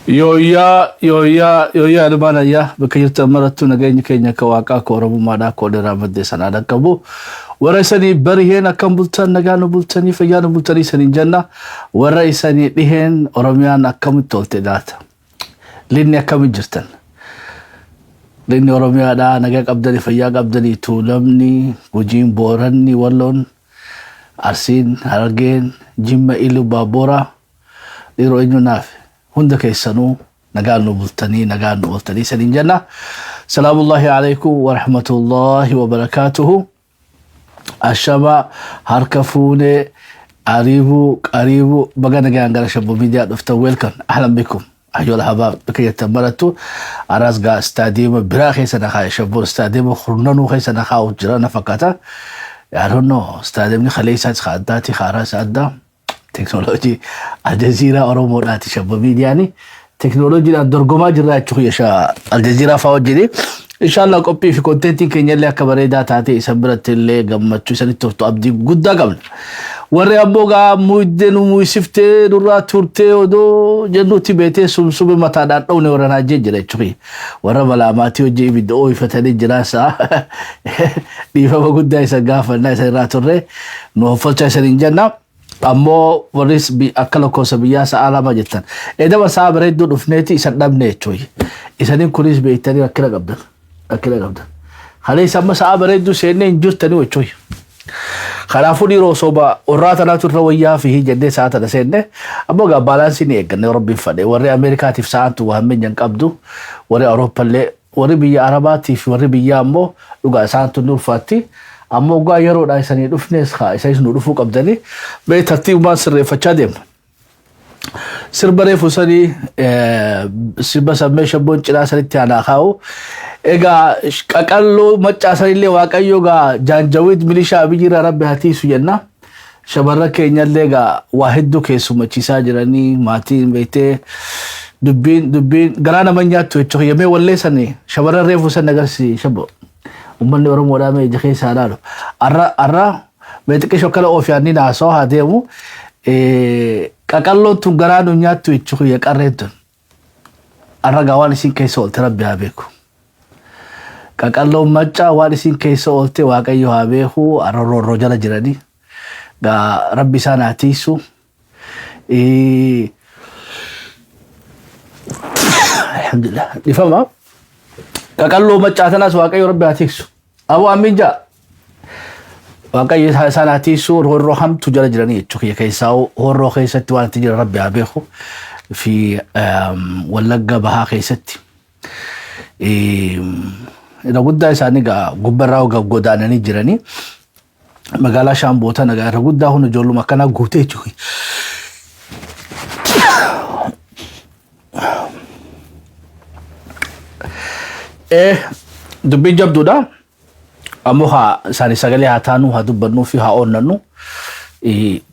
Yooyyaa yooyyaa yooyyaa ilmaan ayyaa bakka jirtan marattuu nageenyi keenya akka waaqaa akka oromummaadhaa akka walirraa maddee sanaa dhaqqabu. Warra isanii bariheen akkam bultan nagaa nu bultanii fayyaa nu bultanii isaniin jenna. Warra isanii dhiheen Oromiyaan akkamitti oolte laata? Linni akkamitti jirtan? Linni Oromiyaadhaa nagaa qabdanii fayyaa qabdanii Tuulamni, Gujiin, Booranni, Walloon, Arsiin, Harargeen, Jimma, Iluu, Baabbooraa dhiiroo eenyu naaf hunda keessanuu nagaan nu bultanii nagaan nu ooltanii isaniin jenna. Salaamullahi alaikum wa rahmatullahi wa barakaatuhu. Ashama harka fuunee ariibuu qariibuu baga nagaan gara Shabboo Miidiyaa dhuftan welcome ahlan bikum ayyuhal ahbaab bakka jettan marattu arraas gaa istaadiyeema biraa keessa na kaa'e Shabboon istaadiyeema kurnanuu keessa na kaa'u jira na fakkaata. I don't know istaadiyeemni kaleessaas ka addaati ka arraas addaa. Teknooloojii Aljaziiraa Oromoodhaati Shabbo Miidiyaani. Teknooloojiidhaan dorgomaa jirra jechuun yasha Aljaziiraa fa'aa wajjini. Inshaallah qophii fi kontentiin keenya illee akka bareedaa taatee isan biratti illee gammachuu isanitti turtu abdii guddaa qabna. Warri ammoo gaa muydee nu muysiftee nurraa turtee odoo jennutti beetee sumsume mataadhaan dhowne warra naajjee jira jechuun. Warra balaa maatii hojii ibidda ooyifatanii jiraasa. Dhiifama guddaa isa gaafannaa isa irraa turre nu hoffolchaa isaniin jenna. Ammoo warris akka lakkoofsa biyyaa sa'a 2 jettan. Edama sa'a bareedduu dhufneeti isan dhabne jechuun. Isaniin kunis beektanii rakkina qabdan. Rakkina qabdan. Kaleessa amma sa'a bareedduu seennee hin jirtanii jechuun. Kanaafuu dhiiroo soba warraa tanaatu irra wayyaa fi jennee sa'a tana seenne ammoo egaa baalaansii ni eegganne rabbiin fadhe warri Ameerikaatiif sa'aan tun waan hammeenya hin qabdu warri Awurooppallee warri biyya Arabaatiif warri biyyaa ammoo dhugaa isaan tun ni ulfaatti ammoo egaa yeroodhaan isanii dhufnes haa isanis nu dhufuu qabdanii mee tartiibumaan sirreeffachaa deemna. Sirba reefu sanii sirba sammee shabboon cinaa sanitti aanaa kaa'u. Egaa qaqalloo maccaa sanillee waaqayyo egaa jaanjawiid milishaa abiyyiirraa rabbi haa tiisu jenna. Shamarran keenyallee egaa waa hedduu keessummachiisaa jiranii maatiin beektee dubbiin dubbiin garaa nama nyaattu jechuudha. Yemmee wallee sanii shamarran reefu san agarsiisi shabbo. Uummanni Oromoodhaa mee ija keessaa ilaalu. Arra arra Mee xiqqisho akkana oofiyaan ni naasoo haa deemu. Qaqalloon tun garaa nu nyaattu jechuu kiyya qarreen tun. Arra gaa waan isin keessa oolte rabbi haa beeku. Qaqalloon maccaa waan isin keessa oolte waaqayyo haa beeku arra roorroo jala jiranii. Gaa rabbi isaan haa tiisu. Alhamdulillah. Dhifama. Qaqalloo maccaa tanaas waaqayyo rabbi haa tiiksu. Aboo ammin jaa. Waaqayyo isaan haa tiisu horroo hamtu jala jiranii jechuu kiyya keessaa horroo keessatti waan itti jiran rabbi haa beeku fi wallagga bahaa keessatti. Irra guddaa isaanii gaa gubbarraa godaananii jiranii magaalaa Shaamboo tana gaa irra guddaa kun ijoolluma akkanaa guutee jechuudha. Dubbiin jabduudha. Ammoo haa isaanii sagalee haa taanuu haa dubbannuu fi haa oonnannu.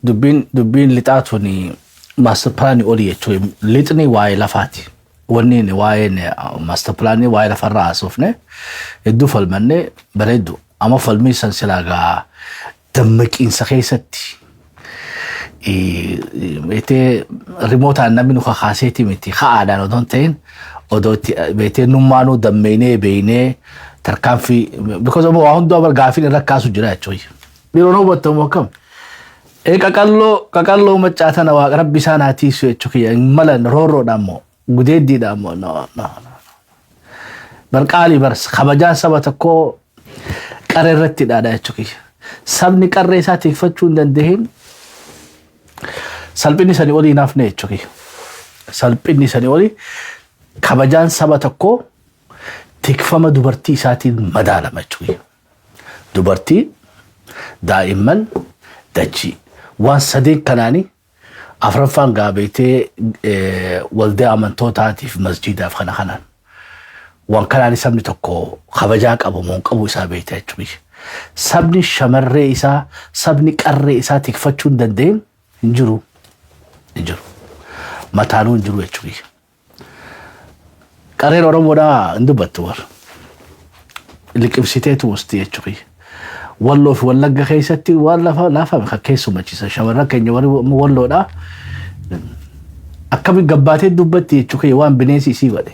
Dubbiin dubbiin lixaa tuni maaster pilaanii olii jechuudha. Lixni waa'ee lafaati. Wanni waa'een maaster pilaanii waa'ee lafarraa haasofne hedduu falmanne bareeddu. Amma falmii san silaa gaa dammaqiinsa keessatti beektee rimootaan namni nu kakaaseeti miti ka'aadhaan odoo hin ta'in odoo itti beektee nummaanuu dammeynee beeynee tarkaanfii because amma waa hundaa bar gaafiin irra kaasu jira jechuudha. Dhiiroo na hubattamu akkam? Ee qaqalloo qaqalloo maccaa tana waaqa rabbi isaan haa tiisu jechuu kiyya hin malan roorroodhaan moo gudeeddiidhaan moo no no no. Bar qaalii bar kabajaan saba tokkoo qaree irratti hidhaadha jechuu kiyya. Sabni qarree isaa tikfachuu hin dandahin salphinni sanii olii hin hafne jechuu kiyya. Salphinni sanii olii kabajaan saba tokkoo tikfama dubartii isaatiin madaalama jechuu kiyya. Dubartii, daa'imman, dachii. Waan sadeen kanaanii Afraffaan gaa beektee waldaa amantootaatiif masjiidaaf kana kanaan. Waan kanaan sabni tokko kabajaa qabu moo hin qabu isaa beekta jechuudha. Sabni shamarree isaa, sabni qarree isaa tikfachuu hin danda'in hin jiru. Hin jiru. Mataanuu hin jiru jechuudha. Qarreen Oromoodhaa hin dubbattu war. Liqimsiteetu musti jechuudha. Walloo fi Wallagga keessatti waan lafa laafame kan keessumachiisa. Shamarran keenya warri Walloodhaa. Akkam Akkamiin gabbaatee dubbatti jechuu kiyya waan bineensi isii godhe.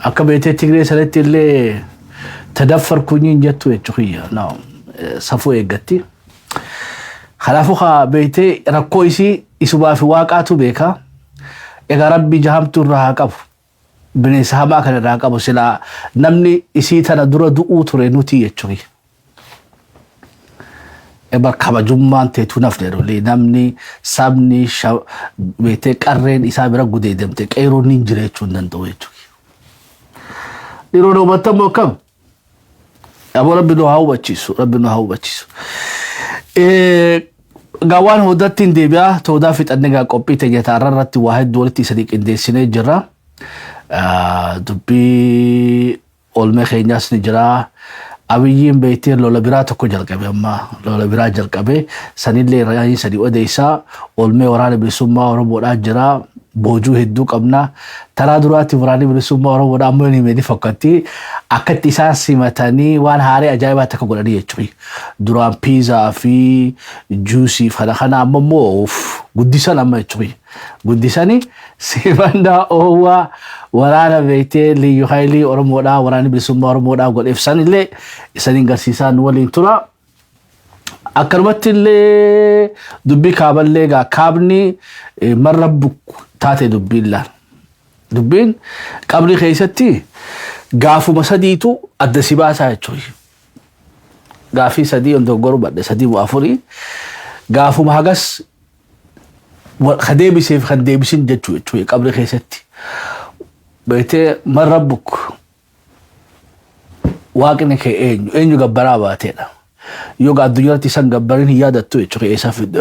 Akka beetee Tigree sanatti illee tadaffar kunyiin jettu jechuu kiyya. No, safuu eeggatti. Kanaafuu haa beetee rakkoo isii isumaa fi waaqaatu beeka. Egaa Rabbi jahamtu irraa haa qabu. Bineensa hamaa kana irraa qabu. Silaa namni isii tana dura du'uu ture nuti jechuu kiyya. Eba kabajummaan teetuu nafne dholee namni sabni beetee qarreen isaa bira gudeedamte qeeroon hin jira jechuu hin danda'u jechuudha. Dhiironni hubattamoo akkam? Aboo, Rabbi nu haa hubachiisu. Rabbi nu haa hubachiisu. Gaa waan hoodatti hin deebi'aa. Toodaa fixannee gaa qophii teenya taarra irratti waa hedduu walitti isanii qindeessinee jirra. Dubbii oolmee keenyaas ni jira. Abiyyiin beektee lola biraa tokko jalqabe, amma lola biraa jalqabe, sanillee raayii sadii odeessaa. Oolmee Waraana Bilisummaa Oromoodhaa jira. Boojuu hedduu qabna. Taraa duraatti Waraanni Bilisummaa Oromoodhaa ammoo ni himee ni fokkatti. Akkatti isaan simatanii waan haaree ajaa'ibaa takka godhanii jechuudha. Duraan piizaa fi juusii kana kana, amma immoo guddisan amma jechuudha. Guddisanii simannaa oowwaa waraana beektee Liyyu Haayilii Oromoodhaa, Waraanni Bilisummaa Oromoodhaa godheef sanillee isaniin garsiisaa nu waliin tura. Akkanumatti illee dubbii kaaballee gaa kaabni marra taate dubbiin laal. Dubbiin qabrii keessatti gaafuma sadiitu adda si baasaa jechuudha. Gaafii sadii on dogoggoruu badhe, sadii moo afurii, gaafuma hagas ka deebisee fi kan deebisin jechuu jechuudha qabrii keessatti. Beektee man rabbuk, waaqni kee eenyu, eenyu gabbaraa baateedha. Yoo addunyaatti isan gabbarin hin yaadattu jechuudha eessa fidde.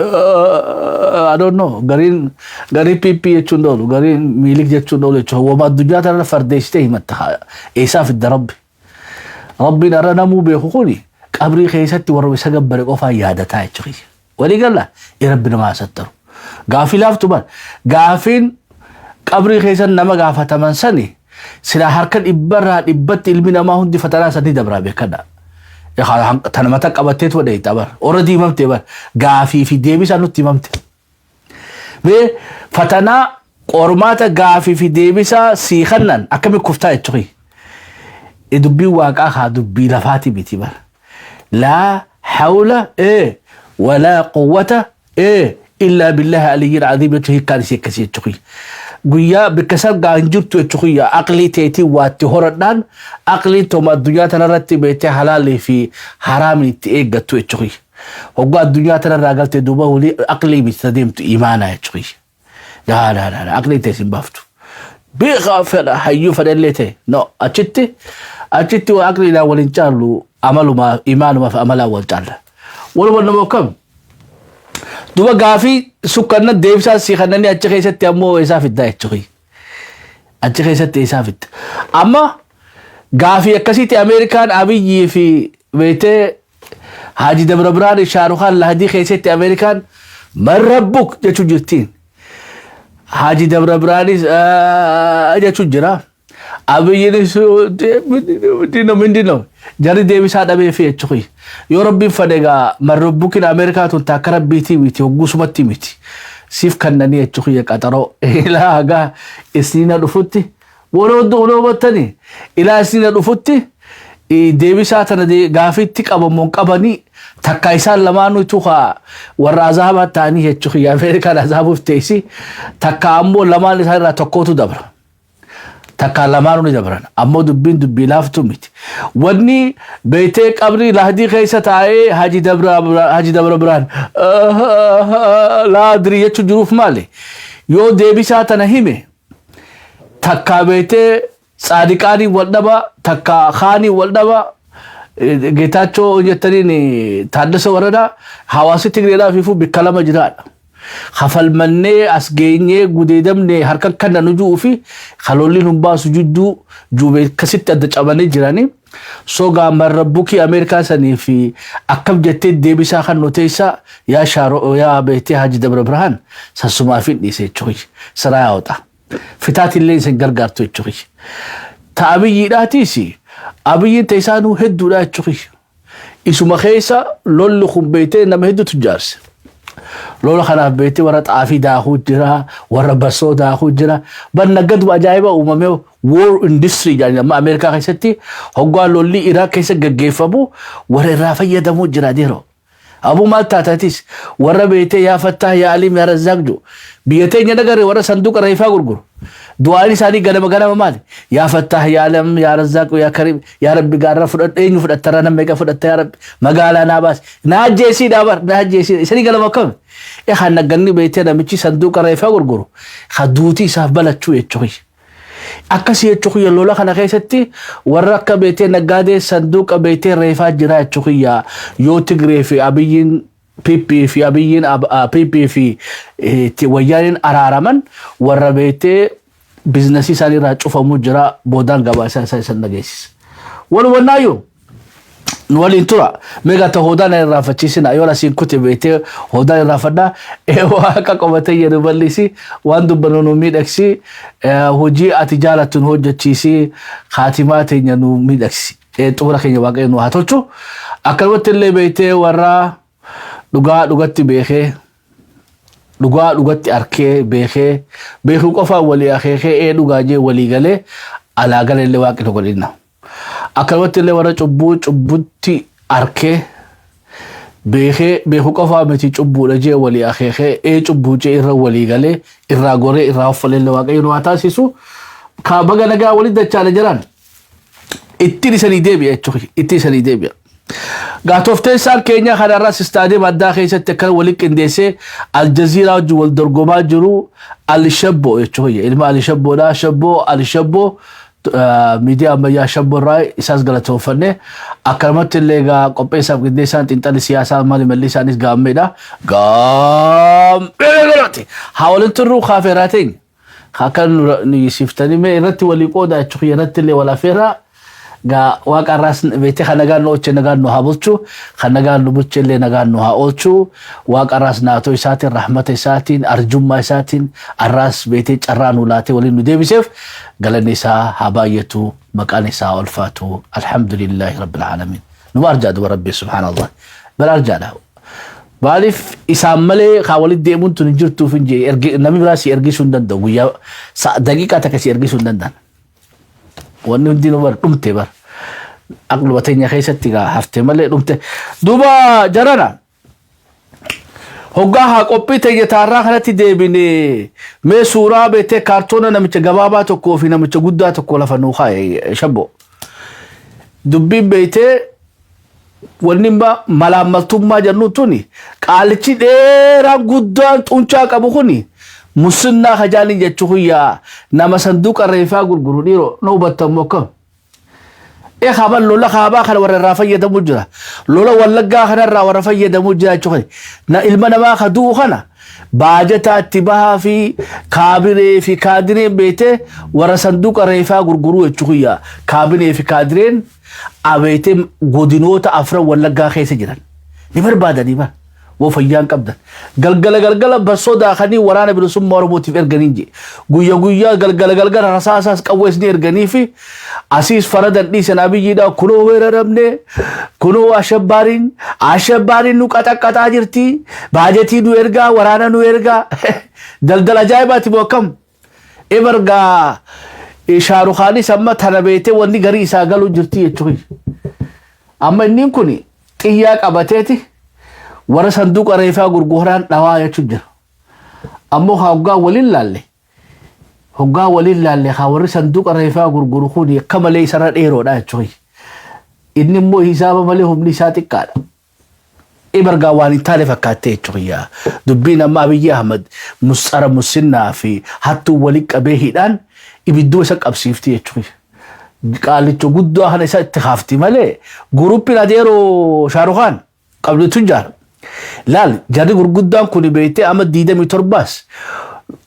I don't know, gariin gariin PP jechuun oolu, gariin miilik jechuun oolu jechuudha. Wama addunyaa tanarra fardeessitee himatta, eessaa fidda Rabbi? Rabbiin har'a namuu beeku kuni qabrii keessatti warra isa gabbare qofaan yaadataa jechuudha. Walii galla Rabbi nama hasattaru. Gaafii laaftu bar, gaafiin qabrii keessa nama gaafataman sani silaa harka dhibbarraa dhibbatti ilmi namaa hundi fatanaa sanii dabraa beekadha. Tana mata qabatteetu wadha bar. Already himamte bar. Gaafii fi deebisaa nutti himamte. Mee fatanaa qormaata gaafii fi deebisaa sii kannan akkami kuftaa jechuudha. Dubbiin waaqaa haa dubbii lafaati miti bar. Laa hawla walaa quwwata illaa billahi aliyyil aziim jechuun hiikkaan isii akkasii jechuudha. Guyyaa bakka san gaa hin jirtu jechuudha. Aqlii teetiin waatti horadhaan, aqliin tooma addunyaa tanarratti beektee halaalii fi haraamii itti eeggattu jechuudha. Hoggaa addunyaa tanarraa galte duuba walii aqlii miti deemtu, imaanaa jechuudha. Laa laa laa, aqlii ta'e sin baaftu. Beekaa fedha hayyuu fedhallee ta'e, no, achitti waa aqliidhaan waliin caallu, amaluma imaanumaa fi amalaan wal caalla. Waluma nama akkam? Duba gaafii sukkanna deebisaa si kannanii achi keessatti ammoo eessaa fiddaa jechuudha. Achi keessatti eessaa fidda? Amma gaafii akkasiitti Ameerikaan Abiyyii fi beektee Haaji Dabra Birhaan Shaarukaan Lahadii keessatti Ameerikaan man rabbuk jechuun jirtiin. Haaji Dabra Birhaanis jechuun jira. Abiyyiinis ምንድን ነው jarri deebisaa dhabeefi jechuudha. Yoo Rabbiin fedhe egaa man rabbukin Ameerikaa tun takka Rabbiitii miti, hoggusumatti miti. Siif kannanii jechuudha qaxaroo. Ilaa hagaa isniina dhufutti waloo hubattanii ilaa isniina dhufutti deebisaa tana gaafiitti qabamuun qabanii takka isaan lamaanuutu haa warra azaabaa ta'anii jechuudha. Ameerikaan azaabuuf teessi, takka ammoo lamaan isaan irraa tokkotu dabra. Takka lamaanuu ni dabran. Ammoo dubbiin dubbii laaftuu miti. Wanni beektee qabrii lahdii keessa taa'ee Haji Dabra Birhaan laadrii jechuun jiruuf maali? Yoo deebisaa tana hime takka beektee Tsaadiqaanii wal dhaba, takka Kaanii wal dhaba, Geetaachoo jettaniin Taaddasa Waradaa hawaasi Tigreedhaa fiifuu bikka lama jiraadha. Hafalmannee as geenyee gudeedamne harka kanna nu ju'uu fi kalolli nu baasu jidduu juubee akkasitti adda cabanii jiranii. Sogaa marrabbukii Ameerikaa sanii fi akkam jettee deebisaa kan nu teessa yaa Shaaroo yaa beektee Haji Dabra Birhaan sassumaa fi dhiise jechuudha. Siraa yaa'uudha. Fitaatillee isin gargaartu jechuudha. Ta Abiyyiidhaatiis Abiyyiin teessaanuu hedduudha jechuudha. Isuma keessa lolli kun beektee nama hedduutu jaarse. Lola kanaaf beektee warra xaafii daakuu jira, warra basoo daakuu jira. Bar naggaduma ajaa'iba uumamee war industry jedhanii amma Ameerikaa keessatti hoggaa lolli Iraaq keessa gaggeeffamu warra irraa fayyadamuu jira yeroo. Abuu maal taatatis warra beektee yaa Fattah, yaa Aliim, yaa Razzaaq jiru. Biyya teenya nagarre warra sanduuqa reefaa gurguru. Du'aan isaanii ganama ganama maali? Yaa Fattah, yaa Alim, yaa Razzaaq, yaa Karim, yaa Rabbi gaarra fudhadhu, eenyu fudhattarra nama meeqa fudhatta, yaa Rabbi magaalaa naa baasi. Naa ajjeesii bar, naa ajjeesii. Isanii ganama akkami? E kan nagganni beektee namichi sanduuqa reefaa gurguru ka duutii isaaf balachuu jechuudha. Akkasii jechuudha, lola kana keessatti warra akka beektee naggaadee sanduuqa beektee reefaa jira jechuudha. Yoo Tigree fi Abiyyiin, PP fi Abiyyiin, PP fi Wayyaaniin araaraman, warra beektee business isaanii irraa cufamuu jira, boodaan gabaa isaa isan dhageessisa. Walumannaayyuu nu waliin tura. Meeqa ta hoodaan irraanfachiisina yoo asiin kute beektee hoodaan irraanfadhaa. Waaqa qabatee jedhu bal'isi, waan dubbannu nu miidhagsi, hojii ati jaalattu nu hojjechiisi, kaatimaa teenya nu miidhagsi, xumura keenya Waaqayyo nu haa tolchu. Akkanumatti illee beektee warra dhugaa dhugatti beekee, dhugaa dhugatti arkee beekee, beekuu qofaan walii akeekee, ee dhugaa jee walii galee alaa galee illee Waaqni tokko dhinna. Akkanumatti illee warra cubbuu cubbutti arkee beekee, beekuu qofaa miti, cubbuudha jee walii akeekee, ee cubbuu jee irra walii galee irraa goree irraa offalee illee Waaqayyo nu haa taasisu. Kaa baga nagaa walitti dachaane jiran ittiin isanii deebi'a jechuudha, ittiin isanii deebi'a. Gaatofteessaan keenya kanarras istaadiyeem addaa keessatti akka walitti qindeessee Aljaziiraa wajjin wal dorgomaa jiru Alishabboo jechuudha. Ilma Alishabboodha. Shabboo Alishabboo miidiyaa ammayyaa Shabboo irraa isaas galatoonfanne. Akkanumatti illee egaa qopheessaaf qindeessaan xiinxalli siyaasaa maali malli isaanis gaammeedha. Gaammee galate. Haa waliin turruu kaafeeraa teenya. Akka nu siftanii mee irratti walii qooda jechuudha, irratti illee wal afeeraa. Gaa Waaqa irraas beektee kan nagaan nu oolche nagaan nu haa bulchu, kan nagaan nu bulche illee nagaan nu haa oolchu. Waaqa irraas naatoo isaatiin, rahmata isaatiin, arjummaa isaatiin arraas beektee carraa nu laatee waliin nu deebiseef galanni isaa haa baay'atu, maqaan isaa haa ulfaatu. Alhamdulillahi rabbil aalamiin. Numa arjaa duba Rabbi, subhaanallah, bara arjaadha. Maaliif isaan malee kaa walitti deemuun tun hin jirtuuf hin jee, namni biraa si ergisuu hin danda'u, guyyaa daqiiqaa takka si ergisuu hin danda'an. Wanni hundinuu bar dhumte, bar aqluma teenya keessatti gaa hafte malee dhumte. Duuba jarana hoggaa haa qophii teenya taarraa kanatti deebine, mee suuraa beektee kaartoona namicha gabaabaa tokkoo fi namicha guddaa tokko lafa nuu kaa'e Shabbo. Dubbiin beektee wanni malaammaltummaa jennu tuni, qaalichi dheeraan guddaan xuncaa qabu kuni musinnaa kajaanii jechuu kuyyaa nama sanduuqa reefaa gurguru dhiiroo na hubattamu akkam. Ee kaaban lola kaabaa kana warra irraa fayyadamu jira. Lola Wallaggaa kanarraa warra fayyadamu jira jechuudha. Na ilma namaa ka du'u kana baajataa itti bahaa fi kaabinee fi kaadireen beetee warra sanduuqa reefaa gurguruu jechuudha. Kaabinee fi kaadireen abeetee godinoota afran Wallaggaa keessa jiran ni barbaadanii bara. Woo fayyaan qabdan. Galgala galgala barsoo daakanii Waraana Bilisummaa Oromootiif erganii je. Guyya guyyaa, galgala galgala rasaasaas qawwees ni erganii fi asiis faradan dhiisan Abiyyiidha. Kunoo weeraramne, kunoo ashabbaariin nu qaxaqqaxaa jirti, baajetii nu ergaa, waraana nu ergaa. Daldala ajaa'ibaati moo akkam? Ebargaa Shaarukaanis amma tana beetee wanni garii isaa galuu jirti jechuudha. Amma inni kun xiyyaa qabateeti warra sanduuqa reefaa gurguraan dhawaa jechuun jira. Ammoo hoggaa waliin laalle, hoggaa waliin laalle, haa warri sanduuqa reefaa gurguru kun akka malee isarra dheeroodha jechuudha. Inni immoo hisaaba malee humni isaa xiqqaadha. Ibargaa waan hin taane fakkaattee jechuudha. Dubbiin amma Abiyyi Ahmad musxara musinnaa fi hattuu waliin qabee hidhaan ibidduu isa qabsiifti jechuudha. Qaalicha guddaa kana isa itti kaafti malee guruppiin adeeroo Shaarukaan qabdu tujjaar. Laal, jarri gurguddaan kun beektee amma 27s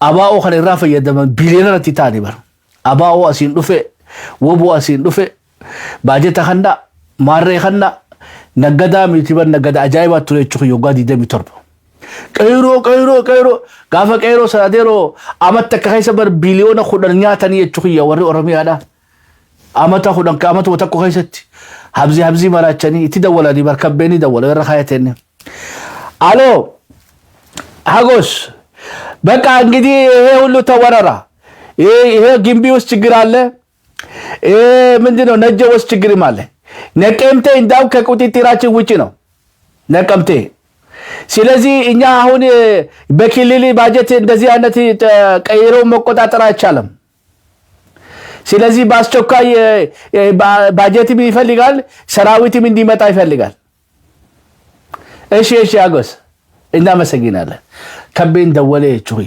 abaa'oo kana irraa fayyadaman biliyoona irratti ta'anii bara. Abaa'oo asiin dhufe, woboo asiin dhufe, baajeta kanna, maarree kanna, naggadaa miti bar, naggada ajaa'ibaa ture jechuudha yoggaa 27. Qeyroo, qeyroo, qeyroo, gaafa qeyroo sana adeeroo amatti akka keessa bar biliyoona 10 nyaatanii jechuudha warri Oromiyaadha. Amata 10 amatuma tokko keessatti habzii habzii maraachanii itti dawwalanii barkabbee ni dawwala irra kaayateen. Aloo. ሀጎስ በቃ እንግዲህ ይሄ ሁሉ ተወረራ። ይሄ ጊምቢ ውስጥ ችግር አለ። ይሄ ምንድን ነው ነጆ ውስጥ ችግርም አለ። ነቀምቴ እንዳው ከቁጥጥራችን ውጭ ነው ነቀምቴ። ስለዚህ እኛ አሁን በክልል ባጀት እንደዚህ አይነት ቀይሮ መቆጣጠር አይቻልም። ስለዚህ በአስቸኳይ ባጀትም ይፈልጋል፣ ሰራዊትም እንዲመጣ ይፈልጋል። እሺ እሺ፣ አጎስ እናመሰግናለን። Kabbeen dawwalee jechuun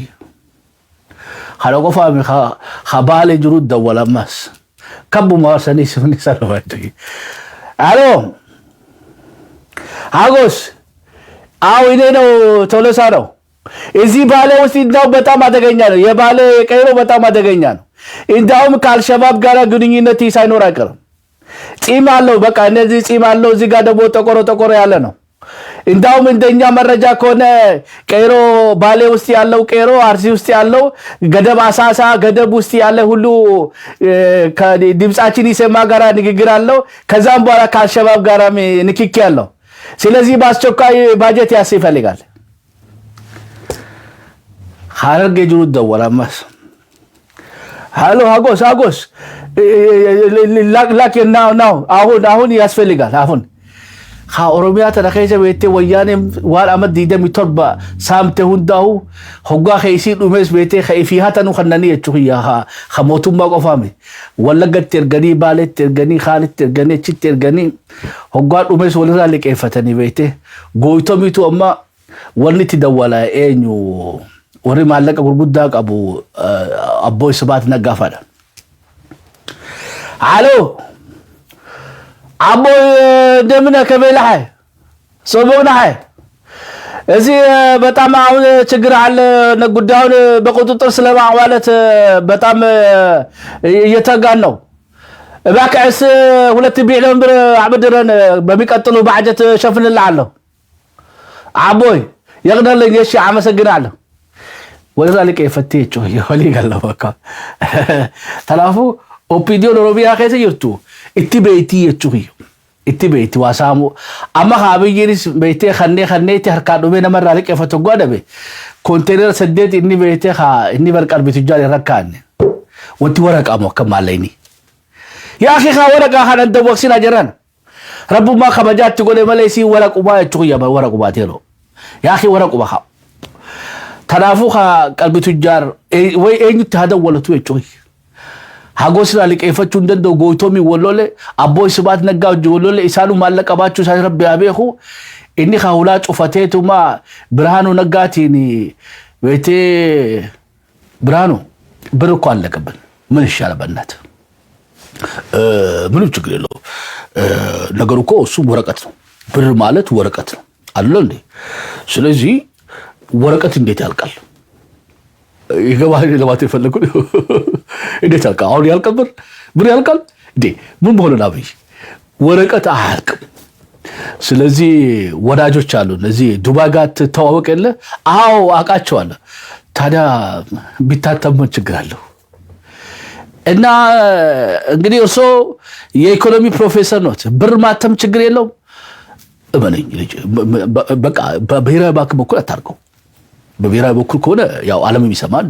kana qofaa ka Baalee jiru dawwala ammas kabbuma sanii suni sanuma jechuun. አሎ ሀጎስ፣ አዎ እኔ ነው ቶሎሳ ነው። እዚህ ባሌ ውስጥ እንዳው በጣም አደገኛ ነው። የባሌ ቀይሮ በጣም አደገኛ ነው። እንዳውም ከአልሸባብ ጋር ግንኙነት ሳይኖር አይቀርም። ጺም አለው። በቃ እነዚህ ጺም አለው። እዚህ ጋር ደግሞ ጠቆሮ ጠቆሮ ያለ ነው። እንዳውም እንደኛ መረጃ ከሆነ ቄሮ ባሌ ውስጥ ያለው ቄሮ፣ አርሲ ውስጥ ያለው ገደብ አሳሳ ገደብ ውስጥ ያለ ሁሉ ከድምጻችን ይሰማ ጋራ ንግግር አለው። ከዛም በኋላ ከአልሸባብ ጋር ንክኪ አለው። ስለዚህ በአስቸኳይ ባጀት ያስ ይፈልጋል። ሀረርጌ jiru dawwala ammas. ሀሎ ሀጎስ፣ ሀጎስ ላክ now now፣ አሁን አሁን ያስፈልጋል። አሁን ኦሮሚyaa tana keessa beektee wayyaaneen waan amma 27 saamte hundaa'u hoggaa keesii dhumes beektee ka ifii hatanu kannanii jechuu kiyya ha mootummaa qofaame Wallaggatti erganii, Baaletti erganii, Kaanitti erganii, achitti erganii hoggaa dhumes walirraa liqeeffatanii beektee gooytomiitu amma wanni itti dawwala eenyu warri maallaqa gurguddaa qabu abboo Isbaat Naggaafadha. አሎ አቦ እንደምን ከበላህ ጽቡቅ ነህ? እዚህ በጣም አሁን ችግር አለ። ጉዳዩን በቁጥጥር ስለማዋለት በጣም እየተጋን ነው። እባክህስ 2 ቢሊዮን ብር አበድረን፣ በሚቀጥሉ ባጀት እሸፍንልሃለሁ። አቦይ ይቅደልኝ። እሺ አመሰግናለሁ። ወደዛ liqeeffattee jechuudha walii galla bakka. Kanaafuu OPDOn Oromiyaa keessa jirtu itti beektii jechuudha. Itti beekti waa saamuu. Amma Abiyyiinis beektee kannee kanneetti harkaan dhumee namarraa liqeeffatu godhame konteenera 8 inni beektee inni barqarbitu jaal rakkaanne. Wanti waraqaamu akka maallayni. Yaa akhi kaa waraqaa kanan dawwaqsinaa jiran. Rabbummaa kabajaatti godhe malee isii waraqumaa jechuudha waraqumaa teeloo. Yaa akhi waraquma haa. Kanaafuu kaa qalbi tujjaar way eenyutti haa dawwalatu jechuudha. Hagos irraa liqeeffachuu hin danda'u gootomii wallole abboo Isbaat Naggaa wajjin wallole isaanuu maallaqa qabaachuu isaanii rabbi haa beeku. Inni kaa hulaa cufateetuma Birhaanuu Naggaatiin beetee ብርሃኑ ብር እኮ አለቀብን። ምን ይሻላል በእናትህ? ምንም ችግር የለውም። ነገሩ እኮ እሱ ወረቀት ነው። ብር ማለት ወረቀት ነው አለ እንዴ? ስለዚህ ወረቀት እንዴት ያልቃል? ይገባህ ለማለት የፈለጉ እንዴት ያልቃል? አሁን ያልቃል? ብር ብር ያልቃል እንዴ? ምን በሆነ አብይ ወረቀት አያልቅም። ስለዚህ ወዳጆች አሉ እነዚህ ዱባይ ጋር ትተዋወቅ የለ? አዎ አውቃቸዋለሁ። ታዲያ ቢታተም ምን ችግር አለው? እና እንግዲህ እርስዎ የኢኮኖሚ ፕሮፌሰር ኖት፣ ብር ማተም ችግር የለውም። እመነኝ ልጅ፣ በቃ በብሔራዊ ባንክ በኩል አታርገው። በብሔራዊ በኩል ከሆነ ያው ዓለምም ይሰማል፣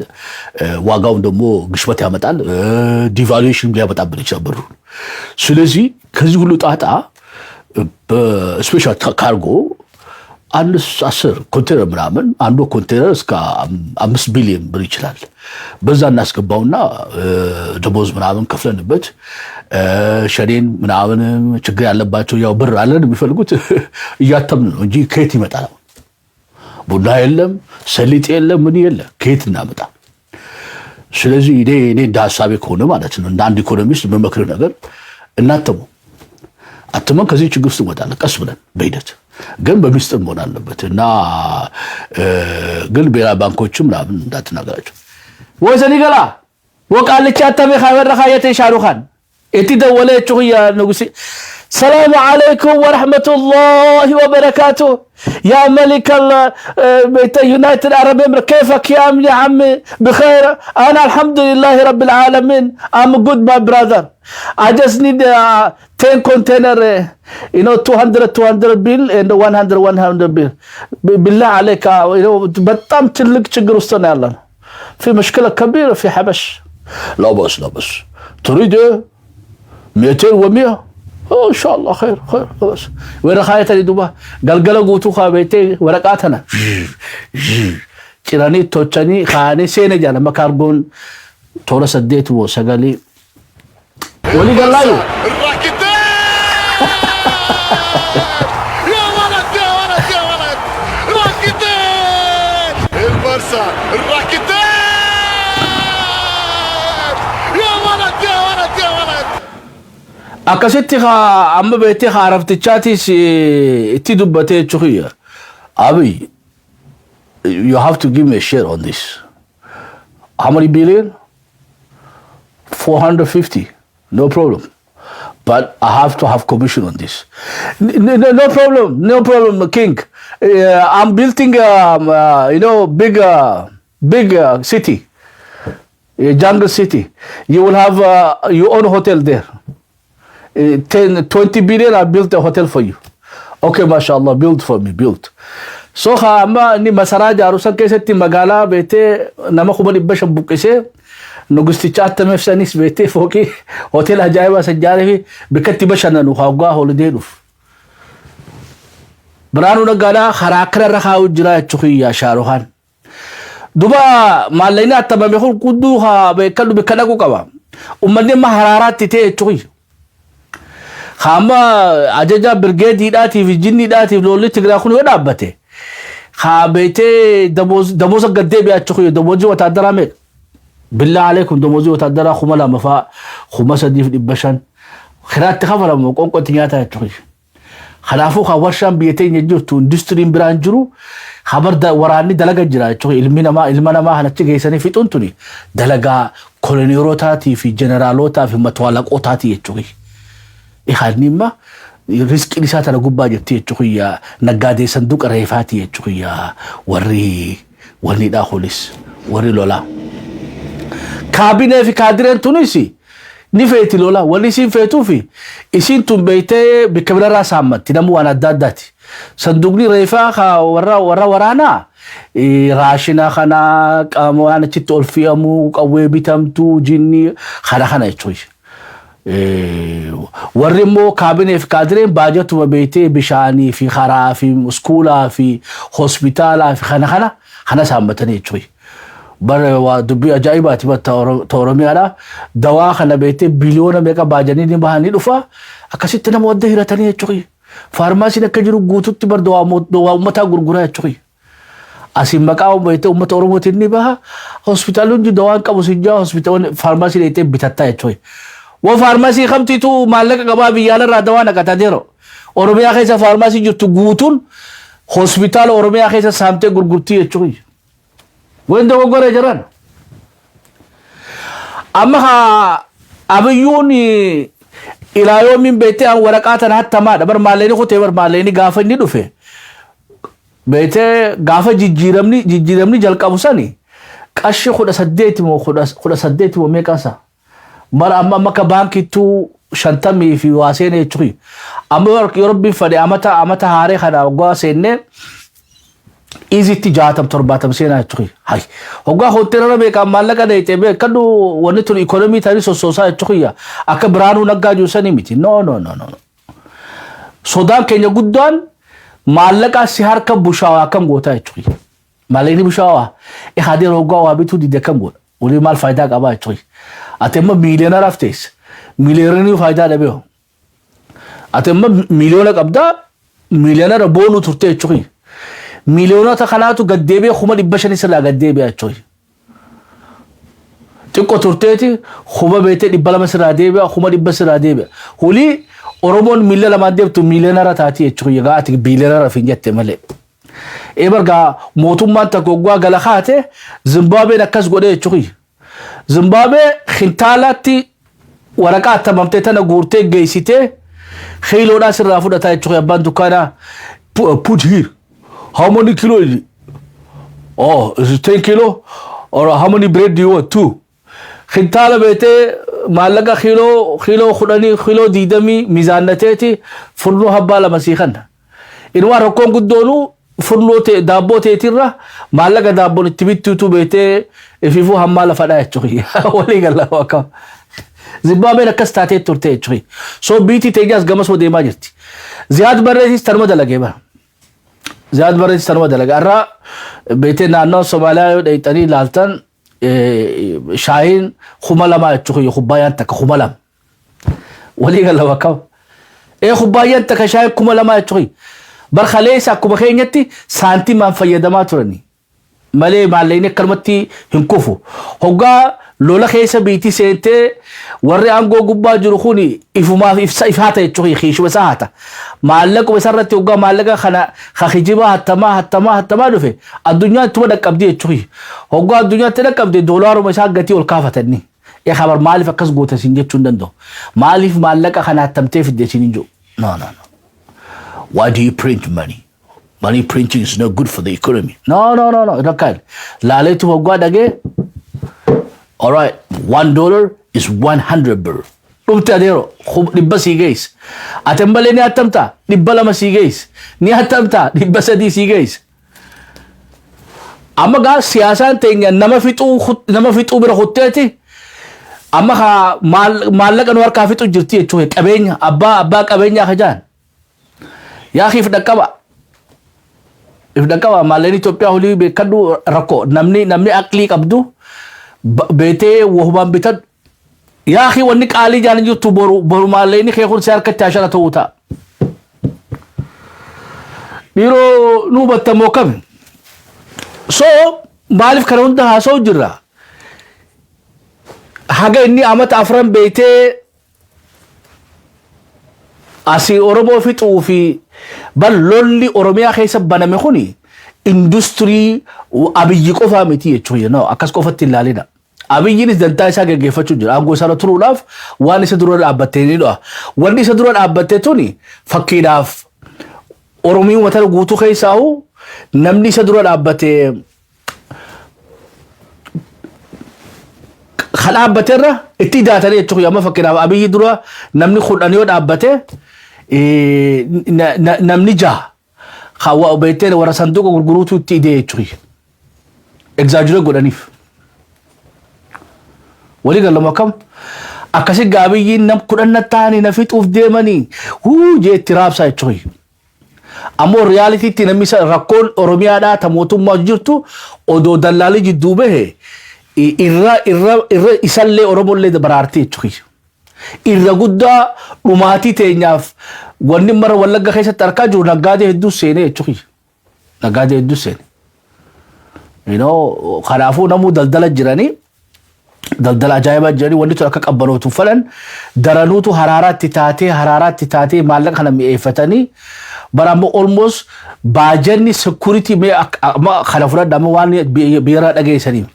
ዋጋውም ደግሞ ግሽበት ያመጣል፣ devaluation ሊያመጣብን ይችላል ብሩ። ስለዚህ ከዚህ ሁሉ ጣጣ በ special cargo አንድ 10 ኮንቴነር ምናምን አንዱ ኮንቴነር እስከ 5 ቢሊዮን ብር ይችላል። በዛ እናስገባውና ደሞዝ ምናምን ከፍለንበት ሸኔን ምናምን ችግር ያለባቸው ያው ብር አለን የሚፈልጉት እያተምን ነው እንጂ ከየት ይመጣል? ቡና የለም፣ ሰሊጥ የለም፣ ምን የለ፣ ከየት እናመጣ? ስለዚህ እኔ እንደ ሀሳቤ ከሆነ ማለት ነው እንደ አንድ ኢኮኖሚስት የምመክርህ ነገር እናተሙ አትመን ከዚህ ችግር ውስጥ እንወጣለን ቀስ ብለን በሂደት፣ ግን በሚስጥር መሆን አለበት እና ግን ብሔራዊ ባንኮችም ምናምን እንዳትናገራቸው። ወሰኒ ገላ ወቃልቻ ተሜ ካበረኻ የተ ሻሩኻን እቲ ደወለ ጩኽያ ንጉሲ السلام عليكم ورحمة الله وبركاته، يا ملك United Arab Emirates، كيفك يا عمي؟ يا عمي بخير؟ أنا الحمد لله رب العالمين، I'm good my brother. I just need 10 container, 200 200 bill and 100 100 bill. بالله عليك، በጣም ትልቅ ችግር ውስጥ ነው ያለነው። في مشكلة كبيرة في حبش. لا بس لا بس، تريد ايه؟ 200 و100، ان شاء الله خير خير، خلاص. Warra kaayatanii duuba galgala guutuu kaabeetee waraqaa tana ciranii tochanii kaa'anii seene jaalama kaargoon toora saddeet moo sagalii walii gallaayu. الراكتين، يا ولد يا ولد يا ولد، راكتين البارسا، الراكتين، يا ولد يا ولد يا ولد. Akkasitti haa amma beektee haaraftichaatis itti dubbatee jechuudha. Abiy, you have to give me a share on this. How many billion? 450. No problem. But I have to have commission on this. No, no problem. No problem, King. I'm building, big, big city, a jungle city. You will have your own hotel there. 10, 20 billion, I built a hotel for you. Okay, mashallah, build for me, build. So amma inni masaraa ijaaru san keessatti magaalaa beetee nama 500,000 buqqisee nugusticha attameef sanis beetee fooqii hoteela ajaa'ibaa san ijaaree fi bakka itti bashannanu hoggaa holiday dhufu. Biraanuu Naggaadhaa karaa akkana irra kaa'u jira jechuun Shaaruhaan. Duba maallaqni attamame kun gudduu haa beekadhu bakka dhaqu qaba. Uummanni amma haraaraatti ta'e jechuun. Hamma ajaja birgeediidhaatiif jinniidhaatiif lolli Tigraay kun yoo dhaabbate. Haa beetee damooza gad deebi'a jechuun. Damoozii wataaddaraa meeqa? بالله عليكم, damoozii wataaddaraa 2000 faa, 3500 kiraatti kafalamu qoonqotti nyaataa jechuun. Kanaafuu kan warshaan biyya teenya jirtu industiriin biraan jiru habar waraanni dalaga jira jechuudha. Ilmi namaa ilma namaa kanatti geessanii fixuun tuni dalagaa koloneerotaatii fi jeneraalootaa fi matwaalaqootaati jechuudha. Ihaanni imma riskiin isaa tana gubbaa jirti jechuudha. Naggaadee sanduuqa reefaati jechuudha. Warri wanniidhaa kunis warri lolaa. Kaabinee fi kaadireen tunis ni feeti lola. Wanni isiin feetuufi isiin tun beeytee bikka birarraa saammatti namni waan adda addaati. Sanduuqni reefaa ka warra waraanaa raashina kana, qaama waan achitti ol fe'amu, qawwee bitamtu, jinni kana kana jechuudha. Warri immoo kaabinee fi kaadireen baajatuma beeytee bishaanii fi karaa fi iskuulaa fi hospitaalaa fi kana kana kana saammatanii jechuudha. Bara waa dubbii ajaa'ibaati ta Oromiyaadha. Dawaa kana beektee biliyoona meeqa baajanii ni bahanii dhufa. Akkasitti nama wadda hiratanii jechuudha. Faarmaasiin akka jiru guututti bar dawaa uummataa gurguraa jechuudha. Asiin maqaa beektee uummata Oromootiin ni baha. Hospitaalli hundi dawaan qabu sinjaa hospitaalli faarmaasii beektee bitattaa jechuudha. Woo faarmaasii kamtiitu maallaqa qabaa biyyaalarraa dawaa naqataa jira. Oromiyaa keessa faarmaasii jirtu guutuun hospitaala Oromiyaa keessa saamtee gurgurtii jechuudha. Wayin dogoggoree jiran. Amma haa Abiyyuun ilaa yoomiin beektee an waraqaa tana hattamaadha. Bar maallaqni kutee bar maallaqni gaafa inni dhufe. Beektee gaafa jijjiiramni jalqabu sani qarshii 18 moo 18 moo meeqansa. Bara amma akka baankittuu 50 fi waa seene jechuudha. Amma yoo rabbiin fedhe amata haaree kana waggaa seennee izitti 60 70 seenaa jechuudha. Hay hoggaa hoteela meeqaan maallaqa dheeyxee beekadhu, wanni tun ikonomii ta'anii sossoosaa jechuudha. Akka Biraanuu Naggaa jiru sanii miti. No, no, no, no. Sodaan keenya guddaan maallaqa si harka bushaawaa akkam gootaa jechuudha. Maallaqni bushaawaa ihaadee hoggaa waa bituu dide akkam godha. Walii maal faayidaa qabaa jechuudha. Ati amma miiliyoonaraaf teessa. Miiliyoonii faayidaa dhabee. Ati amma miiliyoona qabdaa, miiliyoonara boonuu turte jechuudha. Miiliyoonota kanaatu gaddeebi'ee 500,000 sirraa gaddeebi'a jechuudha. Xiqqoo turteeti kuma beetee 200 sirraa deebi'a, 100,000 sirraa deebi'a. Hulii Oromoon miila lamaan deemtu miiliyoonara taati jechuudha. Egaa ati biiliyoonara fin jette malee. Eebargaa mootummaan tokko waggaa gala kaate Zimbaabuween akkas godhee jechuudha. Zimbaabuwee kintaalaatti waraqaa attamamtee tana guurtee geessitee Kiiloodhaa sirraa fudhataa jechuudha abbaan dukkaanaa. Put here. How many kilo is it? Oh, is it 10 kilo? Or how many bread do you want? Two. Kintaala beetee maallaqa kiiloo 10, kiiloo 20 miizaannateeti furnoo habbaa lama sii kanna. Inumaa rakkoon guddoonu furnoo daabboo teetirra maallaqa daabboon itti bittuutu beetee ififuu hammaa lafa dhaa jechuudha. Walii gala akkam. Zimbaabbeen akkas taatee turte jechuudha. So biitii teenyaas gamasoo deemaa jirti. Ziyaad Barreetis tanuma dalagee bara. Ziyaad Barreetis tanuma dalagee. Har'a beetee naannoo Somaaliyaa yoo dheeyxanii ilaaltan, shaayiin 2000 jechuudha, kubbaayaan takka 2000. Walii gala bakka. Kubbaayyaan takka shaayiin 2000 jechuudha. Barkaleessa akkuma keenyatti saantimaan fayyadamaa turani. Malee maallaqni akkanumatti hin kufu. Hoggaa lola keessa biitii seentee warri aangoo gubbaa jiru kun ifumaaf ibsa ifaata jechuudha, hiishuma isaa hata. Maallaquma isarratti hoggaa maallaqa kana kijibaa hattamaa hattamaa hattamaa dhufe, addunyaan ittuma dhaqqabdi jechuudha. Hoggaa addunyaatti dhaqqabde, doolaaruma isaa gatii ol kaafatanni. Ee kabar, maaliif akkas goota siin jechuu hin danda'u. Maaliif maallaqa kana hattamtee fidde siin hin jiru? No, no, no. Why do you print money? Money printing is not good for the economy. No, no, no, no. Rakkaan. Laaleetu hoggaa dhagee. All right, $1 is 100 birr. Dhumte adeero, 100 sii geessa. Ati malee ni hattamtaa, 200 sii geessa. Ni hattamtaa, 300 sii geessa. Amma gaa siyaasaan teenya nama fixuu bira kutteeti. Amma haa maallaqa nu harkaa fixu jirti jechuudha. Qabeenya abbaa qabeenyaa kajaan. Yaa if dhaqqaba. If dhaqqaba, maallaqni Itoophiyaa olii beekadhu, rakkoo namni aqlii qabdu beetee wahumaan bitadhu. Yaa akhi, wanni qaalii jaan jirtu, boru boru maallaqni kee kun si harkatti ashara ta'uu ta'a. Dhiiroo, nu hubattamoo kami? So maaliif kana hunda haasa'u jirra? Haga inni amata 4 beetee asii Oromoo fixuu fi bal lolli Oromiyaa keessa baname kuni industirii Abiyyi qofaa miti jechuudha. No, akkas qofatti hin ilaalina. Abiyyiinis dantaa isaa gaggeeffachuu jira. Aangoo isaarra turuudhaaf waan isa dura dhaabbattee ni dhu'a. Wanni isa dura dhaabbatte tuni, fakkiidhaaf, Oromiyaa uummata guutuu keessaahu namni isa dura dhaabbate kan dhaabbate irra itti idaatanii jechuudha. Amma fakkiidhaaf, Abiyyi dura namni 10 yoo dhaabbate, namni jaha kan beektee warra sanduuqa gurguruutu itti idee jechuudha. Exaggerate godhaniif. Walii galamu akkam? Akkasi gaabiyyiin nam 10 na ta'anii na fixuuf deemanii huu jee itti raabsaa jechuudha. Ammoo realitytti namni rakkoon Oromiyaadhaa ta mootummaa jirtu odoo dallaalii jidduu bahe irra irra irra isallee Oromollee baraartee jechuudha. Irra guddaa dhumaatii teenyaaf wanni mara Wallagga keessatti argaa jiru naggaadee hedduu seenee jechuudha. Naggaadee hedduu seene. Kanaafuu namuu daldala jiranii, daldala ajaa'ibaa jiranii, wanni tun akka qabbanootu fedhan daranuutu haraaraatti taatee maallaqa kana mi'eeffatanii bara ammoo almost baajanni security mee amma kana fudhadha, amma waan biyyarraa dhageessanii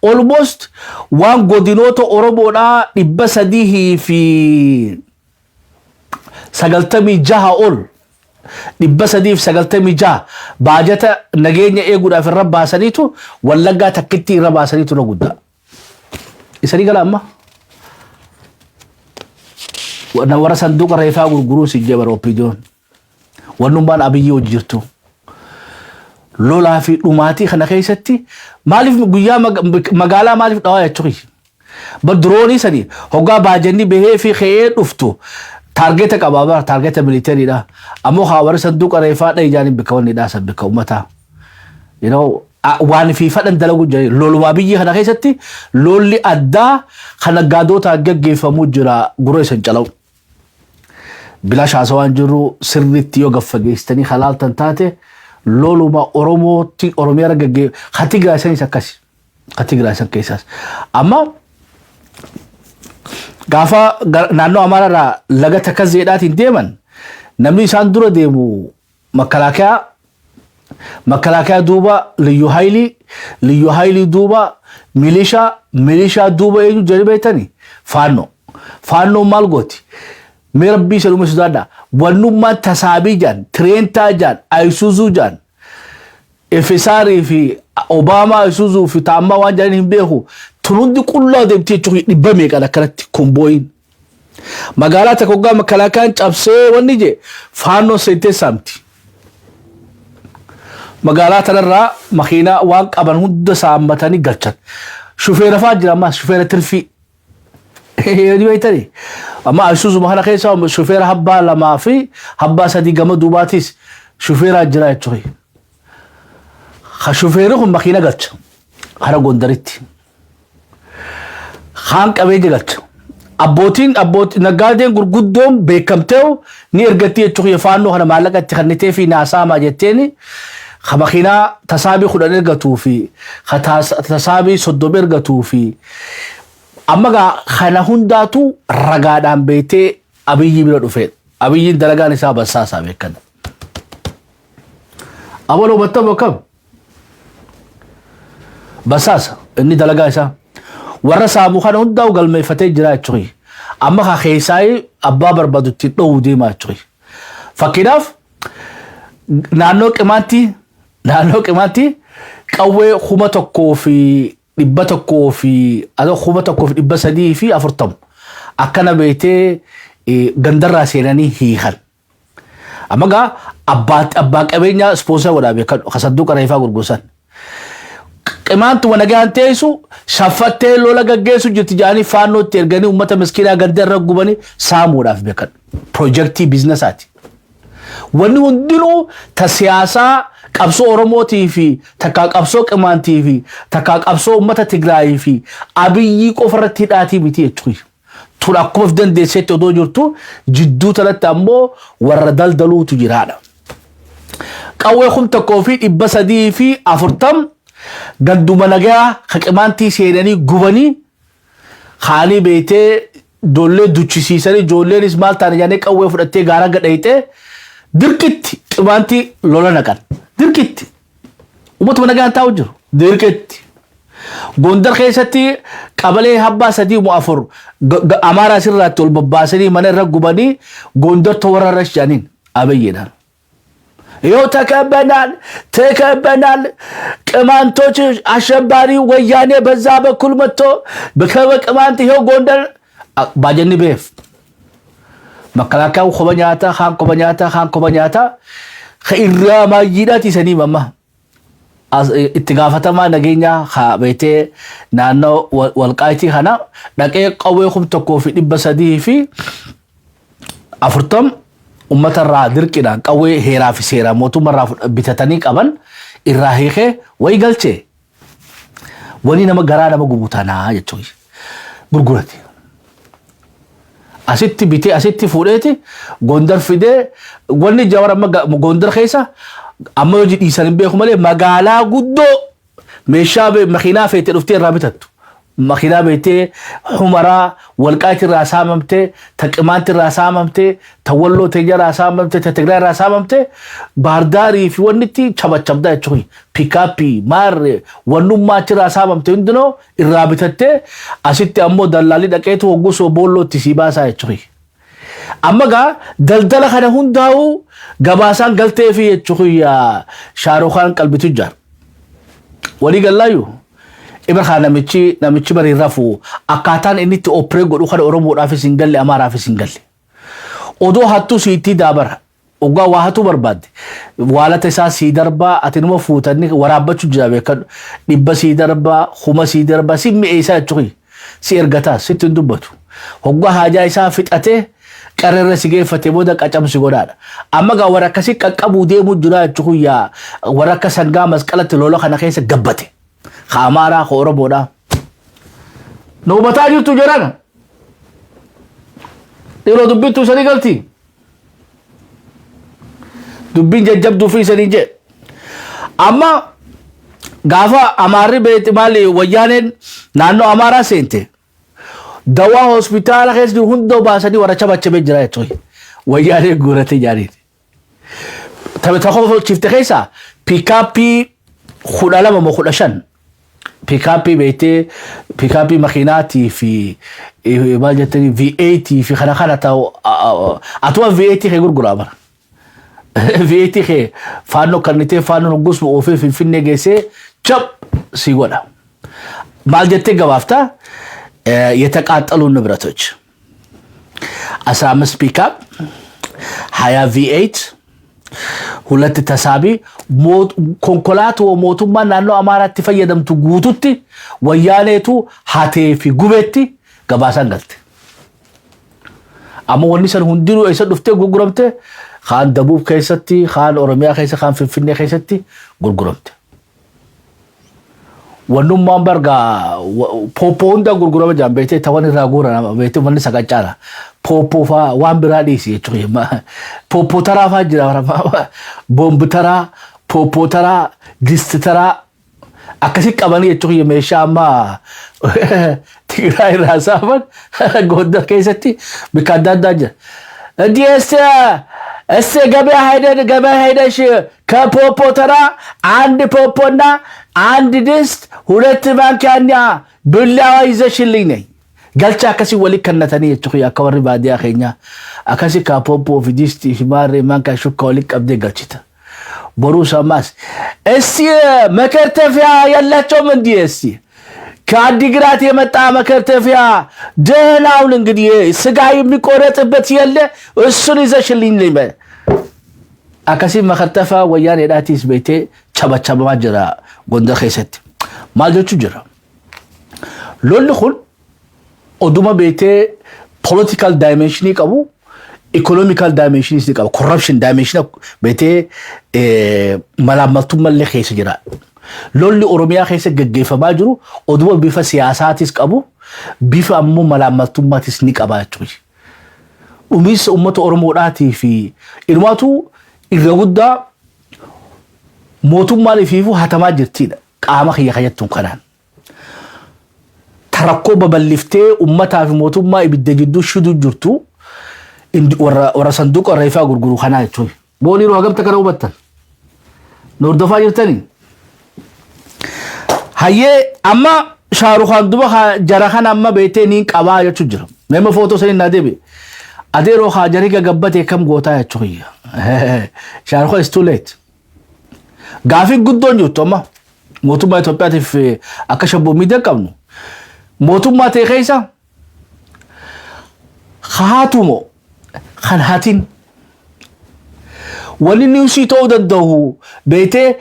almost waan godinoota Oromoodhaa 396 ol, 396 baajata nageenya eeguudhaaf irra baasaniitu, Wallaggaa takkitti irra baasaniitu irra guddaa. Isanii gala amma. Warra sanduuqa reefaa gurguruu si jee bara OPDOn. Wannummaan Abiyyi hojii jirtu. Lolaa fi dhumaatii kana keessatti maaliif guyyaa magaalaa maaliif dhawaa jechuudha? Bar droneii sanii hoggaa baajanni bahee fi ka'ee dhuftu targeta qabaa bara, targeta militarydha. Ammoo haa warri sanduuqa reefaa dha ijaan bikka wanni dhaasan bikka uummataa. Waan fi fadhan dalagu jira. Lolumaa biyyi kana keessatti lolli addaa kan naggaadootaan gaggeeffamuu jira, gurra isan calawu. Bilaash haasawaan jirru sirriitti yoo gaffageessitanii halaaltan taate, loluma Oromootti Oromiyaa gaggee ka Tigraay sanis akkasi. Ka Tigraay san keessaas. Amma gaafa naannoo Amaaraarraa laga Takkazeedhaatiin deeman, namni isaan dura deemu makalaakaa, makalaakaa duuba Liyyu Haayilii, Liyyu Haayilii duuba milishaa, milishaa duuba eenyu jedhi beektani? Faannoo. Faannoon maal gooti? Mee rabbii isa dhume sodaadha. Wannummaan tasaabii jaan, tireentaa jaan, ayisuuzuu jaan, efesaarii fi Obaamaa ayisuuzuu fi taammaa waan jedhan hin beeku. Tun hundi qullaa deemtee jechuun dhibba meeqan akkanatti kombooyin. Magaalaa takka hoggaa makalaakaan cabsee wanni je faannoo seentee saamti. Magaalaa tanarraa makiinaa waan qaban hunda saammatanii galchan. Shufeera fa'aa jira ammas shufeera tirfii. Ni beektani. Amma Isuuzuma kana keessa shufeera habbaa lamaa fi habbaa sadii gama duubaatis shufeeraa jira jechuudha. Ha shufeerri kun makiina galcha. Hara Gondaritti. Kaan qabeenya galcha. Abbootiin abbootii naggaadeen gurguddoon beekamtee ni ergatti jechuudha faannoo kana maallaqa itti kennitee fi naasaamaa jetteeni ka makiinaa tasaabii 10 ergatuu fi ka tasaabii 30 ergatuu fi amma gaa kana hundaatu ragaadhaan beektee Abiyyi bira dhufee Abiyyiin dalagaan isaa bassaasaa beekadha. Abaloo battamu akkam? Basaasa inni dalagaa isaa. Warra saamu kana hundaa'u galmeeffatee jira jechuudha. Amma ka keessaa abbaa barbaadu ittiin dhoowwu deemaa jechuudha. Fakkeenyaaf naannoo Qimaantii qawwee 1100 fi adoo 1340 akkana beektee gandarraa seenanii hiikan. Amma gaa abbaa qabeenyaa sponsor godhaa beekadhu ka sanduuqa reefaa gurgursan. Qimaantuma nagaan teessu shaffattee lola gaggeessu jirti jedhanii faannootti erganii uummata miskiinaa ganda irra gubanii saamuudhaaf beekadhu. Piroojeektii biiznasaati. Wanni hundinuu ta siyaasaa qabsoo Oromootii fi takkaa qabsoo Qimaantii fi takkaa qabsoo uummata Tigraayii fi Abiyyii qofa irratti hidhaatii miti jechuudha. Tun akkuma of dandeessetti odoo jirtu jidduu tanatti ammoo warra daldaluutu jiraadha. Qawwee 1340 ganduma nagaa ka Qimaantii seenanii gubanii kaanii beektee ijoollee duchisiisanii ijoolleenis maal taane jedhanii qawwee fudhattee gaara gadhayxee dirqitti Qimaantii lola naqan. Dirqitti. Uummatuma nagaan taa'u jiru. Dirqitti. Gondar keessatti qabalee habbaa sadii moo afur Amaaraa sirraatti ol babbaasanii mana irra gubanii Gondar towarra jedhaniin Abiyyiidhaan. ይኸው ተከበናል ተከበናል። ቅማንቶች አሸባሪ ወያኔ በዛ በኩል መጥቶ ከበቅማንት ይኸው ጎንደር baajanni beef makalaakaan koba nyaataa kaan koba nyaataa kaan koba nyaataa ka irraa maayyiidhaati isanii mamma itti gaafatamaa nageenyaa haa beetee naannoo Walqaayitii kana dhaqee qawwee 1340 uummata irraa dirqiidhaan qawwee heeraa fi seeraa mootummaa irraa bitatanii qaban irraa hiikee wayi galchee wani nama garaa nama gubu tanaa jechuudha gurgurate. Asitti bitee asitti fuudheeti Gondar fidee wanni Jawar amma Gondar keessa amma hojii dhiisan hin beeku malee magaalaa guddoo meeshaa makiinaa feetee dhuftee irraa bitattu. Makiinaa beektee Humaraa Walqaayit irraa saamamtee, ta Qimaanti irraa saamamtee, ta Walloo Teenya irraa saamamtee, ta Tigraay irraa saamamtee Baardaarii fi wanni itti chabachabdaa jechuudha. Piikaappii, maarree, wannummaa achirraa saamamte hundinuu irraa bitattee asitti ammoo dallaalli dhaqeetu hoggusoo boollootti sii baasaa jechuudha. Amma gaa daldala kana hundaa'uu gabaasaan galtee fi jechuudha Shaarukaan qalbitu jira. Walii gallaayyuu. Ibra kaa namichi bari rafu akkaataan inni itti operate godhu kana Oromoodhaafis hin galle, Amaaraafis hin galle. Odoo hattuu siitti daabara. Oggaa waa hatuu barbaadde. Waalata isaa sii darbaa ati numa fuutanii waraabbachuu jira beekadhu. 100 sii darbaa, 1000 sii darbaa si mi'eessaa jechuudha. Si ergataa sitti hin dubbatu. Hoggaa haajaa isaa fixatee qarreerra si geeffate booda qacamsi godhaadha. Amma gaa warra akkasii qaqqabuu deemuu jira jechuudha warra akka sangaa masqalatti lola kana keessa gabbate. Ka Amaaraa ka Oromoodhaa. Nu hubataa jirtu jedhan. Dhiiroo dubbittuu isanii galti. Dubbiin jajjabduu fi isanii jee. Amma gaafa Amaarri beekti maali wayyaaneen naannoo Amaaraa seente. Dawaa hospitaala keessa jiru hunda baasanii warra chabachabee jira jechuudha. Wayyaaneen guuratee jaaniin. Tapha tokko chifte keessa piikaappii 12 moo 15 Pickup beektee, pickup makiinaatii fi maal jettanii, V8 fi kana kana ta'u, atuma V8 kee gurguraa bara. V8 kee Faannoo kannitee, Faannoon gusma oofee Finfinnee geessee cap si godha. Maal jettee gabaaftaa? የተቃጠሉ ንብረቶች 15 ፒካፕ፣ 20 V8፣ ሁለት ተሳቢ konkolaataa mootummaa naannoo Amaaraatti fayyadamtu guututti Wayyaaneetu hatee fi gubeetti gabaasaan galte. Amma wanni san hundinuu eessa dhuftee gurguramte? Kaan Dabuub keessatti, kaan Oromiyaa keessa, kaan Finfinnee keessatti gurguramte. Wannummaan bargaa pooppoo hunda gurgurama jaan beektee, tawan irraa guuran beektee, wanni saqaccaadha. Pooppoo faa waan biraa dhiisi jechuudha. Pooppoo taraa faa jira, boombi taraa, pooppoo taraa, disti taraa akkasi qabanii jechuudha. Meeshaa amma Tigraay irraa saaman Gondar keessatti bakka adda addaa jira. እንዲህ እስቲ ገበያ ሄደን ገበያ ሄደሽ ከፖፖ ተራ አንድ ፖፖና አንድ ድስት ሁለት ማንኪያና ቢላዋ ይዘሽልኝ ነይ። Galcha akkasii walii kennatanii jechuudha. Akka warri baadiyyaa keenyaa akkasii kaa poppoo fi distii fi maarree maankaa shukka walii qabdee galchita. Boruu ሰማስ እስቲ መከርተፊያ የላቸውም እንዲህ እስቲ ከአዲግራት የመጣ መከርተፊያ ደህናውን እንግዲህ ስጋ የሚቆረጥበት የለ፣ እሱን ይዘሽልኝ ነይ። Akkasii makartafa Wayyaaneedhaatis beektee chabachabamaa jira Gondar keessatti. Maal jechuu jira? Lolli kun oduma beektee political dimensionii qabu, economical dimensionii ni qaba. Corruption dimension beektee, malaammaltummallee keessa jira. Lolli Oromiyaa keessa gaggeeffamaa jiru oduma bifa siyaasaatis qabu, bifa ammoo malaammaltummaatis ni qaba jechuudha. Dhumiinsa uummata Oromoodhaatii fi inumaatu irra guddaa mootummaan ifiifuu hatamaa jirtidha. Qaama kiyya kayyattuun kanaan. Tarakkoo babal'iftee uummataa fi mootummaa ibidda jidduu shiduu jirtu warra sanduuqa reefaa gurguru kanaa jechuudha. Boonii yeroo hagamta kana hubattan? Nu hordofaa jirtanii? Hayyee, amma Shaarukaan duba jara kana amma beektee niin qabaa jechuu jira. Meema footoo sanii naa deebi. Adeeroo haa jarii gaggabbate kam gootaa jechuudha. Shaarukaan is too late. Gaafii guddoon jirtu amma mootummaa Itoophiyaatiif akka shabboo miidhaa qabnu. Mootummaa ta'e keessa haatu moo kan hatin wanni newsii ta'uu danda'u beektee,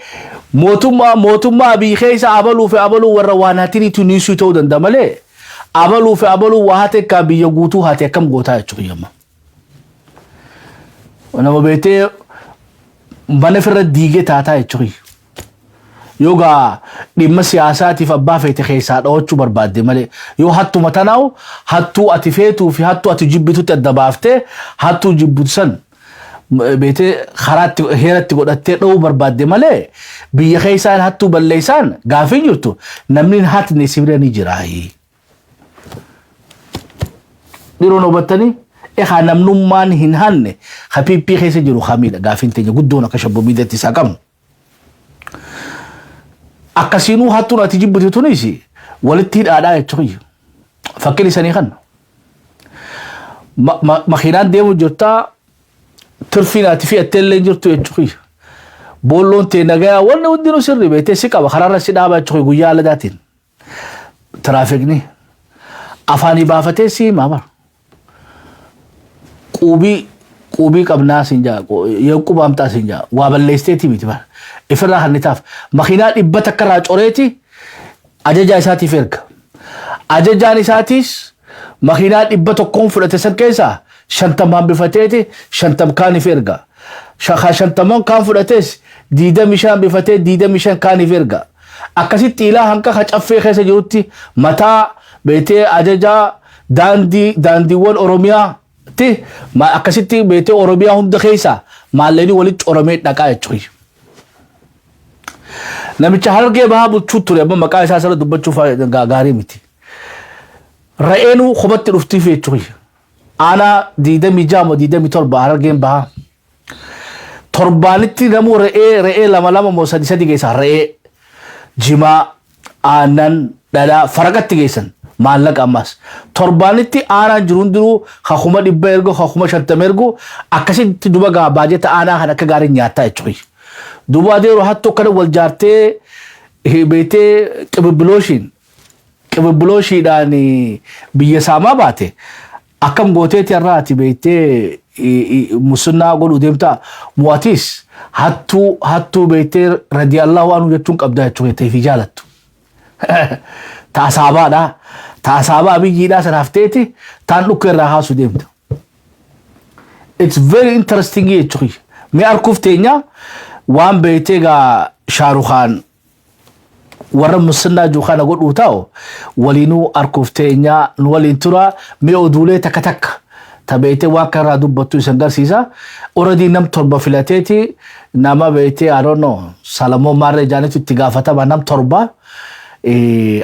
mootummaa biyya keessa abaluu fi abaluu warra waan hatiniitu newsii ta'uu danda'a malee, abaluu fi abaluu waa hate akka biyya guutuu hate akkam gootaa jechuudha yamma. Nama beektee mana ofirra diigee taataa jechuudha. Yoogaa dhimma siyaasaatiif abbaa feete keessaa dhawachuu barbaadde malee, yoo hattuma tanaa'u hattuu ati feetuu fi hattuu ati jibbitutti adda baaftee, hattuu jibbitu san beetee karaatti heeratti godhattee dha'uu barbaadde malee, biyya keessaan hattuu balleessaan gaafii jirtu namni hin hatne si bira ni jira. Dhiiroon hubattanii ehaa namnummaan hin hanne ha PP keessa jiru hamiidha gaafiin teenya guddoon akka shabboo miidhatti isaa qabnu. Akkasiinuu hattuun ati jibbitu tunis walitti hidhaadhaa jechuudha. Fakkiin isanii kana. Makiinaan deemu jirtaa, tirfiin ati fe'attee illee jirtu jechuudha. Boolloon tee nagayaa, wanni hundinuu sirri beektee si qaba, karaarra si dhaaba jechuudha guyyaa aladaatiin. Tiraafikni afaanii baafatee si himaa bara. Quubii qabnaa siin jaa, yeequu baamtaa siin jaa, waa balleessiteeti miti bara. Ifirraa hannitaaf makiinaa 100 irraa coreeti ajajaa isaatiif erga. Ajajaan isaatiis makiinaa 100n fudhate san keessaa 50 hambifateeti 50 kaaniif erga. 50n kaan fudhates 25 hambifatee 25 kaaniif erga. Akkasitti ilaa hanqa caffee keessa jirutti mataa beetee ajajaa daandiiwwan Oromiyaatti akkasitti beetee Oromiyaa hunda keessaa maallaqni walitti coramee dhaqaa jechuudha. Namicha Harargee Bahaa bulchuu ture, amma maqaa isaa sana dubbachuuf gaarii miti. Re'eenuu kophaatti dhuftiif jechuudha. Aanaa 26 moo 27 Harargeen Bahaa. Torbaanitti namuu re'ee lama lama moo sadi sadi keessaa re'ee jimaa Aannan, dhadhaa faraqatti geessan maallaqa ammas. Torbaanitti aanaan jiru hundinuu 100,000 ergu, 50,000 ergu, akkasitti duba gaa baajeta aanaa kan akka gaariin nyaattaa jechuudha. Duuba adeeroo hattuu akkana wal jaartee beektee qibibbilooshiidhaan biyya saamaa baate, akkam gooteeti har'aati beektee musinnaa godhuu deemtaa? Mo'atiis hattuu hattuu beektee radiyallahu anhu jechuun qabdaa jechuudha ta'eef jaalattu. Taasaabaadha. Taasaabaa biyyiidhaa sana hafteeti taan dhukkee irraa haasuu deemta. It's very interesting jechuudha. Mee arkuuf teenya waan beektee gaa Shaarukaan warra musinnaa jiru kana godhuu ta'u waliinuu arkuuf teenya, nu waliin tura. Mee oduulee takka takka ta beektee waan kanarraa dubbattu isan garsiisa. Already nam 7 filateeti, nama beektee, I don't know, Salamoon Maarree jaanitu itti gaafatama nam 7.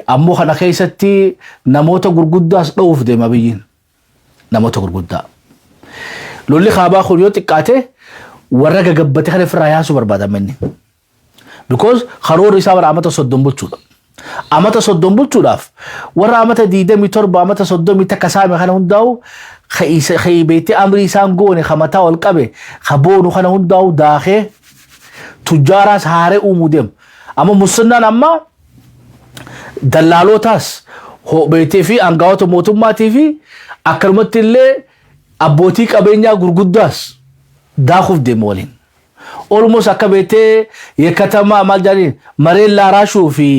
Ammoo kana keessatti namoota gurguddaas dha'uuf deema biyyiin. Namoota gurguddaa. Lolli kaabaa kun yoo xiqqaate warra gagabbate kana ofirraa yaasuu barbaada manni. Because karoorri isaa bara amata 30 bulchuudha. Amata 30 bulchuudhaaf warra amata 27, amata 31 saame kana hundaa'u, beektee amrii isaan goone, ka mataa ol qabe, ka boonu kana hundaa'u daakee tujjaaraas haaree uumuu deema. Amma musinnaan amma dallaalotaas beektee fi aangawoota mootummaatii fi akkanumatti illee abbootii qabeenyaa gurguddaas daakuuf deema waliin. Almost akka beektee የከተማ maal jedhanii መሬት ላራሹ fi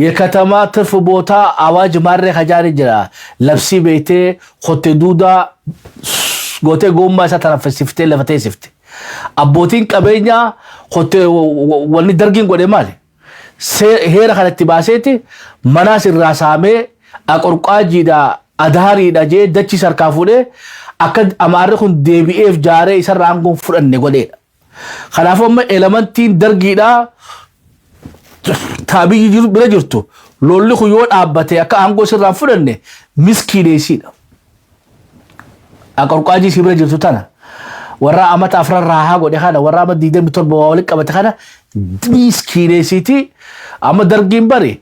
የከተማ ትርፍ ቦታ አዋጅ maarree kajaani jira, labsii beektee kotte duudaa gootee goommaa isaa tanaffisiftee lafa teessifte. Abbootiin qabeenyaa kottee wanni dargiin godhe maali? Heera kanatti baaseeti manaas irraa saamee aqorqaajiidha adaariidha jee dachii sarkaa fuudhee akka amaarri kun deebi'eef jaaree isarraa aangoon fudhanne godheedha. Kanaafuu amma elementiin dargiidhaa taabiyyi jiru bira jirtu, lolli kun yoo dhaabbate akka aangoo sirraa fudhanne miskiineesiidha. Aqorqaajii si bira jirtu tana, warra amata afran raahaa godhe kana, warra ama 27 waa walitti qabate kana miskiineesiiti. Amma dargiin bari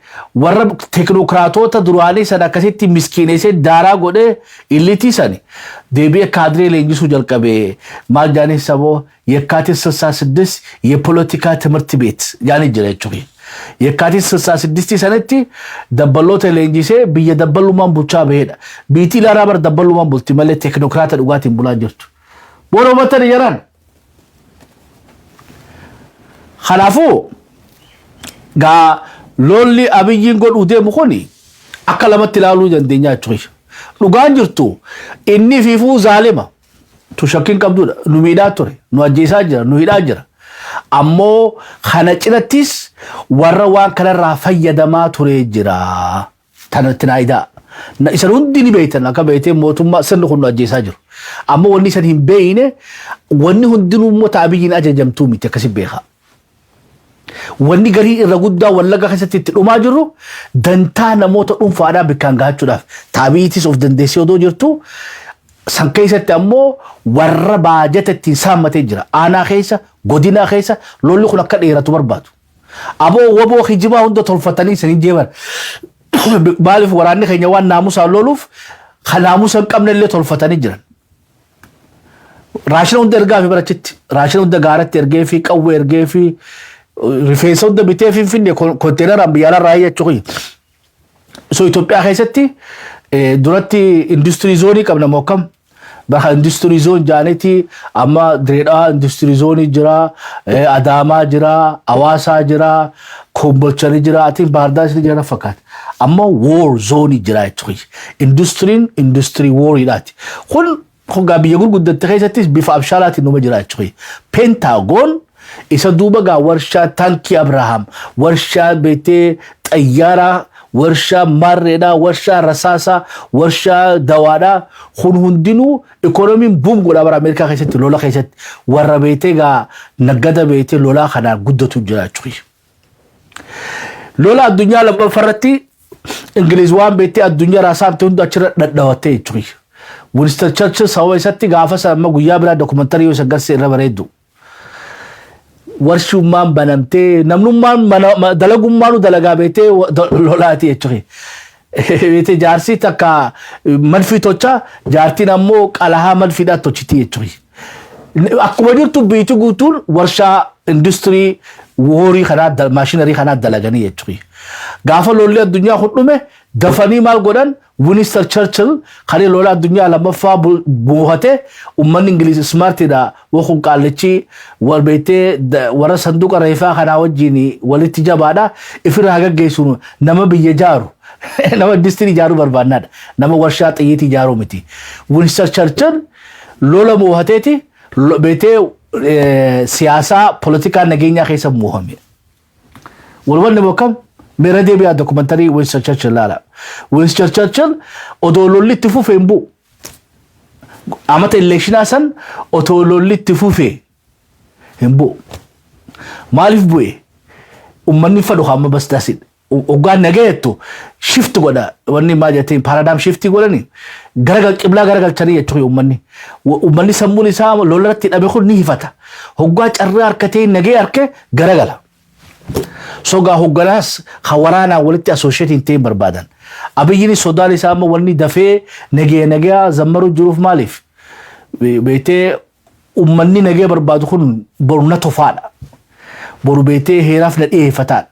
warra teknokraatota duraanii sana akkasitti miskiineesee daaraa godhee illitii sani deebi'ee kaadiree leenjisuu jalqabe. Maal jaanii saboo የካቲት 66 የፖለቲካ ትምህርት ቤት jaani jira jechuudha. የካቲት 66 sanitti dabballoota leenjisee biyya dabbalummaan bulchaa bahedha. Biitii ilaalaa bara dabbalummaan bulti malee teknokraata dhugaatiin bulaa jirtu. Boona hubattani jedhan. Kanaafuu gaa lolli Abiyyiin godhuu deemu kuni akka lamatti ilaaluu dandeenya jechuudha. Dhugaan jirtu inni fiifuu zaalima. Tu shakkiin qabdudha. Nu miidhaa ture. Nu ajjeesaa jira. Nu hidhaa jira. Ammoo kana cinattis warra waan kanarraa fayyadamaa ture jira. Tanatti naayidaa. Isan hundi ni beektan akka beektee mootummaa sirni kun nu ajjeesaa jiru. Ammoo wanni isan hin beekne, wanni hundinuu immoo Abiyyiin ajajamtuu miti, akkasi beekaa. Wanni garii irra guddaa Wallagga keessatti itti dhumaa jirru dantaa namoota dhuunfaadhaa bikkaan gahachuudhaaf taabiitis of dandeessee odoo jirtu, san keessatti ammoo warra baajata ittiin saammatee jira. Aanaa keessa, godinaa keessa lolli kun akka dheeratu barbaadu. Aboo waboo kijibaa hunda tolfatanii isanii jeeban. Maaliif waraanni keenya waan naamusaan loluuf kan naamusa hin qabne illee tolfatanii jiran. Raashina hunda ergaa fi barachitti. Raashina hunda gaaratti ergee fi qawwee ergee fi rifeensa hunda bitee Finfinnee konteenaraan biyya alaarraa jechuudha. So Itoophiyaa keessatti duratti industry zone qabna moo akkam? Bakka industry zone jaaniiti amma Direedhaa industry zone jira, Adaamaa jira, Hawaasaa jira, Kombolchanii jira, atiin Baardaar jira fakkaata. Amma war zone jira jechuudha. Industiriin industirii wariidhaati. Kun hoggaa biyya gurguddatte keessattis bifa abshaalaatiin numa jira jechuudha. Peentaagoon isa duuba gaa warshaa taankii Abrahaam, warshaa beektee xayyaaraa, warshaa maarreedhaa, warshaa rasaasaa, warshaa dawaadhaa, kun hundinuu ikoonomiin boom godhaa bara Ameerikaa keessatti lola keessatti warra beektee gaa naggada beektee lolaa kanaan guddatu jira jechuudha. Lola addunyaa lammaffaarratti Ingiliz waan beektee addunyaa raasaamte hunda achirra dhadhawattee jechuudha. Winston Churchill sababa isatti gaafa sana, amma guyyaa biraa documentary yoo isa garsiise irra bareeddu. Warshummaan banamtee namnummaan dalagummaanu dalagaa beetee lolaati jechuudha. Beetee jaarsi takka madfii tolcha, jaartiin ammoo qalahaa madfiidhaa tolchiti jechuudha. Akkuma jirtu biitti guutuun warshaa industirii war kanaa, machinery kanaa dalaganii jechuudha. Gaafa lolli addunyaa kun dhume, dafanii maal godhan? Winston Churchill kan lola addunyaa lammaffaa buufatee, uummanni Ingiliz smartiidha. Wakun qaallichi wal beektee warra sanduuqa reefaa kanaa wajjin walitti jabaadha. Ifirraa gaggeessuun nama biyya jaaru, nama industirii ijaaruu barbaannaadha. Nama warshaa xiyyiitii ijaaruu miti. Winston Churchill lola moohateeti beektee siyaasaa poolitikaa nageenyaa keessa moohame. Walwanni mokkam meera deebi'aa documentary Winston Churchill laala. Winston Churchill odoo lolli itti fufee hin bu'u. Amata electionaa san otoo lolli itti fufee hin bu'u. Maaliif bu'e? Uummanni fadhu hamma bas dasidha. Hoggaan nagayeettu shift godha, wanni maal jetteen, paradigm shift godhani, gara qiblaa garagalchanii jechuudha uummanni. Uummanni sammuun isaa lolarratti hidhame kun ni hifata. Hoggaa carraa harkatee nagee harke garagala. Sogaa hogganaas kan waraanaan walitti associate hin ta'in barbaadan. Abiyyiin sodaan isaa amma wanni dafee nagee nagee zammaruu jiruuf maaliif? Beektee uummanni nagee barbaadu kun boru na tofaadha. Boru beektee heeraaf na dhiyeeffataadha.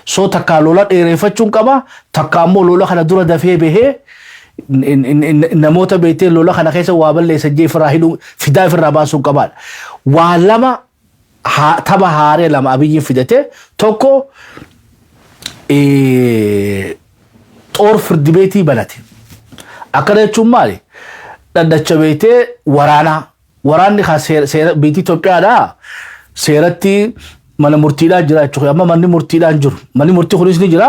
So takkaa lola dheereffachuun qaba, takka ammoo lola kana dura dafee bahee namoota beektee lola kana keessa waa balleessan jee ifirraa hidhuu fidaa ifirraa baasuun qabaadha. Waa lama, tapha haaree lama Abiyyiin fidate. Tokko xoor firdi beetii banate. Akkana jechuun maali? Dhaddacha beektee waraanaa. Waraanni kan seera biyyi Itoophiyaadhaa seeratti mana murtiidhaa jira jechuudha. Amma manni murtiidhaan jiru. Manni murtii kunis ni jira.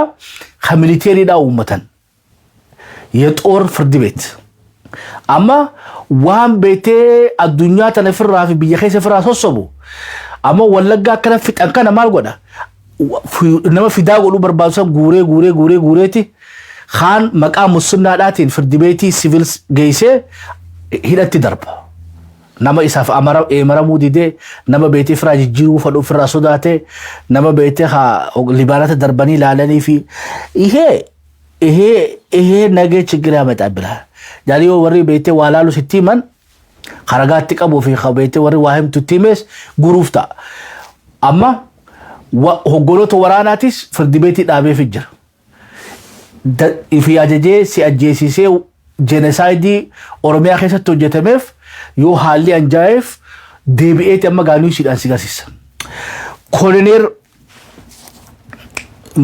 Kan militarydhaa uummatan. የጦር ፍርድ ቤት. Amma waan beektee addunyaa tana ofirraa fi biyya keessa ofirraa sossobu. Amma Wallaggaa akkana fixan kana maal godha? Nama fidaa godhuu barbaadu san guuree guuree guuree guureeti kaan maqaa mussinnaadhaatiin firdi beetii civil geessee hidhatti darba. Nama isaaf maramuu didee, nama beetee firaa jijjiiruu fadhu ofirraa sodaate, nama beetee libaanata darbanii ilaalanii fi ይሄ ነገ ችግር ያመጣብልሃል። Jaalii warri beetee waa laalu sitti himan haragaatti qabuu fi beetee warri waa himtu itti himes guruuf ta'a. Amma hogganoota waraanaatis firdi beetii dhaabeef jira. Fi ajajee si ajjeesisee genocide Oromiyaa keessatti hojjetameef yoo haalli anjaa'eef deebi'eeti amma gaanii siidhaan si garsiisa. Koloneer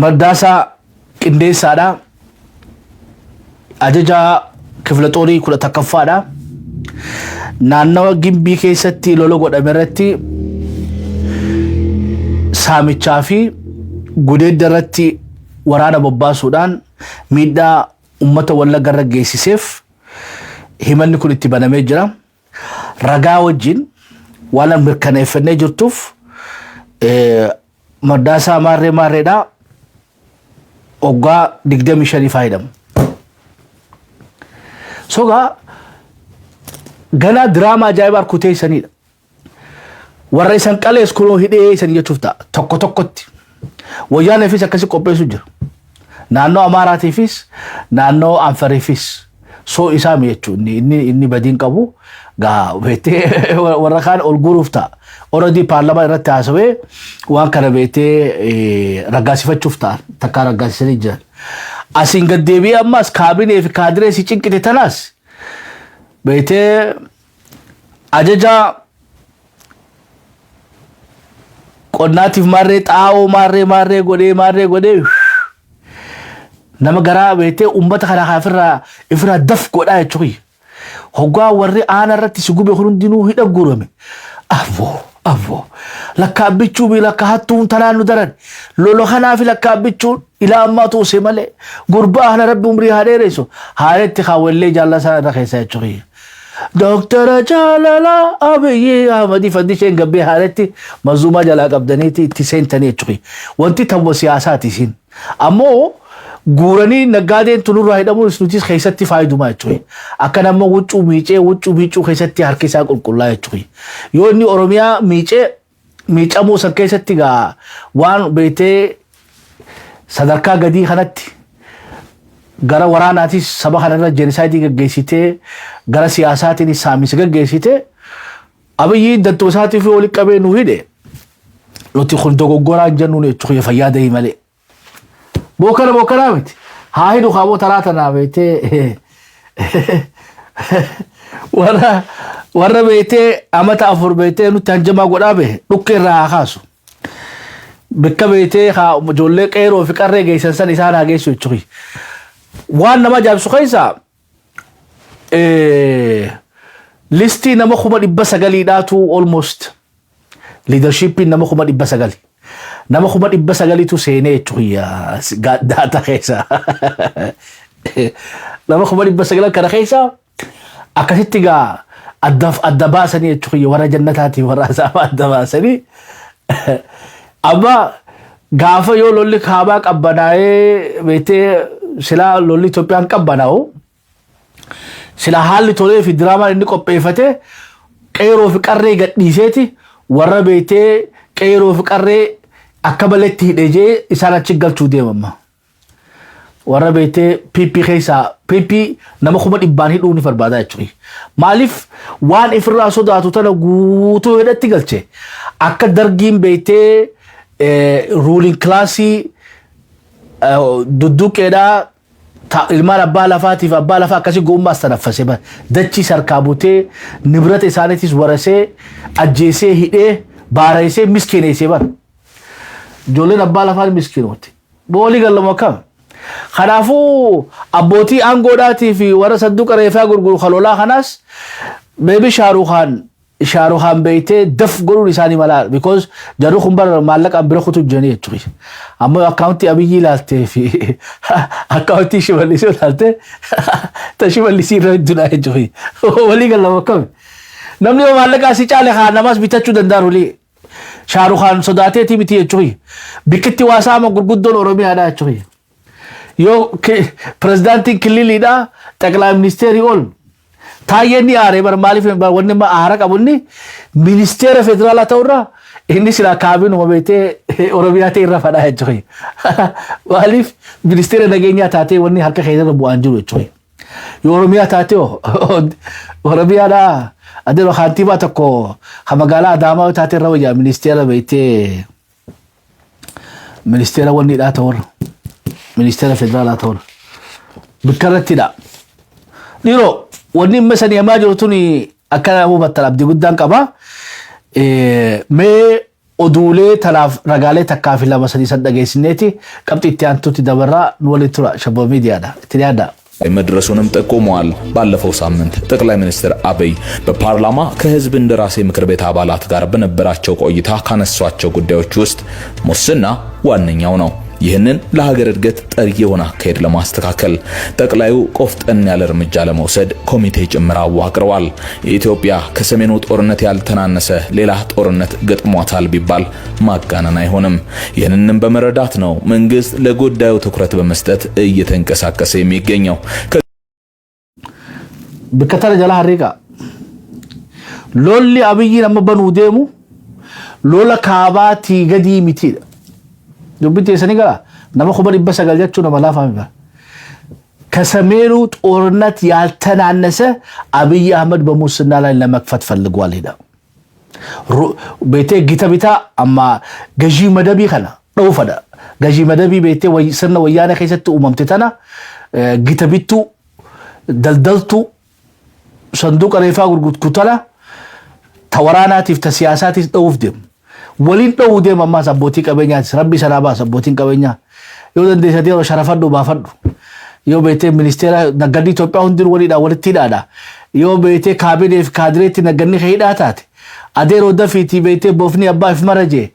Mardaasaa Qindeessaadha. Ajajaa kifla xoorii 11ffaadha. Naannawa Gimbii keessatti lola godhame irratti saamichaa fi gudeedda irratti waraana bobbaasuudhaan miidhaa uummata Wallagga irra geessiseef himanni kun itti banamee jira. Ragaa wajjin waan mirkaneeffannee jirtuuf Mardaasaa maarree maarreedhaa waggaa 25 fayyadamu. Sogaa ganaa diraamaa ajaa'ibaa harkutee isanidha. Warra isan qalees kunoo hidhee isan jechuuf ta'a tokko tokkotti. Wayyaaneefis akkasi qopheessu jira. Naannoo Amaaraatiifis naannoo Anfariifis soo isaa mi jechuun inni badiin qabu gaa beektee warra kaan ol guuruuf ta'a. Already paarlaamaa irratti haasawee waan kana beektee raggaasifachuuf ta'a, takkaa raggaasisanii jiran. Asiin gad deebi'ee ammas kaabinee fi kaadiree si cinqite tanaas beektee ajaja qonnaatiif maarree xaa'oo maarree maarree godhee maarree godhee nama garaa beektee uummata kana ifirraa daf godhaa jechuudha. Hoggaa warri aana irratti si gube hundinuu hidha guurame. Aboo aboo, lakkaabbichuu bi lakka hattuun tanaan nu daran lolo kanaa fi lakkaabbichuun ilaa ammaa tuuse malee gurbaa kana Rabbi umrii haa dheeressu haaretti kaawwallee jaallasaa irra keessa jechuudha. Dooktara Jaalalaa Abiyyi Ahmadii faddi isheen gabbee haaretti mazuumaa jalaa qabdaniiti itti seentanii jechuudha. Wanti tabba siyaasaati isin. Ammoo guuranii naggaadeen tunurraa hidhamuun nutis keessatti faayidumaa jechuudha. Akka nama huccuu miicee huccuu miicuu keessatti harki isaa qulqullaa jechuudha. Yoo inni Oromiyaa miicee Miicamuu san keessatti gaa waan beetee sadarkaa gadii kanatti gara waraanaatis saba kanarra genocide gaggeessitee, gara siyaasaatiinis saamisa gaggeessitee, Abiyyi dantuu isaatii fi walitti qabee nu hidhe. Nuti kun dogoggoraa hin jennuun jechuudha, fayyaa dahii malee. Bookana bookanaa miti. Haa hidhu kaaboo taraa tanaa beetee warra beetee amata 4 beetee nutti hanjamaa godhaa bahe dhukkee irraa haa kaasu. Bakka beetee haa ijoollee qeeroo fi qarree geessan san isaan haa geessu jechuudha. Waan nama ajaa'ibsu keessaa listii nama 900,000dhaatu, almost leadershipiin nama 900,000. Nama 900,000tu seenee jechuudha data keessa. Nama 900,000 kana keessa akkasitti gaa adda baasanii jechuudha, warra jannataatiif warra azaabaa adda baasanii. Amma gaafa yoo lolli kaabaa qabbanaa'ee beektee, silaa lolli Itoophiyaan qabbanaa'u, sila haalli tolee fi diraamaan inni qopheeffate qeeroo fi qarree gadhiiseeti, warra beektee qeeroo fi qarree akka maletti hidhee jee isaan achi galchuu deemamma. Warra beektee PP keessaa PP nama 100,000n hidhuu ni barbaada jechuudha. Maaliif? Waan ifirraa sodaatu tana guutuu hidhatti galche. Akka dargiin beektee ruling classii dudduqeedhaa ilmaan abbaa lafaatiif abbaa lafaa akkasii gommaas tanaffase, dachii sarkaa butee, nibrata isaaniitis warasee, ajjeesee, hidhee, baareessee, miskiineessee bara. Ijoolleen abbaa lafaa miskiinooti. Boolii gallamu akkam. Kanaafuu abbootii aangoodhaatii fi warra sanduuqa reefaa gurguru kalolaa kanaas maybe Shaarukaan beektee daf godhuun isaanii malaa, because jarri kun bara maallaqaan bira kutu jiranii jechuudha. Amma akkaawuntii Abiyyi ilaaltee fi akkaawuntii Shimallisii ilaaltee, ta Shimallisii irra hedduudha jechuudha. Walii galama akkami. Namni yoo maallaqa asii caale haa namaas bitachuu danda'an olii. Shaarukaan sodaateetii miti jechuudha. Bikkitti waa saama gurguddoon Oromiyaadha jechuudha. Yoo pirezidaantiin kililiidha xaqilaa ministeerii ol. Taayyeen ni aaree bara. Maaliif? Wanni amma aara qabu inni ministeera federaalaa ta'urraa inni silaa kaabinuma beektee Oromiyaa ta'e irra fadhaa jechuudha. Maaliif? Ministeera nageenyaa taatee wanni harka keessa bu'aan jiru jechuudha. Yoo Oromiyaa taatee Oromiyaadhaa adeero kaantiibaa tokko ha magaalaa Adaamaa yoo taatee irra wayyaa ministeera beektee ministeera wanniidhaa ta'urra, ministeera federaalaa ta'urra bikka irrattidha. Dhiiroo, wanni amma sanii hamaa jiru tuni akka hubattan abdii guddaan qaba. Mee oduulee tanaaf ragaalee takkaa fi lama sadii san dhageessineeti qabxii itti aantutti dabarraa. Nu waliin tura, Shabboo Miidiyaadha. Itti dhiyaadha. መድረሱንም ጠቁመዋል። ባለፈው ሳምንት ጠቅላይ ሚኒስትር አብይ በፓርላማ ከህዝብ እንደራሴ ምክር ቤት አባላት ጋር በነበራቸው ቆይታ ካነሷቸው ጉዳዮች ውስጥ ሙስና ዋነኛው ነው። ይህንን ለሀገር እድገት ጠሪ የሆነ አካሄድ ለማስተካከል ጠቅላዩ ቆፍጠን ያለ እርምጃ ለመውሰድ ኮሚቴ ጭምር አዋቅረዋል። የኢትዮጵያ ከሰሜኑ ጦርነት ያልተናነሰ ሌላ ጦርነት ገጥሟታል ቢባል ማጋነን አይሆንም። ይህንንም በመረዳት ነው መንግስት ለጉዳዩ ትኩረት በመስጠት እየተንቀሳቀሰ የሚገኘው። Bikka tana jala harriiqa. Lolli Abiyyiin amma banuu deemu lola kaabaatii gadii mitiidha. Dubbiin teessanii gara nama 900,000 jechuun nama laafaa miti. ከሰሜኑ ጦርነት ያልተናነሰ አብይ አህመድ በሙስና ላይ ለመክፈት ፈልጓል። ሄዳ beetee gita bitaa amma gajii madabii kana dhoofu fedha. Gajii madabii beetee sirna wayyaanee keessatti uumamte tana, gita bittuu, daldaltuu, sanduuqa reefaa gurgurtu tana, ta waraanaatiif ta siyaasaatiif dha'uuf deemu. Waliin dha'uu deema ammaas abbootii qabeenyaatis. Rabbi sanaa baasa. Abbootiin qabeenyaa yoo dandeessatee yeroo sharafadhu baafadhu. Yoo beetee ministeera naggadni Itoophiyaa hundinuu waliidhaan walitti hidhaadha. Yoo beetee kaabineef kaadireetti nagganni kee hidhaa taate, adeeroo dafiitii beetee boofni abbaa if mara jee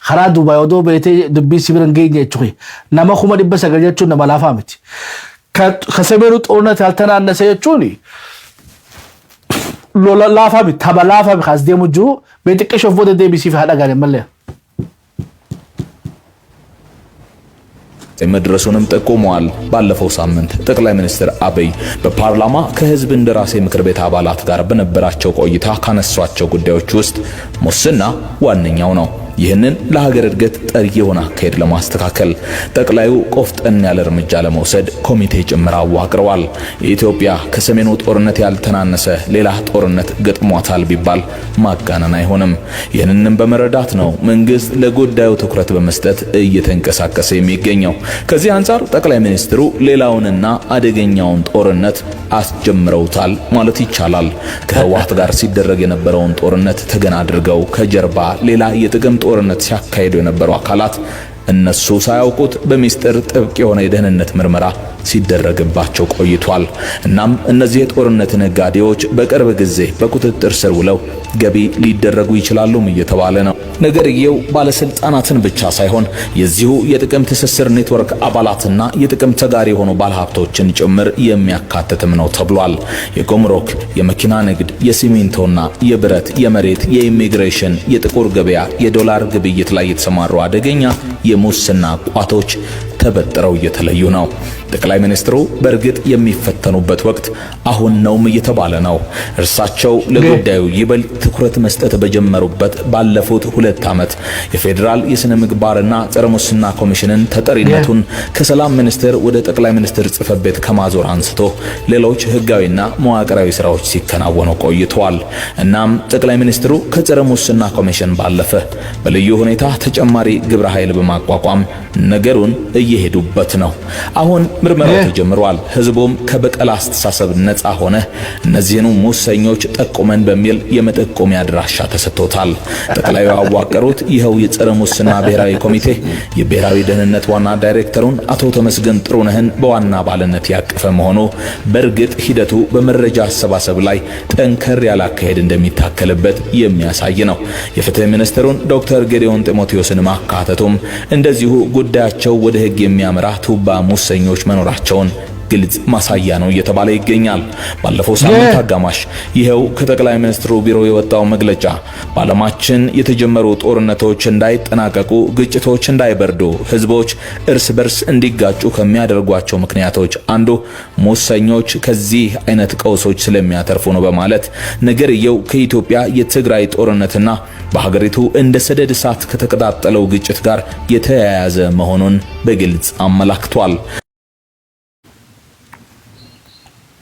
karaa Dubaay odoo beetee dubbii si bira hin geenye jechuudha. Nama 900,000 jechuun nama laafaa miti. ከሰሜኑ ጦርነት ያልተናነሰ jechuun lola laafaa miti, tapha laafaa miti as deemu jiru. Mee xiqqeeshoof booda deebisiif haa dhagaane malee. መድረሱንም ጠቁመዋል። ባለፈው ሳምንት ጠቅላይ ሚኒስትር አብይ በፓርላማ ከህዝብ እንደራሴ ምክር ቤት አባላት ጋር በነበራቸው ቆይታ ካነሷቸው ጉዳዮች ውስጥ ሙስና ዋነኛው ነው። ይህንን ለሀገር እድገት ጠሪ የሆነ አካሄድ ለማስተካከል ጠቅላዩ ቆፍጠን ያለ እርምጃ ለመውሰድ ኮሚቴ ጭምር አዋቅረዋል። ኢትዮጵያ ከሰሜኑ ጦርነት ያልተናነሰ ሌላ ጦርነት ገጥሟታል ቢባል ማጋነን አይሆንም። ይህንንም በመረዳት ነው መንግስት ለጉዳዩ ትኩረት በመስጠት እየተንቀሳቀሰ የሚገኘው። ከዚህ አንጻር ጠቅላይ ሚኒስትሩ ሌላውንና አደገኛውን ጦርነት አስጀምረውታል ማለት ይቻላል። ከህወሓት ጋር ሲደረግ የነበረውን ጦርነት ተገን አድርገው ከጀርባ ሌላ የጥቅም ጦርነት ሲያካሂዱ የነበሩ አካላት እነሱ ሳያውቁት በሚስጥር ጥብቅ የሆነ የደህንነት ምርመራ ሲደረግባቸው ቆይቷል። እናም እነዚህ የጦርነት ነጋዴዎች በቅርብ ጊዜ በቁጥጥር ስር ውለው ገቢ ሊደረጉ ይችላሉም እየተባለ ነው። ነገርየው ባለስልጣናትን ብቻ ሳይሆን የዚሁ የጥቅም ትስስር ኔትወርክ አባላትና የጥቅም ተጋሪ የሆኑ ባለሀብቶችን ጭምር የሚያካትትም ነው ተብሏል። የጉምሩክ፣ የመኪና ንግድ፣ የሲሚንቶና የብረት፣ የመሬት፣ የኢሚግሬሽን፣ የጥቁር ገበያ፣ የዶላር ግብይት ላይ የተሰማሩ አደገኛ የሙስና ቋቶች ተበጥረው እየተለዩ ነው። ጠቅላይ ሚኒስትሩ በእርግጥ የሚፈተኑበት ወቅት አሁን ነውም እየተባለ ነው። እርሳቸው ለጉዳዩ ይበልጥ ትኩረት መስጠት በጀመሩበት ባለፉት 2 ዓመት የፌዴራል የሥነ ምግባርና ጸረ ሙስና ኮሚሽንን ተጠሪነቱን ከሰላም ሚኒስቴር ወደ ጠቅላይ ሚኒስትር ጽሕፈት ቤት ከማዞር አንስቶ ሌሎች ሕጋዊና መዋቅራዊ ስራዎች ሲከናወኑ ቆይተዋል። እናም ጠቅላይ ሚኒስትሩ ከጸረ ሙስና ኮሚሽን ባለፈ በልዩ ሁኔታ ተጨማሪ ግብረ ኃይል በማቋቋም ነገሩን እየሄዱበት ነው። አሁን ምርመራው ተጀምሯል። ህዝቡም ከበቀል አስተሳሰብ ነፃ ሆነ እነዚህኑ ሙሰኞች ጠቁመን በሚል የመጠቆሚያ አድራሻ ተሰጥቶታል። ጠቅላዩ ያዋቀሩት ይኸው የጸረ ሙስና ብሔራዊ ኮሚቴ የብሔራዊ ደህንነት ዋና ዳይሬክተሩን አቶ ተመስገን ጥሩነህን በዋና አባልነት ያቀፈ መሆኑ በእርግጥ ሂደቱ በመረጃ አሰባሰብ ላይ ጠንከር ያለ አካሄድ እንደሚታከልበት የሚያሳይ ነው። የፍትህ ሚኒስትሩን ዶክተር ጌዲዮን ጢሞቴዎስን ማካተቱም እንደዚሁ ጉዳያቸው ወደ ህግ የሚያመራ ቱባ ሙሰኞች መኖራቸውን ግልጽ ማሳያ ነው እየተባለ ይገኛል። ባለፈው ሳምንት አጋማሽ ይኸው ከጠቅላይ ሚኒስትሩ ቢሮ የወጣው መግለጫ በዓለማችን የተጀመሩ ጦርነቶች እንዳይጠናቀቁ፣ ግጭቶች እንዳይበርዱ፣ ህዝቦች እርስ በርስ እንዲጋጩ ከሚያደርጓቸው ምክንያቶች አንዱ ሙሰኞች ከዚህ አይነት ቀውሶች ስለሚያተርፉ ነው በማለት ነገርየው ከኢትዮጵያ የትግራይ ጦርነትና በሀገሪቱ እንደ ሰደድ እሳት ከተቀጣጠለው ግጭት ጋር የተያያዘ መሆኑን በግልጽ አመላክቷል።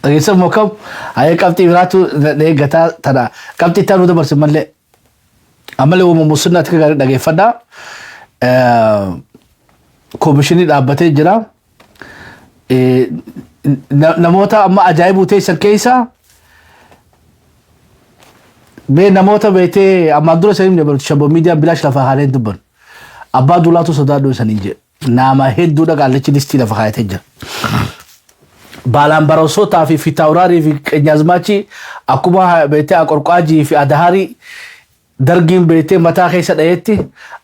Dhageessa mookam hayee qabxii biraatu eeggataa tana qabxii itti aanuu dabarse malee ammallee uumama mussinnaatti akka gaarii dhageeffadhaa. Koomishinii dhaabbatee jira. Namoota amma ajaa'ibuu teessan keessa mee namoota beetee ammaan dura isanii dabartu shaboo miidiyaan bilaash lafa haaleen dubban. Abbaa Duulaatu sodaadhuu isanii jedhe. Nama hedduudha qaallichi listii lafa kaayatee jira. Baalaan fi Fitaawuraarii fi Qenyaazmaachii akkuma beetee Aqorqaajii fi Adaharii dargiin beetee mataa keessa dhayetti,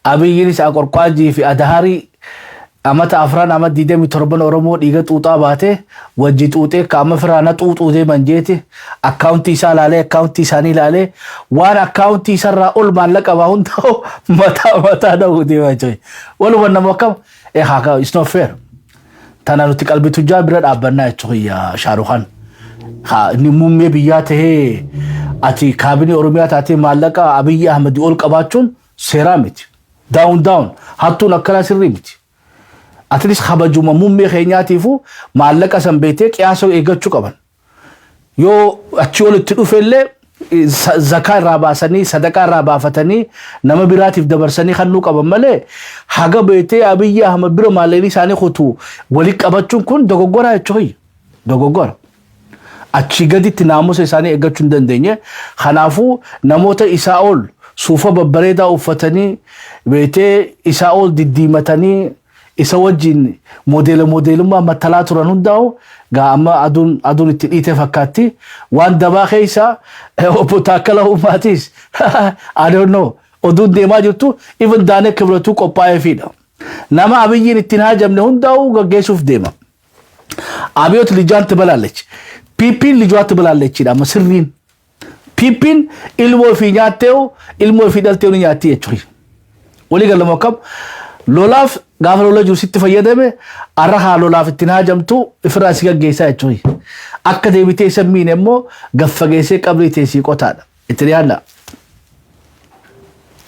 Abiyyiinis Aqorqaajii fi Adaharii amata 4 ama 27 Oromoo dhiiga xuuxaa baate wajji xuuxee kaama firaana xuuxuu deeman jeeti. Akkaawuntii isaa ilaalee, akkaawuntii isaanii ilaalee, waan akkaawuntii isarraa ol maallaqa baa hundaa'u mataa mataa dha'uu deemaa jira. Walumaa nama akkam haa, it's not fair. Tana nuti qalbii tujjaa bira dhaabbannaa jechuudha. Shaarukaan. Inni muummee biyyaa tahee ati kaabinee Oromiyaa taatee maallaqa Abiyyi Ahmad ol qabaachuun seeraa miti. Down down, hattuun akkanaa sirrii miti. At least kabajuma muummee keenyaatiifu maallaqa san beetee qiyaasa eeggachuu qaban. Yoo achi ol itti dhufe illee zakaa irraa baasanii, sadaqaa irraa baafatanii, nama biraatiif dabarsanii kennuu qaban malee haga beetee Abiyyi Ahmad bira maallaqni isaanii kutu walitti qabachuun kun dogoggora jechuudha. Dogoggora. Achii gaditti naamusa isaanii eeggachuu hin dandeenye. Kanaafuu namoota isaa ol suufa babbareedaa uffatanii, beetee isaa ol diddiimatanii, isa wajjin moodeela moodeelummaa mattalaa turan hundaa'u gaa amma aduun itti dhiite fakkaatti. Waan dabaa keessa obbo Taakkala Uummaatis, I don't know, oduun deemaa jirtu even Daanee Kibratuu qophaa'eefidha. Nama Abiyyiin ittiin haajamne hundaa'u gaggeessuuf deema. አብዮት ልጇን ትበላለች። PPn ልጇ ትበላለች amma sirriin. PPn ilmoo ofii nyaatteewu ilmoo ofii dhalteewu ni nyaatti jechuudha. Walii galama akkam lolaaf gaafa lola jiru sitti fayyadame, arra haa lolaaf ittiin haajamtu ifirraa si gaggeessaa jechuudha. Akka deebitee isa miine immoo gaffageessee qabrii teessii qotaadha. Itti dhiyaadha.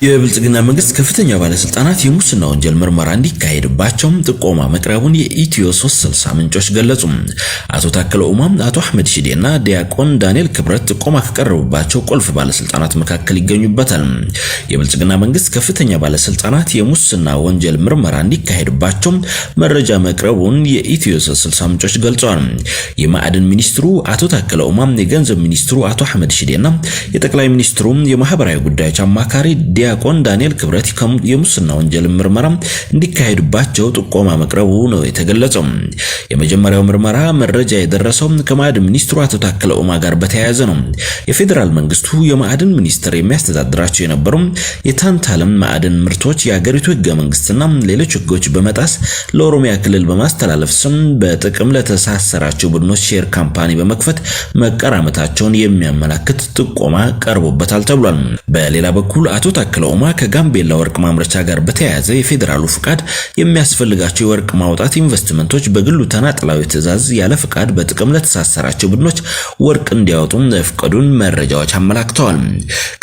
የብልጽግና መንግስት ከፍተኛ ባለስልጣናት የሙስና ወንጀል ምርመራ እንዲካሄድባቸው ጥቆማ መቅረቡን የኢትዮ 360 ምንጮች ገለጹ። አቶ ታከለ ኡማ፣ አቶ አህመድ ሺዴና ዲያቆን ዳንኤል ክብረት ጥቆማ ከቀረቡባቸው ቁልፍ ባለስልጣናት መካከል ይገኙበታል። የብልጽግና መንግስት ከፍተኛ ባለስልጣናት የሙስና ወንጀል ምርመራ እንዲካሄድባቸው መረጃ መቅረቡን የኢትዮ 360 ምንጮች ገልጸዋል። የማዕድን ሚኒስትሩ አቶ ታከለ ኡማ፣ የገንዘብ ሚኒስትሩ አቶ አህመድ ሺዴና የጠቅላይ ሚኒስትሩ የማህበራዊ ጉዳዮች አማካሪ ዲያቆን ዳንኤል ክብረት የሙስና ወንጀል ምርመራ እንዲካሄድባቸው ጥቆማ መቅረቡ ነው የተገለጸው። የመጀመሪያው ምርመራ መረጃ የደረሰው ከማዕድን ሚኒስትሩ አቶ ታከለ ኡማ ጋር በተያያዘ ነው። የፌዴራል መንግስቱ የማዕድን ሚኒስትር የሚያስተዳድራቸው የነበሩ የታንታለም ማዕድን ምርቶች የአገሪቱ ህገ መንግስትና ሌሎች ህጎች በመጣስ ለኦሮሚያ ክልል በማስተላለፍ ስም በጥቅም ለተሳሰራቸው ቡድኖች share company በመክፈት መቀራመታቸውን የሚያመላክት ጥቆማ ቀርቦበታል ተብሏል። በሌላ በኩል አቶ ታከለ ኡማ ከጋምቤላ ወርቅ ማምረቻ ጋር በተያያዘ የፌዴራሉ ፍቃድ የሚያስፈልጋቸው የወርቅ ማውጣት ኢንቨስትመንቶች በግሉ ተናጥላዊ ትዕዛዝ ያለ ፍቃድ በጥቅም ለተሳሰራቸው ቡድኖች ወርቅ እንዲያወጡ መፍቀዱን መረጃዎች አመላክተዋል።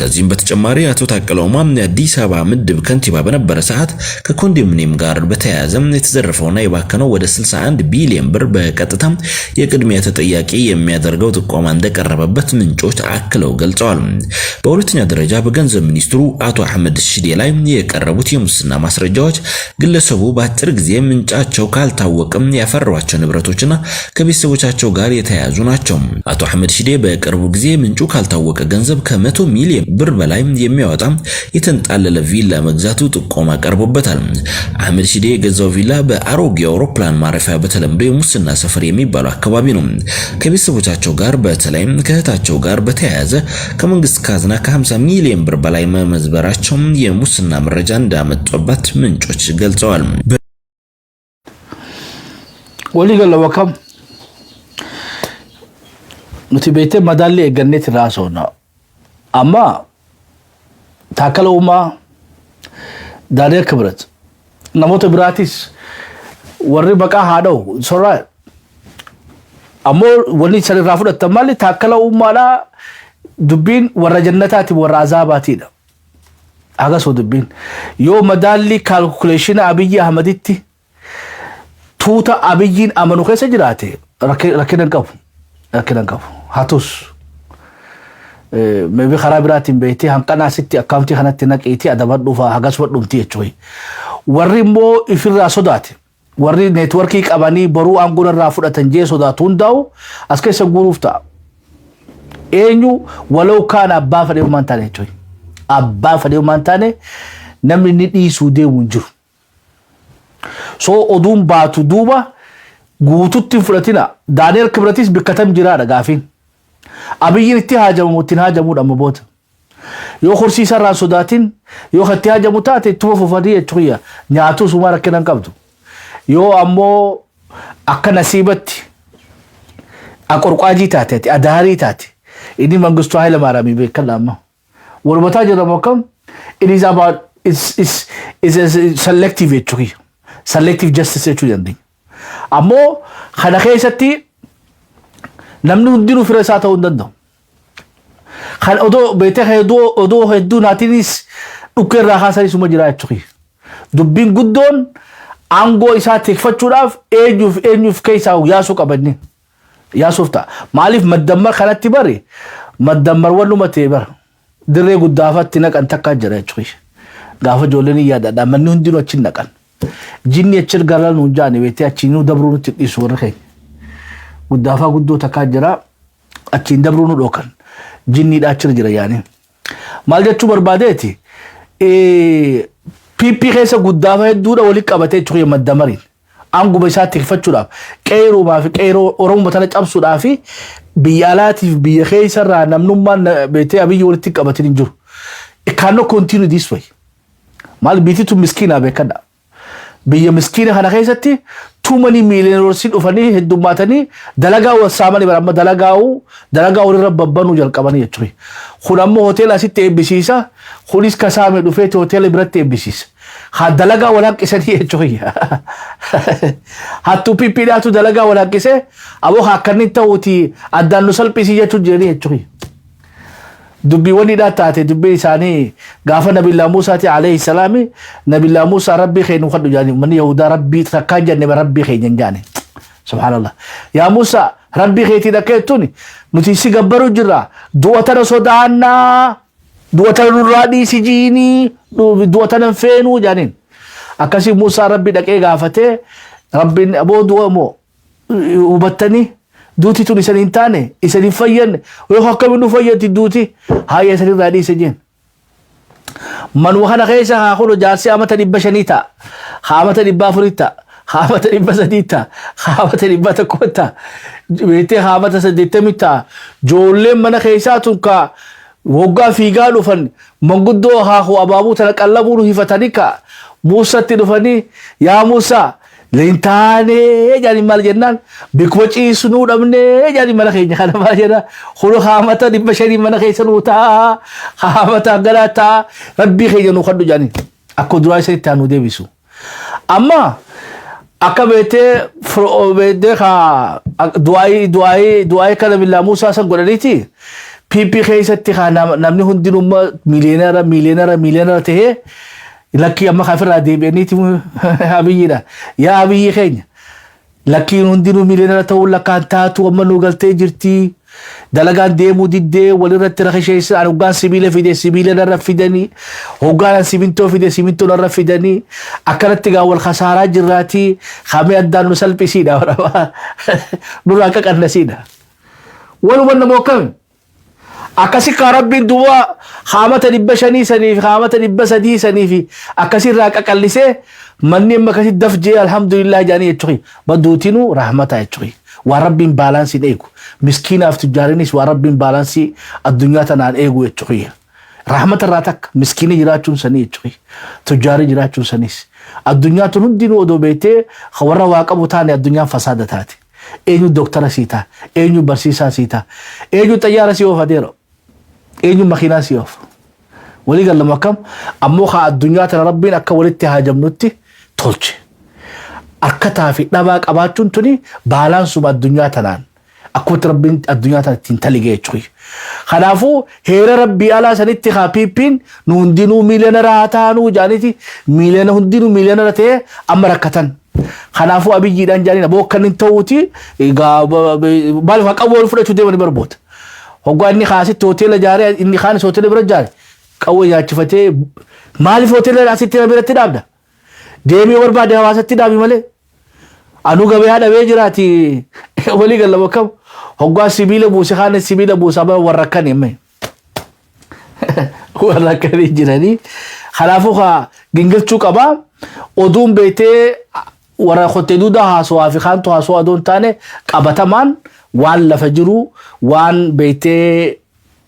ከዚህም በተጨማሪ አቶ ታከለ ኡማ የአዲስ አበባ ምድብ ከንቲባ በነበረ ሰዓት ከኮንዶሚኒየም ጋር በተያያዘ የተዘረፈውና የባከነው ወደ 61 ቢሊዮን ብር በቀጥታ የቅድሚያ ተጠያቂ የሚያደርገው ጥቆማ እንደቀረበበት ምንጮች አክለው ገልጸዋል። በሁለተኛ ደረጃ በገንዘብ ሚኒስትሩ አቶ አህመድ ሺዴ ላይ የቀረቡት የሙስና ማስረጃዎች ግለሰቡ በአጭር ጊዜ ምንጫቸው ካልታወቀም ያፈሯቸው ንብረቶችና ከቤተሰቦቻቸው ጋር የተያያዙ ናቸው። አቶ አህመድ ሺዴ በቅርቡ ጊዜ ምንጩ ካልታወቀ ገንዘብ ከ100 ሚሊዮን ብር በላይ የሚያወጣ የተንጣለለ ቪላ መግዛቱ ጥቆማ ቀርቦበታል። አህመድ ሺዴ የገዛው ቪላ በአሮጌ አውሮፕላን ማረፊያ በተለምዶ የሙስና ሰፈር የሚባለው አካባቢ ነው። ከቤተሰቦቻቸው ጋር በተለይም ከእህታቸው ጋር በተያያዘ ከመንግስት ካዝና ከ50 ሚሊዮን ብር በላይ መመዝበራቸው የሙስና መረጃ እንዳመጡበት ምንጮች ገልጸዋል። Walii galla wakam nuti beektee madaalli eegganneet irraa haasofna. Amma Taakkala Uumaa, Daani'el Kibret, namoota biraatis warri maqaa haa dha'u sorraa, ammoo wanni isaan irraa fudhatan maali? Taakkala Uumaadhaa dubbiin warra jannataati, warra azaabaatiidha. Agasoo dubbiin yoo madaalli calculation Abiyyi Ahmaditti tuuta Abiyyiin amanu keessa jiraate rakkina hin qabu. Rakkina hin qabu. Hatus. Maybe karaa biraatiin beektee hanqana asitti akkaawuntii kanatti naqiitii adabadhu fa'aa hagas wadhumti jechuudha. Warri immoo ifirraa sodaate, warri networkii qabanii boruu aangoo irraa fudhatan jee sodaatu hundaa'u as keessa guuruuf ta'a. Eenyu walau kaan abbaa fedhee uumaan taane jechuudha. Abbaa fedhee uumaan taane namni inni dhiisuu deemu hin jiru. So oduun baatu duuba guututti hin fudhatina. Daani'el Kibratis bikka tam jiraadha gaafiin. Abiyyiin itti haajamu ittiin haajamuudha amma booda. Yoo kursii isarraa sodaatin, yoo itti haajamu taate, ittuma fufanii jechuudha. Nyaatu suma rakkina hin qabdu. Yoo ammoo akka nasiibatti aqorqaajii taate, ati adaarii taate, inni Mangistuu Haayila Maaraamii beekadha amma. Walumataa jedhamu akkam, it is about it's selective jechuudha. Selective justice jechuu dandeenya. Ammoo kana keessatti namni hundinuu fira isaa ta'uu hin danda'u. Kan odoo beektee hedduu odoo hedduu naatiinis dhukkee irraa kaasanis uma jira jechuudha. Dubbiin guddoon aangoo isaa tikfachuudhaaf eenyuuf eenyuuf keessaa yaasuu qabanni. Yaasuuf ta'a. Maaliif maddammar kanatti bari maddammar wannuma ta'e bara dirree guddaafatti naqan takkaa jira jechuudha. Gaafa ijoolleen hin yaadadha, manni hundinuu achi naqan. Jinni achi gara nuun jaane beektee achiinuu dabruu nutti dhiisu warra keenya. Guddaafaa guddoo takkaa jira, achiin dabruu nu dhookan. Jinniidha achirra jira yaani. Maal jechuu barbaadeeti? PP keessa guddaafa hedduudha walitti qabatee jechuudha maddamariin. Aanguma isaa tikfachuudhaaf qeeroomaa fi qeeroo Oromoo tana cabsuudhaaf biyya alaatiif biyya keessarraa namnummaan beektee Abiyyi walitti qabatin hin jiru. It cannot continue this way. Maal biitii tun miskiinaa beekadha. Biyya miskiina kana keessatti too many millionaires dhufanii heddummaatanii dalagaa wal saamanii bara amma dalagaa walirra babbanuu jalqabanii jechuudha. Kun ammoo hoteela asitti eebbisiisa. Kunis kasaame dhufeeti hoteela biratti eebbisiisa. Haa dalagaa wal hanqisanii jechuudha. Hattuu pippiidhaatu dalagaa wal hanqisee aboo haa akkanni ta'uuti addaan nu salphisii jechuun jiranii jechuudha. Dubbii waliidhaa taate dubbiin isaanii gaafa Nabillaa Muusaati alayhi salaami. Nabillaa Muusaa rabbii keenya nu kadhu jaani. Manni Yahudaa rabbii takkaan jenne rabbii keenya hin jaane. Subhaanallah. Yaa Muusaa, rabbii keetiin akka jettuun nuti si gabbaruu jirra. Du'a tana sodaannaa. Du'a tana nurraa dhiisi jiinii. Du'a tana hin feenuu jaaniin. Akkasii Muusaa rabbi dhaqee gaafatee, rabbiin aboo du'a moo hubattanii duuti tun isan hin taane, isan hin fayyanne, yoo akkamiin nu fayyaddi duuti, haaya isan irraa dhiise jeen. Manuma kana keessa haa kunu jaarsi amata 500 ta'a, haa amata 400 ta'a, haa amata 300 ta'a, haa amata 100 ta'a, beektee haa amata 80 ta'a. Ijoolleen mana keessaa tun ka waggaa fiigaa dhufan manguddoo haakuu abaabuu tana qallabuu nu hifatanii ka Muusatti dhufanii, yaa Muusaa, hin taanee jedhanii. Maal jennaan, bikkuma ciisnuu dhabnee jedhanii. Mana keenya kana maal jenna, kun haamata 500 mana keessa nuu ta'a, haamata hanganaa ta'a, rabbii keenya nuu kadhu jedhanii akka duraa isa itti aanu deebisu. Amma akka beektee beektee kaa du'aayii du'aayii du'aayii kana billaa Muusaa san godhaniiti PP keessatti kaa namni hundinuu miiliyoonara miiliyoonara miiliyoonara tahee lakkii amma kafirraa deebi'aniiti Abiyyiidha. Yaa Abiyyi keenya, lakkiin hundinuu miiliyoonara ta'uu lakkaan taatu amma nu galtee jirti. Dalagaan deemuu diddee walirratti rakisheessa. Ani hoggaan sibiila fide sibiila narra fidanii, hoggaan an simintoo fide simintoo narra fidanii, akkanatti gaa wal kasaaraa jirraatii hamee addaan nu salphisiidha, nurraa qaqannasiidha. Waluma nama akkami? Akkasi kaa rabbiin duuba haamata 500 sanii fi haamata 300 sanii fi akkasirraa qaqallisee manni amma akkasi daf jee alhamdulillah jedhanii jechuudha. Baduutinuu rahmata jechuudha. Waan rabbiin baalaansiin eegu. Miskiinaaf tujjaarinis waan rabbiin baalaansii addunyaa tanaan eegu jechuudha. Rahmata irraa takka miskiinii jiraachuun sanii jechuudha. Tujjaarii jiraachuun saniis. Addunyaa tun hundinuu odoo beektee warra waa qabu taane addunyaan fasaada taate. Eenyu dooktara sii ta'a? Eenyu barsiisaa sii ta'a? Eenyu xayyaara sii oofa deero? Eenyu makiinaa sii oofa? Walii gallamu akkam? Ammoo haa addunyaa tana rabbiin akka walitti haajamnutti tolche. Harkataa fi dhabaa qabaachuun tuni baalaansuma addunyaa tanaan akkumatti rabbiin addunyaa tana ittiin talige jechuudha. Kanaafuu heera rabbii alaa sanitti haa PPn nu hundinuu miiliyoonara haa taanuu jaaniiti miiliyoona hundinuu miiliyoonara ta'ee amma rakkatan. Kanaafuu Abiyyiidhaan jaaniin aboo akka inni ta'uuti maaliif haa qawwee fudhachuu deemanii barboota. Hoggaa inni kaasitti hoteela ijaaree, inni kaanis hoteela bira ijaare, qawwee nyaachifatee maaliif hoteela asitti biratti dhaabda? Deemee barbaade hawaasatti dhaabi malee. Anuu gabayaa dhabee jiraati walii gallama kam hoggaa sibiila buuse kaanis sibiila buusaa bara warra akkanii amma. Warra akkanii jiranii. Kanaafuu kaa gingilchuu qabaa. Oduun beektee warra kottee duudaa haasawaa fi kaantu haasawaa odoo hin taane qabatamaan waan lafa jiru waan beektee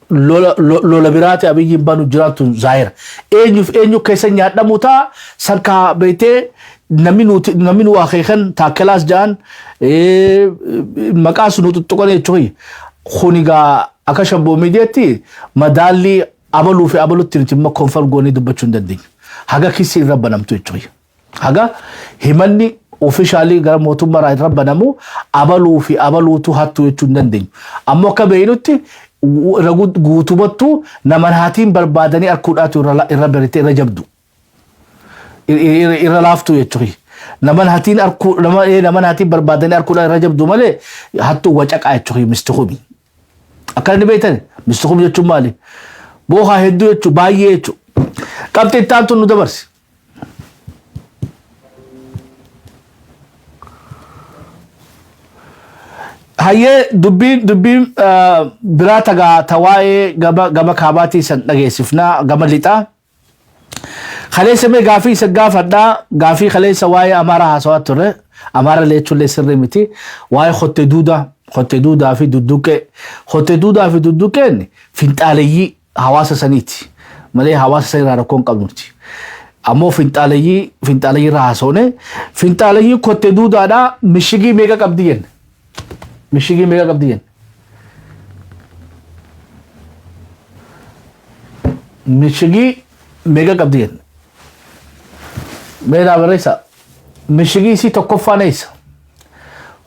lola biraati Abiyyiin banu jiraatu zaahira. Eenyuuf eenyu keessa nyaadhamu ta'a sankaa beektee namni nuti namni nu akeekan taakkelaas ja'an maqaas nu tuttuqan jechuudha. Kun egaa akka shabboo miidiyaatti madaallii abaluu fi abalutti nuti immoo confirm goonee dubbachuu hin dandeenyu. Haga kissi irra banamtu jechuudha. Haga himanni officially gara mootummaa irra banamu abaluu fi abaluutu hattuu jechuu hin dandeenyu. Ammoo akka beeynutti irra guutumattuu nama haatiin barbaadanii arguudhaatu irra barite irra jabdu. Irra laaftuu jechuudha. Nama hatiin arkuu nama nama hatiin barbaadanii arguudhaan irra jabdu malee hattuu wacaqaa jechuudha mistikumi. Akka inni beektan mistikumi jechuun maali? Boohaa hedduu jechuudha, baay'ee jechuudha. Qabxii itti aantu nu dabarsi. Hayyee, dubbiin biraa tagaa ta waa'ee gama kaabaatii san dhageessifnaa gama lixaa. Kaleessa mee gaafii isa gaafadhaa. Gaafii kaleessa waa'ee Amaaraa haasawaa turre. Amaara jechuullee sirrii miti. Waa'ee kottee duudaa, kottee duudaa fi dudduqee. Kottee duudaa fi dudduqeen finxaaleyyii hawaasa saniiti. Malee hawaasa sanirraa rakkoo hin qabnuti. Ammoo finxaaleyyii irraa haasawne. Finxaaleyyii kottee duudaadhaa mishigii meeqa qabdi jenne? Mishigii meeqa qabdi jenne? Mishigii meeqa qabdi jenne? Mee naa barreessaa. Mishigii isii tokkoffaan eessa?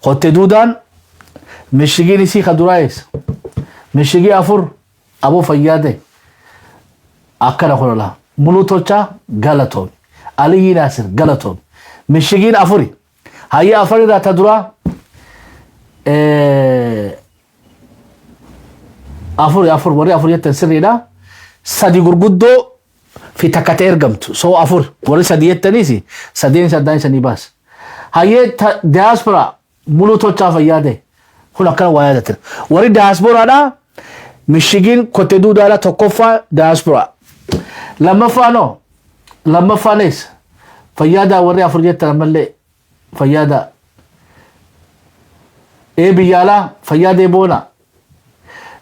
Kottee duudaan mishigiin isii ka duraa eessa? Mishigii afur. Aboo fayyaa ta'e akkana kun laa. Muluu Tolchaa, galatoomi. Aliyyi Naasir, galatoomi. Mishigiin afuri. Hayyee, afran irraa ta duraa afuri, afur warri afur jettan sirriidha. Sadi gurguddoo fi takka ta'e ergamtu. So afur warri sadi jettaniis sadeen saddaan isanii baasa. Hayyee, diaspora Muluu Tolchaa, fayyaa ta'e. Kun akkana waa yaadatan. Warri diasporaadha, mishigiin kotte duudaadha, tokkoffaa diaspora. Lammaffaa noo, lammaffaan eessa? Fayyaadaa, warri afur jettan ammallee fayyaadaa. Ee, biyya alaa fayyaadee boona.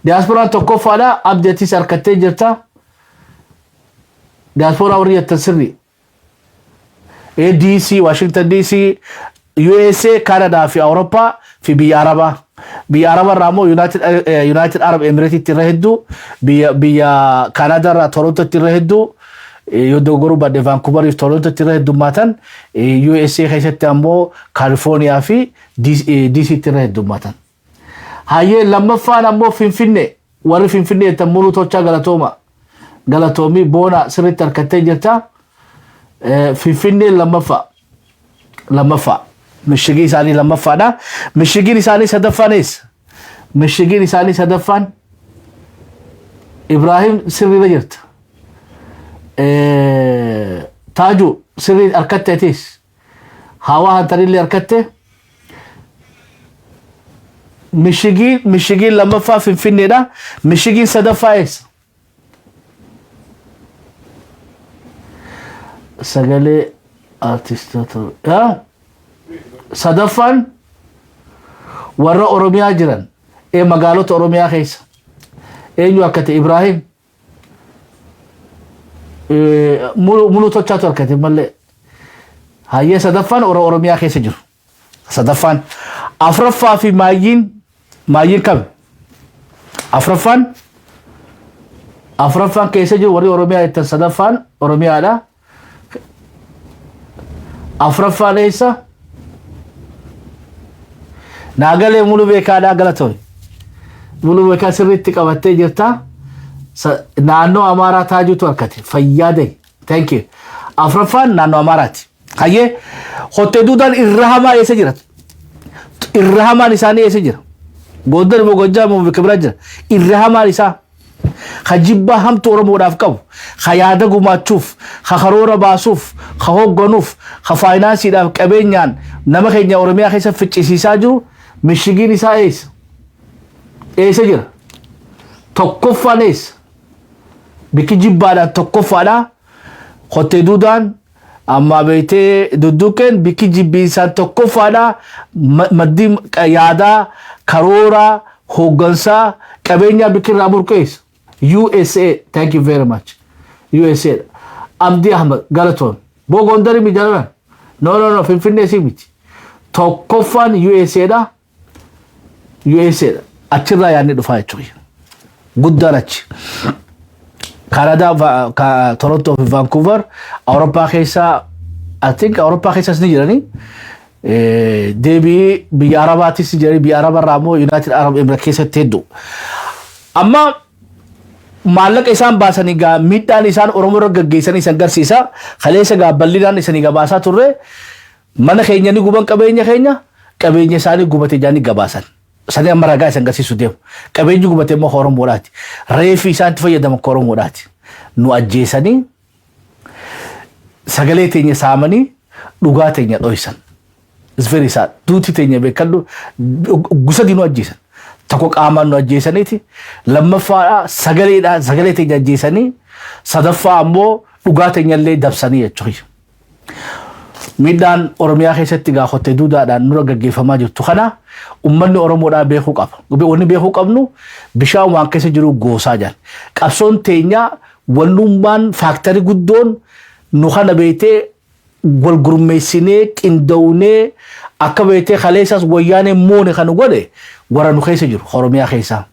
Diasporaan tokkoffaadha, abdeetis harkattee jirta. Diasporaa warri jettan sirrii. DC, Washington DC, USA, Canada fi Awurooppaa fi biyya Arabaa. Biyya Arabaa irraa immoo United Arab Emirates irra hedduu, biyya Canada irraa Torontotti irra hedduu, yoo dogoggoruu baadhe Vancouver fi Torontotti irra heddummaatan, USA keessatti ammoo California fi DC irra heddummaatan. Hayyee, lammaffaan ammoo Finfinnee, warri Finfinnee jettan Muluu Tolchaa, galatooma. Galatoomii, boona sirriitti harkattee jirta. Finfinnee lammaffaa. Lammaffaa. Mishigii isaanii lammaffaadha. Mishigiin isaanii sadaffaan eessa? Mishigiin isaanii sadaffaan, Ibrahim, sirriirra jirta. Taaju, sirrii harkatte atis. Hawaa hantarillee harkatte. Mishigiin lammaffaa Finfinneedha. Mishigiin sadaffaa eessa? Sagalee artistoota. Sadaffaan warra Oromiyaa jiran, magaalota Oromiyaa keessa. Eenyu akka ta'e Ibrahim. Muluu Tolchaatu harkate malee. Hayyee, sadaffaan warra Oromiyaa keessa jiru. Sadaffaan. Afraffaa fi maayyiin kami? Afraffaan keessa jiru, warri Oromiyaa jettan, sadaffaan Oromiyaadha. Afraffaan eessa? Naagalee Mulu beekaadhaa, galatoon. Mulu beekaa sirriitti qabattee jirta. Naannoo Amaaraa taajuutu harkate. Fayyaa ta'e. Thank you. Afraffaan naannoo Amaaraati. Hayyee, hottee duudaan irra hamaa eessa jira? Irra hamaan isaanii eessa jira? Gondar moo Gojjaam moo bakka biraa jira? Irra hamaan isaa. Ka jibbaa hamtu Oromoodhaaf qabu, ka yaada gumaachuuf, ka karoora baasuuf, ka hoogganuuf, ka faayinaansiidhaaf qabeenyaan nama keenya Oromiyaa keessa ficcisiisaa jiru, mishigiin isaa eessa? Eessa jira? Tokkoffaan eessa? Bikki jibbaadhaan tokkoffaadha. Kottee duudaan amma beektee dudduuqqeen bikki jibbiinsaan tokkoffaadha. Maddi yaadaa, karoora, hooggansaa, qabeenyaa bikki irraa burqeessa. USA, thank you very much. USA. Abdii Ahmad, galatoon. Boo Gondarii mi jalalan? No, no, no, Finfinnee si miti. Tokkoffaan USA dha. USA dha. Achirraa yaadni dhufaa jechuudha. Guddaan achi. Kaanadaa, Toronto fi Vancouver, Awurooppaa keessaa, I think Awurooppaa keessas ni jiranii. Deebii biyya Arabaatis ni jiranii, biyya Arabarraa immoo United Arab Emirates keessatti hedduu. Amma maallaqa isaan baasanii gaa miidhaan isaan Oromoo irra gaggeessanii isan garsiisa. Kaleessa gaa bal'inaan isanii gabaasaa turre, mana keenya ni guban, qabeenya keenya, qabeenya isaanii gubate jaanii gabaasan. Sanii amma ragaa isan garsiisu deemu. Qabeenyi gubate immoo Oromoodhaati. Reefi isaan itti fayyadaman Oromoodhaati. Nu ajjeesanii, sagalee teenya saamanii, dhugaa teenya dhoysan. It's very sad. Duuti teenya beekadhu, gosa nu ajjeesan. Tokko qaamaan nu ajjeesaniiti. Lammaffaadha sagaleedha, sagalee teenya ajjeesanii. Sadaffaa ammoo dhugaa teenya illee dabsanii jechuudha. Miidhaan Oromiyaa keessatti gaafattee duudaadhaan nurra gaggeeffamaa jirtu kana uummanni Oromoodhaa beekuu qaba. Wanni beekuu qabnu bishaan waan keessa jiru goosaa jiran. Qabsoon teenya wannummaan factor guddoon nu kana beektee wal gurmeessinee qindownee akka beektee kaleessas wayyaanee moone kan godhe warra nu keessa jiru Oromiyaa keessaa.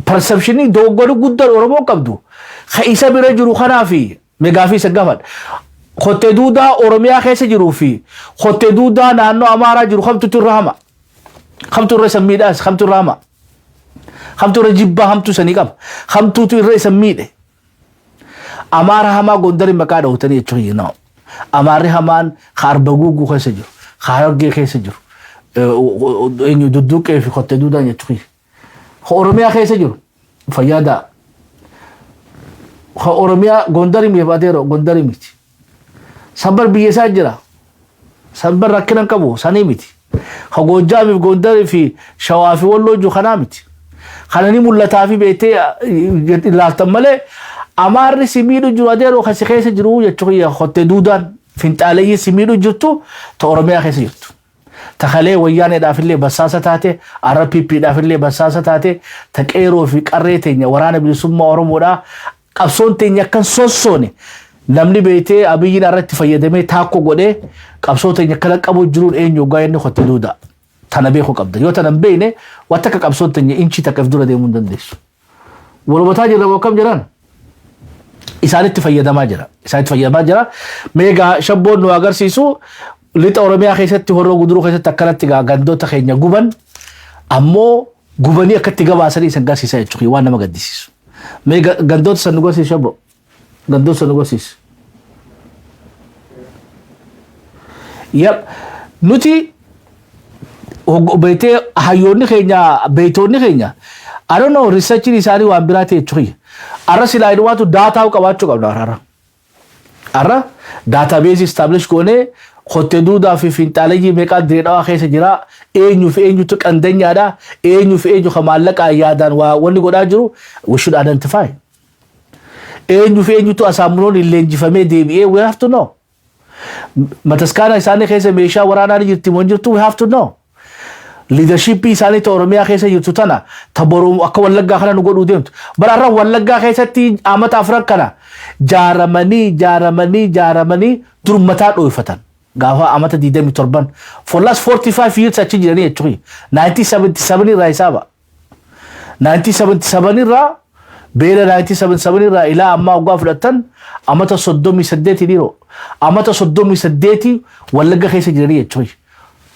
Perception dogoggorri guddaan Oromoo qabdu ka isa bira jiru kanaa fi meegaafii isa gaafadha. Kottee duudaa Oromiyaa keessa jiruu fi kottee duudaa naannoo Amaaraa jiru kamtutu irra hama? Kamtu irra isa miidhaas? Kamtu irra hama? Kamtu irra jibbaa hamtuu sanii qaba? Kamtuutu irra isa miidhe? Amaara hamaa Gondarii maqaa dhawwatanii jechuun no. Amaarri hamaan ka Arba Guuguu keessa jiru, ka Harargee keessa jiru, eenyu dudduuqqee fi kottee duudaan jechuun. Ka Oromiyaa keessa jiru fayyadaa. Ka Oromiyaa Gondarii miti, adeero, Gondarii miti. Sabbar biyya isaa jira. Sabbar rakkina hin qabu, sanii miti. Ka Goojjaamii fi Gondarii fi Shawaa fi Walloo jiru kanaa miti. Kana ni mul'ataa fi beektee ilaaltan malee, Amaarri si miidhu jiru, adeeroo, kasi keessa jiru jechuun, kottee duudaan finxaaleyyii si miidhu jirtu ta Oromiyaa keessa jirtu. Takalee Wayyaaneedhaaf illee basaasa taate, RPPdhaaf illee basaasa taate, ta qeeroo fi qarree teenya, Waraana Bilisummaa Oromoodhaa, qabsoon teenya akkan sossoone namni beektee Abiyyiin irratti fayyadamee taakkoo godhee qabsoo teenya akkana qabu jiruun eenyu hoggaa inni kottee duudaa. Tana beekuu qabda. Yoo tana hin beekne, waan takka qabsoon teenya inchii takka if dura deemuu hin dandeessu. Walumataa jirra moo akkam jedhan? Isaanitti fayyadamaa jira. Isaanitti fayyadamaa jira. Meegaa shabboon nu agarsiisu, lixa Oromiyaa keessatti, Horroo Guduruu keessatti akkanatti gaa gandoota keenya guban, ammoo gubanii akkatti gabaasanii isan garsiisa jechuudha, waan nama gaddisiisu. Mee gandoota san nu garsiisu, shabbo. Gandoota san nu garsiisu. Yep. Nuti beektee hayyoonni keenya, beektoonni keenya, I don't know, researchiin isaanii waan biraa ta'e jechuudha. Arra silaa inumaatu data qabaachuu qabna har'a. Har'a database establish goonee, kottee duudaa fi finxaaleyyii meeqaa Diree Dhawaa keessa jira, eenyu fi eenyutu qandanyaadha, eenyu fi eenyu ka maallaqaa yaadaan waa wanni godhaa jiru, we should identify. Eenyu fi eenyutu asaamunoon hin leenjifamee deebi'ee, we have to know. Mataskaana isaanii keessa meeshaa waraanaa ni jirti moo hin jirtu, we have to know. Leadershipii isaanii ta Oromiyaa keessa jirtu tana ta boruu akka Wallaggaa kana nu godhuu deemtu. Bara har'a Wallaggaa keessatti amata 4 kana jaaramanii jaaramanii jaaramanii dur mataa dhooyfatan. Gaafa amata 27, for last 45 years achi jiranii jechuudha. 1977 irraa hisaaba. 1977 irraa, beela 1977 irraa ilaa ammaa waggaa fudhattan, amata 38 dhiiroo. Amata 38 Wallagga keessa jiranii jechuudha.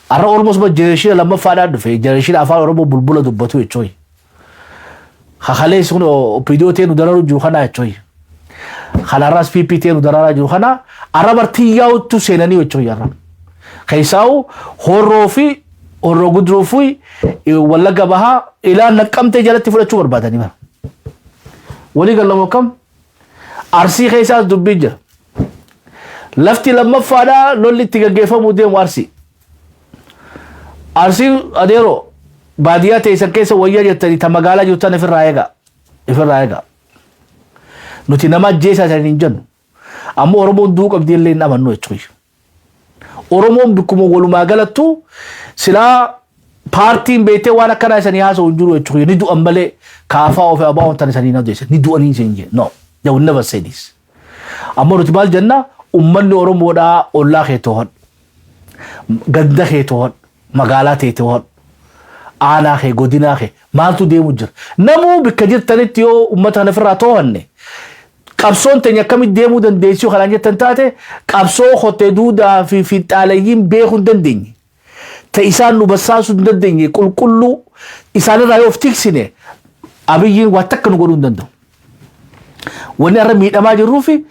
Har'a almost generation lammaffaadhaan dhufe, generation afaan Oromoo bulbula dubbatu jechuudha. Kakalees kun OPDO ta'e nu dararu jiru kana jechuudha. Kanarraas PP ta'e nu dararaa jiru kana har'a bartiyyaa'utti seenanii jechuudha har'a. Keessaa'u Horroo fi Horroo Guduruu fi Wallagga Bahaa ilaa Naqqamtee jalatti fudhachuu barbaadanii bara. Walii gallamoo kam? Arsii keessaas dubbii jira. Lafti lammaffaadhaa lolli itti gaggeeffamuu deemu Arsii. Arsii, adeeroo, baadiyyaa teessan keessa wayyaa jettanii ta magaalaa jirtan ifirraa eegaa. Ifirraa eegaa. Nuti nama ajjeesaa isaanii hin jennu. Ammoo Oromoon du'uu qabdi illee hin amannu jechuudha. Oromoon bikkuma walumaa galattu silaa paartiin beektee waan akkanaa isanii haasa'u hin jiru jechuudha. Ni du'an malee kaafaa ofii abaa wantan isanii na odeessan. Ni du'anii isin jee. No. They will never say this. Ammoo nuti maal jenna? Uummanni Oromoodhaa ollaa kee to'adhu. Ganda kee to'adhu. Magaalaa tee to'adhu. Aanaa kee, godinaa kee maaltu deemu jira? Namuu bikka jirtanitti yoo uummata kana ofirraa to'anne, qabsoon teenya akkamitti deemuu dandeessi kanaan jettan taate, qabsoo kottee duudaa fi finxaalayyiin beekuu hin dandeenye. Ta isaan nu basaasuu hin dandeenye, qulqulluu isaanirraa yoo of tiksine, Abiyyiin waan takka nu godhuu hin danda'u. Wanni har'a miidhamaa jirruu fi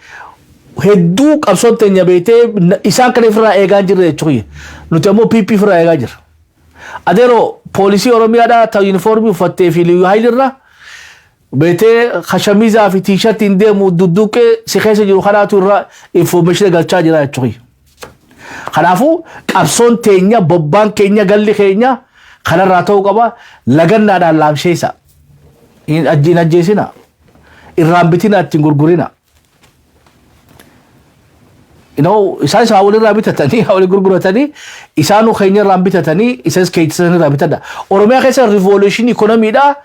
hedduu qabsoon teenya beektee isaan kana ofirraa eegaa hin jirre jechuudha. Nuti ammoo PP ofirraa eegaa jirra. Adeeroo, poolisii Oromiyaadhaa ta yuunifoormii uffattee fi liyyuu haayilirra beektee kashamizaa fi tiishartiin deemu dudduuqqee si keessa jiru kanaatu irra information galchaa jira jechuudha. Kanaafuu qabsoon teenya, bobbaan keenya, galli keenya kanarraa ta'uu qaba. Lagannaadhaan laamsheessa. Hin ajjeesina. Irraan bitina, ittiin gurgurina. Isaan isaa walirraa bitatanii walii gurguratanii, isaanuu keenya irraan bitatanii, isas keessan irraa bitadha. Oromiyaa keessa revolution economydha.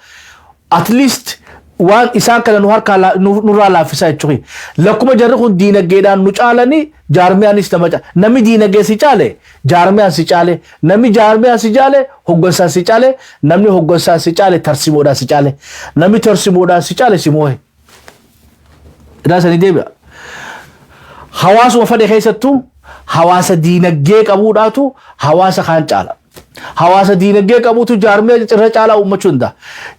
At least waan isaan kana nu harkaa nurraa laaffisaa jechuudha. Lakkuma jarri kun diinagdeedhaan nu caalanii, jaarmiyaanis nama caala. Namni diinagdee si caale jaarmiyaan si caale, namni jaarmiyaan si caale hoggansaan si caale, namni hoggansaan si caale tarsimoodhaan si caale, namni tarsimoodhaan si caale si moohe. Idaa sanii deebi'a. Hawaasuma fedhe keessattuu hawaasa diinagdee qabuudhaatu hawaasa kaan caala. Hawaasa diinagdee qabuutu jaarmee irra caalaa uummachuu danda'a.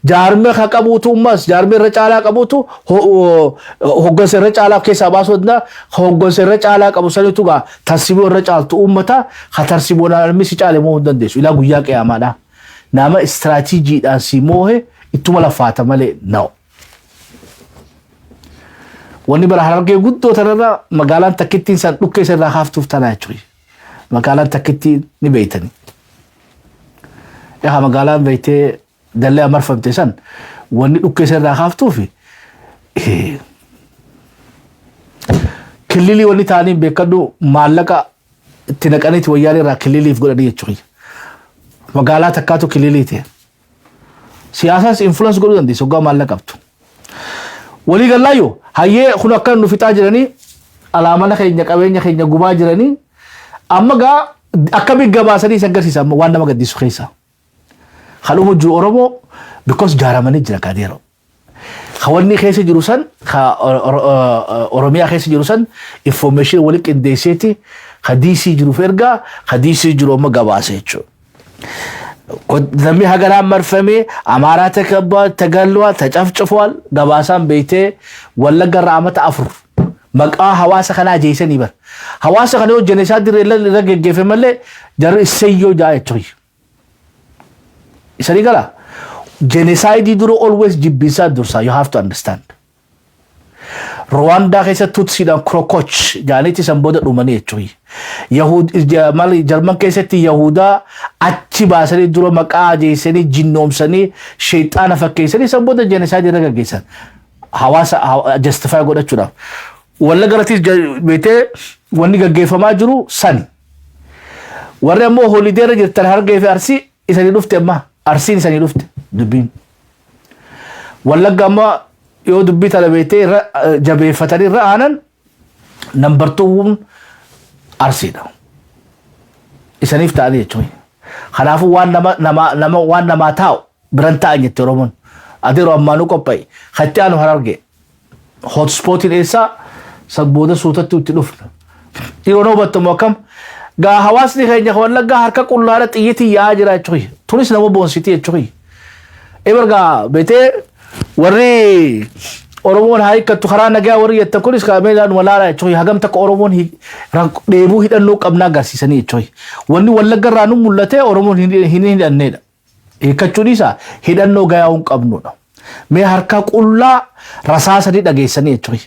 Jaarmee ka qabuutu ummas jaarmee irra caalaa qabuutu hoggansa irra caalaa of keessaa baasuu danda'a. Hoggansa irra caalaa qabu sanitu gaa tarsimoo irra caaltu uummata ka tarsimoodhaan namni si caale moo hin dandeessu. Ilaa guyyaa qiyyaamaadha. Nama istiraatiijiidhaan si moohe ittuma lafaata malee no. Wanni bara Harargee guddoo tanarra magaalaan takkittiin san dhukkee isa irraa kaaftuuf tanaa jechuudha. Magaalaan takkittiin ni beeytani. Egaa magaalaan beeytee dallee marfamte san wanni dhukkee isa irraa kaaftuuf killilii wanni ta'aniin beekadhu maallaqa itti naqaniiti wayyaanee irraa killiliif godhanii jechuudha. Magaalaa takkaatu killilii ta'e. Siyaasaas influence godhuu dandeessu hoggaa maallaqa qabdu. Walii gallaayyoo hayyee kun akka nu fixaa jiranii alaamana keenya qabeenya keenya gubaa jiranii amma gaa akkamiin gabaasanii isa agarsiisa amma waan nama gaddisu keessa. Kan dhumu jiru Oromoo because jaaramanii jira kadeero. Ka wanni keessa jiru san ka Oromiyaa keessa jiru san information wali qindeesseeti ka DC jiruuf ergaa ka DC jiru amma gabaase jechuudha. Namni hagaraan marfamee Amaaraa ተከቧል፣ ተገሏል፣ ተጨፍጭፏል። Gabaasaan beeytee Wallagga irraa amata 4 maqaa hawaasa kanaa jeesanii bar. Hawaasa kana yoo genocide dirree irra geggeeffe malee jarri isseeyyoo jaa jechuudha. Isanii gala. Genocide dura always jibbinsaa dursaa, you have to understand. Rwaandaa keessa Tutsiidhaan Krokoch jaanitti san booda dhumanii jechuudha. Yahud maal Jarman keessatti Yahudaa achi baasanii dura maqaa ajeessanii jinnoomsanii sheexaana fakkeessanii san booda genocide irra gaggeessan. Hawaasa justify godhachuudhaaf. Wallagga irrattis beetee wanni gaggeeffamaa jiru sani. Warri ammoo holiday irra jirtan Harargee fi Arsii isanii dhufte, amma Arsiin isanii dhufte dubbiin. Wallagga amma yoo dubbii tana beektee irra jabeeffatanii irra aanan number twoun Arsiidha. Isaniif ta'anii jechuudha. Kanaafuu waan nama nama nama waan namaa taa'u biran ta'an jette Oromoon. Adeeroo ammaanuu qophaa'e. Katti aanu Harargee. Hotspotiin eessaa san booda suutatti itti dhufna. Yeroo na hubattamu akkam gaa hawaasni keenya Wallaggaa harka qullaadha xiyyitii yaa'aa jira jechuudha. Tunis nama boonsiti jechuudha. Ebar gaa beetee warri Oromoon haa hiikkattu karaa nagaa warri jettan kunis kaameelaan walaalaa jechuudha. Hagam takka Oromoon dheebuu hidhannoo qabnaa agarsiisanii jechuudha. Wanni Wallagga irraa nu mul'ate Oromoon hin hidhanneedha. Hiikkachuun isaa hidhannoo gayaa hin qabnudha. Mee harka qullaa rasaasanii dhageessanii jechuudha.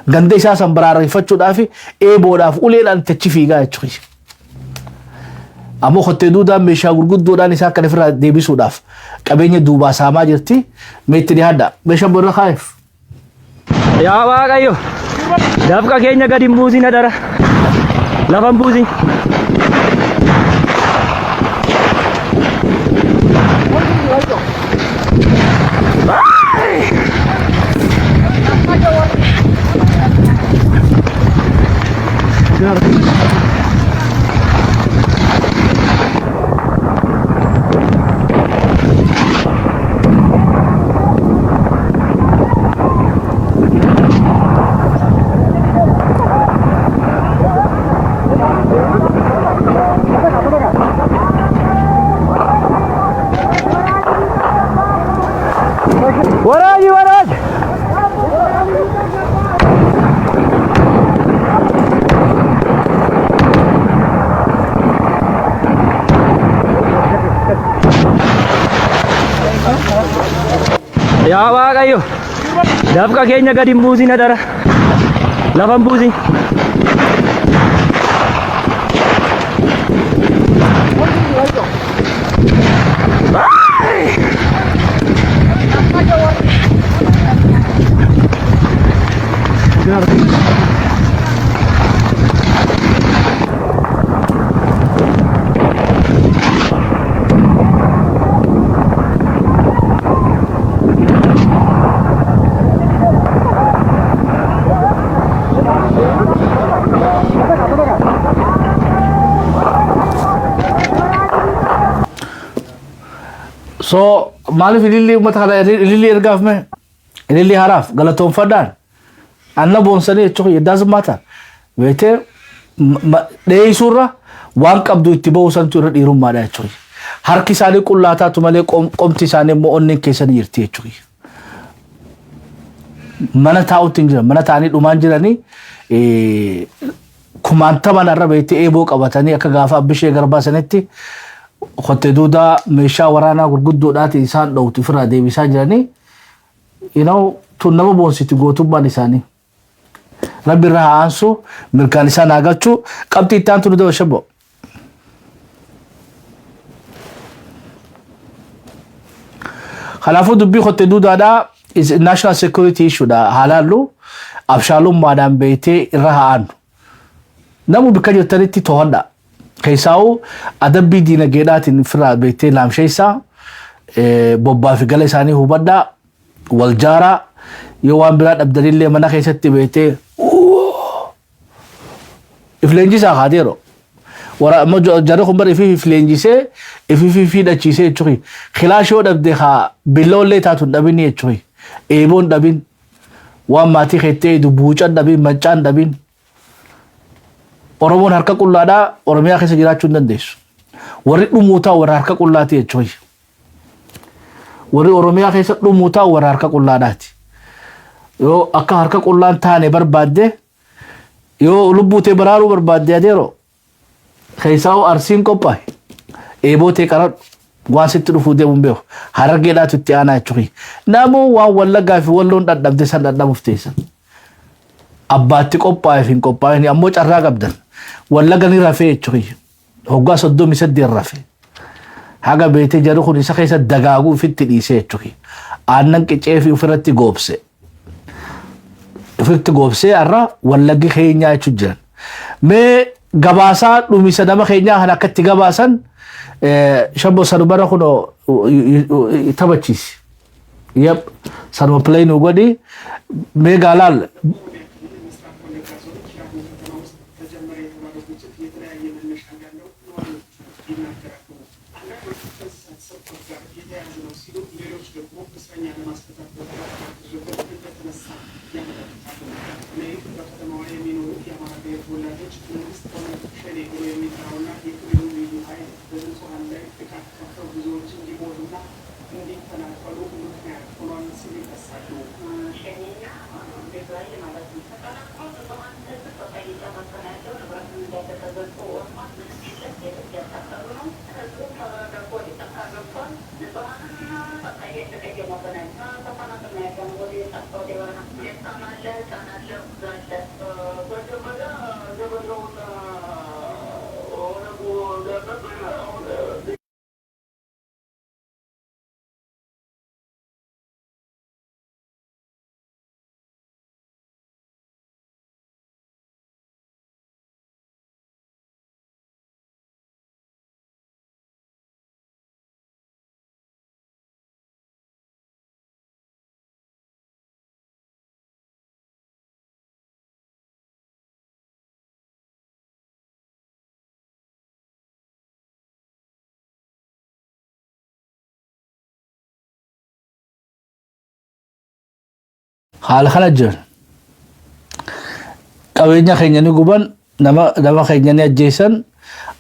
Ganda isaa san baraareffachuudhaaf eeboodhaaf uleedhaan tachi fiigaa jechuudha. Ammoo kottee duudaan meeshaa gurguddoodhaan isaa kan ofirraa deebisuudhaaf qabeenya duubaa saamaa jirti. Mee itti dhiyaadha. Meeshaa borra kaa'eef. Yaa Waaqayyo, dafqa keenya gadi hin buusin hadara. Lafa hin buusin. Waraaji waraaji. Yaa Waaqayyo, dafqa keenya gadi hin buusin hadara. Lafa hin buusin. So maaliif ilillii uummata kana ilillii ergaaf mee? Ilillii haraaf galatoonfadhaan. Anna boonsanii jechuun it doesn't matter. Beektee dheeyisuurra waan qabdu itti bahu santu irra dhiirummaadha jechuudha. Harki isaanii qullaa taatu malee qomti isaanii immoo onneen keessa ni jirti jechuudha. Mana taa'utti hin jiran, mana taa'anii dhumaan jiranii kumaantaman irra beektee eeboo qabatanii akka gaafa abbishee garbaa sanitti kottee duudaa meeshaa waraanaa gurguddoodhaatiin isaan dhowtu ofirraa deebisaa jiranii. Tun nama boonsiti gootummaan isaanii. Rabbi irraa haa aansu, mirkaan isaan haa galchu. Qabxii itti aantu nu dawa shabbo. Kanaafuu dubbii kottee duudaadhaa is national security issue dha haa laallu, abshaalummaadhaan beektee irra haa aannu. Namu bikka jirtanitti to'adha. Keessaa'uu adabbii diinagdeedhaatiin ofirraa beektee laamsheessaa, bobbaa fi gala isaanii hubadhaa, wal jaaraa, yoo waan biraa dhabdanillee mana keessatti beektee if leenjisaa kaateero. Wara amma jarri kun bara ifiif leenjisee ifiif hidhachiisee jechuudha. Kilaashii yoo dhabde haa billaollee taatu hin dhabin jechuudha. Eeboo hin dhabin. Waan maatii keettee eedu buuca hin dhabin, maccaa hin dhabin. Oromoon harka qullaadhaa Oromiyaa keessa jiraachuu hin dandeessu. Warri dhumuu ta'u warra harka qullaati jechuudha. Warri Oromiyaa keessa dhumuu ta'u warra harka qullaadhaati. Yoo akka harka qullaan taane barbaadde, yoo lubbuu tee baraaruu barbaadde, adeero keessaa Arsiin qophaa'e eeboo tee qaradhu, waan sitti dhufuu deemu hin beeku. Harargeedhaatu itti aanaa jechuudha. Namuu waan Wallaggaa fi Walloon dhadhabde san dhadhabuuf teessan. Abbaatti qophaa'eef hin qophaa'in ammoo carraa qabdan. Wallagga ni rafee jechuudha. Hoggaa 38 rafe. Haga beetee jarri kun isa keessa dagaaguu ofitti dhiisee jechuudha. Aannan qicee fi ofirratti goobse. Ofitti goobsee har'a Wallaggi keenyaa jechuun jiran. Mee gabaasaa dhumisa nama keenyaa kan akka itti gabaasan shabbo sanubara kunoo taphachiisi. Yep. Sanuma play nu godhi. Mee gaalaal. Haala kana jiran. Qabeenya keenya ni guban, nama keenya ni ajjeesan,